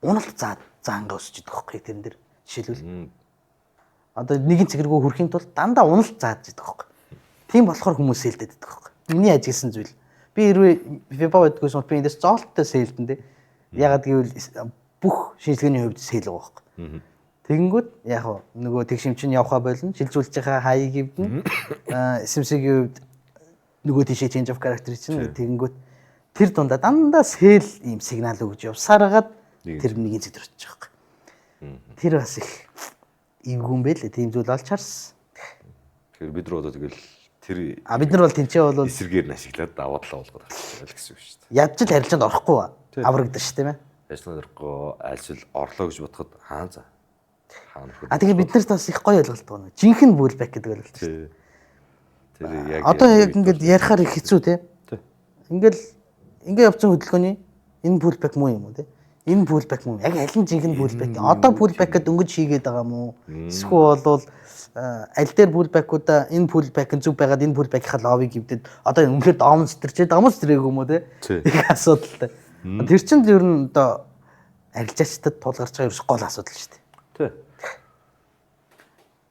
уналт заангаа өсөж идэх байхгүй тэрэн дээр. Жишээлбэл одоо нэгэн цэг рүү хүрэхийн тулд дандаа уналт зааж идэх байхгүй. Тийм болохоор хүмүүс sell дээд идэх байхгүй. Миний ажигласан зүйл. Би хэрвээ Fibo байдгүйсэн бол би эндээс зоолттой sell дэн дээ. Ягаад гэвэл бүх шинжилгээний хувьд sell байгаа байхгүй. Тэгэнгүүт яг нөгөө тэгш юм чинь явхаа болно. Шилжүүлж байгаа хаяг эвдэн. SMC-ийн хувьд нөгөө тийшээ change of character чинь тэгэнгүүт тэр дундаа дандаа sell ийм сигнал өгж явсараад тэр нэгэн цэг дээр очиж байгаа юм. Тэр бас их эвгүй юм бэ лээ. Тийм зүйл олж харсан. Тэгэхээр бид нар одоо тэгэл тэр бид нар бол тэнцээ бол эсэргээр нь ашиглаад даваа талаа болгоод авчих л гэсэн үг шүү дээ. Ядч л арилжаанд орохгүй аврагдана шүү тийм ээ. Арилжаанд орохгүй альсвал орлоо гэж бодоход хаан за. А тэгээ бид нарт бас их гоё ойлголт байна. Жинхэнэ pullback гэдэг ойлголт шүү дээ. Тэр яг одоо яг ингээд ярихаар их хэцүү те. Ингээл ингээ явцсан хөдөлгөөний энэ pullback муу юм уу те? Энэ pullback муу. Яг аль нь жинхэнэ pullback? Одоо pullback гэдээ дөнгөж хийгээд байгаа мó? Эсвэл бол аль дээр pullback-уудаа энэ pullback нь зөв байгаад энэ pullback-ийнхаа low-ыг эвдэд одоо үнэхээр down сэтэрчээд down сэтрээг юм уу те? Их асуудалтай. Тэр чинь ер нь одоо арилжаачдад тулгарч байгаа ерөөс гол асуудал шүү дээ. Тий.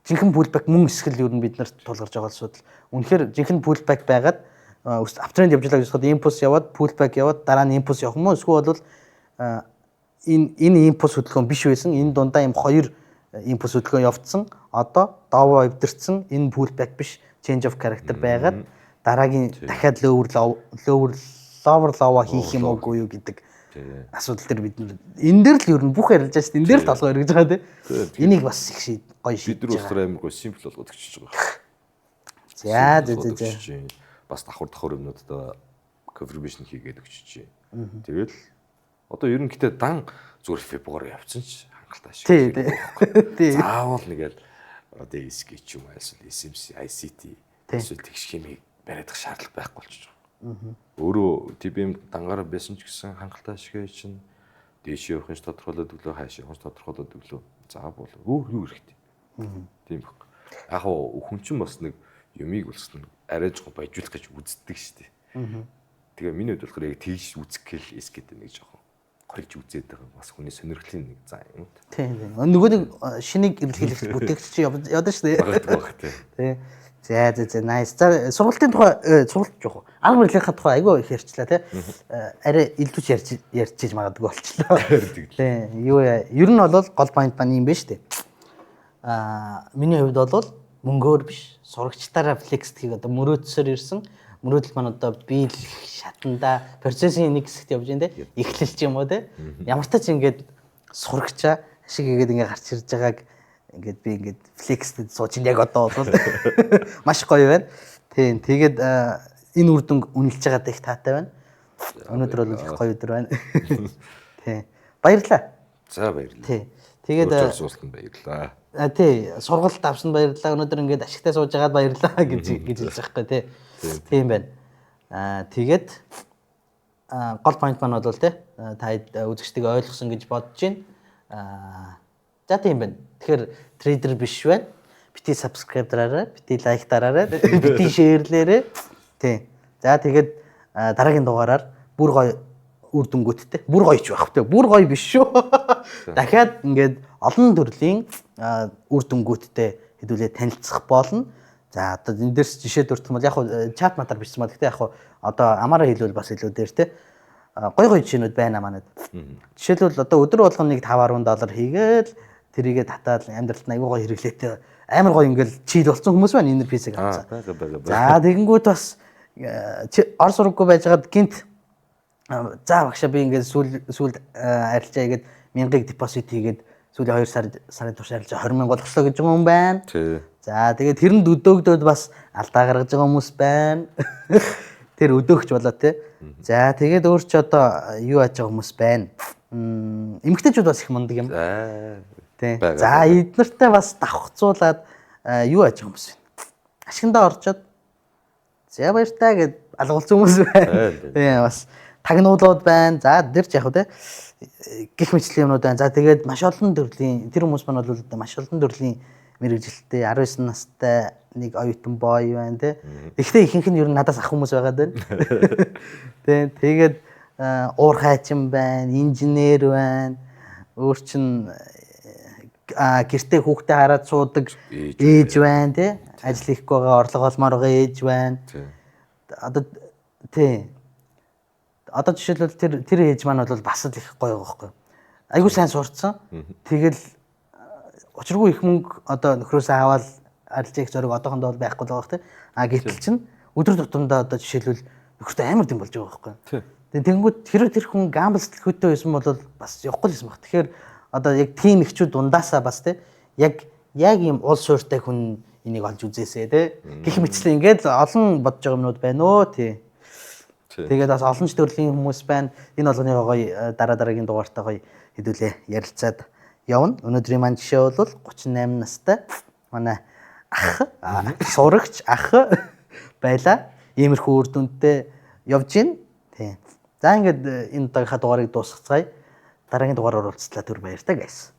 Жинхэнэ pullback мөн эсгэл ер нь бид нарт тулгарч байгаа асуудал. Үнэхээр жинхэнэ pullback байгаад uptrend явж байгаа гэж бодоход импульс яваад pullback яваад дараа нь импульс явах юм уу? Эсвэл бол энэ импульс хөдөлгөөн биш байсан. Энэ дундаа юм хоёр импульс хөдөлгөөн явцсан. Одоо доовоо эвдэрсэн. Энэ pullback биш, change of character байгаад дараагийн дахиад lower low lower lower low хийх юм уугүй юу гэдэг асуудал дээр бид нар энэ дээр л ер нь бүх арилжаа шүү дээ. Энэ дээр л толгой эргэж байгаа тийм. Энийг бас их шийд гоё шийдэж Бид нар болохоор амар гоё simple болгоод өгчөж байгаа. За за за за. Бас давхар давхар юмнуудаа confirmation хийгээд өгчөж. Тэгэл одоо ер нь гэтээ дан зүгээр Fibo-гоор явцсан ч хангалттай шиг. Тий. Заавал нэгэл одоо SK ч юм уу эсвэл SMC, ICT эсвэл тэгш химийг бариадах шаардлага байхгүй болчихж байгаа. Өөрөө TBM дангаараа байсан ч гэсэн хангалттай ашиг чинь дээш явах нь тодорхойлоод өглөө, хааш явах нь тодорхойлоод өглөө. За бол өөр юу хэрэгтэй. Тийм баг. Яг хуу хүн чинь бас нэг юмыг болсон арай жоохон баяжуулах гэж үздэг шүү дээ. Тэгээ миний хувьд болохоор яг тийш үзэх гээл эс гэдэг нэг жоохон горилж үзээд байгаа бас хүний сонирхлын нэг зан юм. Тийм. Нөгөө нэг шинийг эрэлхийлэх бүтээгч чи явдаг шүү дээ. Магадгүй баг тий. Тий. За за за nice. За, сургалтын тухай, сургалт жоох. Арга барилынхаа тухай айгүй их ярьчлаа тий. Арай илдвч ярьж ярьж магадгүй болчлоо. Тий. Юу ер нь бол гол point маань юм байна шүү дээ. Миний хувьд бол мөнгөөр биш, сурагчдаараа flex дэхийг одоо мөрөөдсөөр ирсэн. Мөрөөдөл маань одоо биелэх шатанда процессын нэг хэсэгт явж байна те. Эхлэл ч юм уу те. Ямар ч тач ингээд сурагчаа ашиг хийгээд ингээд гарч ирж байгааг ингээд би ингээд flex тэй сууж яг одоо бол маш гоё байна. Тийм, тэгээд энэ үр дүнг үнэлж байгаад их таатай байна. Өнөөдөр бол их гоё өдөр байна. Тийм. Баярлалаа. За, баярлалаа. Тий. Тэгээд суултанд баярлалаа. А тий, сургалт авсан баярлалаа. Өнөөдөр ингээд ашигтай сууж байгаад баярлалаа гэж хэлж байгаа байхгүй тий. Тийм байна. Тэгээд гол point маань бол тий та үзэгчдийг ойлгосон гэж бодож байна. Аа За, тийм байна. Тэгэхээр трейдер биш байна. Бити subscribe дараарай, бити like дараарай, бити share лээрэй. Тий. За, тэгээд дараагийн дугаараар бүр гоё үр дүнгууттэй. Бүр гоё ч байх те. Бүр гоё биш шүү. Дахиад ингээд олон төрлийн үр дүнгууттэй хэдүүлээ танилцах болно. За, одоо энэ дээрс жишээ дурдах юм бол яг чат матар бичсэн ба. Гэхдээ яг одоо амаараа хэлвэл бас илүү дээр те. Гой гой жишээнүүд байна манайд. Жишээлбэл, одоо өдөр болгоно нэг 5 10 доллар хийгээл, тэрийгэ татаад амьдралд аягүй гоё хэрэглээтэй, амар гоё ингээл chill болсон хүмүүс байна энэ PC-г авсан. За, тэгэнгүүт бас ор сурггүй байжгаад гинт за багшаа, би ингээд сүүл сүүлд арилжаа хийгээд 1000-ыг депозит хийгээд сүүлийн 2 сарын турш арилжаа 20 мянга болголоо гэж байгаа юм байна. За, тэгээд тэрэнд өдөөгдөөд бас алдаа гаргаж байгаа хүмүүс байна. Тэр өдөөгч болоо те. За, тэгээд өөр чи одоо юу яаж байгаа хүмүүс байна. Эмэгтэйчүүд бас их мундаг юм. Тий. За, эднэртэй бас давхцуулаад юу яаж байгаа хүмүүс байна. Ашигандаа орчоод за баяртай гэд алгуулсан хүмүүс байна. Тий, бас тагнуулууд байна. За, тэр ч яг те гих мэтлийн юмнууд байна. За, тэгээд маш олон төрлийн тэр хүмүүс маань бол маш олон төрлийн мэрэгжилтэй, 19 настай нэг оюутан бой байна те. Гэхдээ ихэнх нь ер нь надаас ах хүмүүс байгаад байна. Тэ, тэгээд уур хайчин байна, инженер байна. Өөр чин гэртээ хүүхдээ хараад суудаг ээж байна те. Ажил хийхгүй байгаа, орлого олмоор байгаа ээж байна. Одоо тий. Одоо жишээлбэл, тэр тэр ээж маань бол бас л их гоё байгаа байхгүй. Айгуу сайн сурцсан. Тэгэл учиргүй их мөнгө одоо нөхрөөсөө аваад арилжаа их зориг одоохондоо бол байхгүй л байгаа тийм. А гэтэл чинь өдөр тутамдаа одоо жишээлбэл нөхөртэй амар дэм болж байгаа байхгүй. Тэгээ тэгэнгүүт хэрвээ тэр хүн gamble сэтэлхүйтэй байсан бол бас явахгүй л байсан баг. Тэгэхээр одоо яг тийм эхчүүд дундаасаа бас тийм яг яг ийм уул суурьтай хүн энийг олж үзээсэй тий. Гэх мэтчлэн ингээд олон бодож байгаа юмнууд байна өө тий. Тэгээд бас олон ч төрлийн хүмүүс байна. Энэ болгоныгоо гоё дараа дараагийн дугаартаа гоё хэдүүлээ ярилцаад явна. Өнөөдрийн маань жишээ бол 38 настай манай ах, сурагч ах байла. Иймэрхүү үр дүнтэй явж гин. Тий. За, ингээд энэ удаагийнхаа дугаарыг дуусгацгаая. Дараагийн дугаараар уулзтлаа, түр баяртай guys.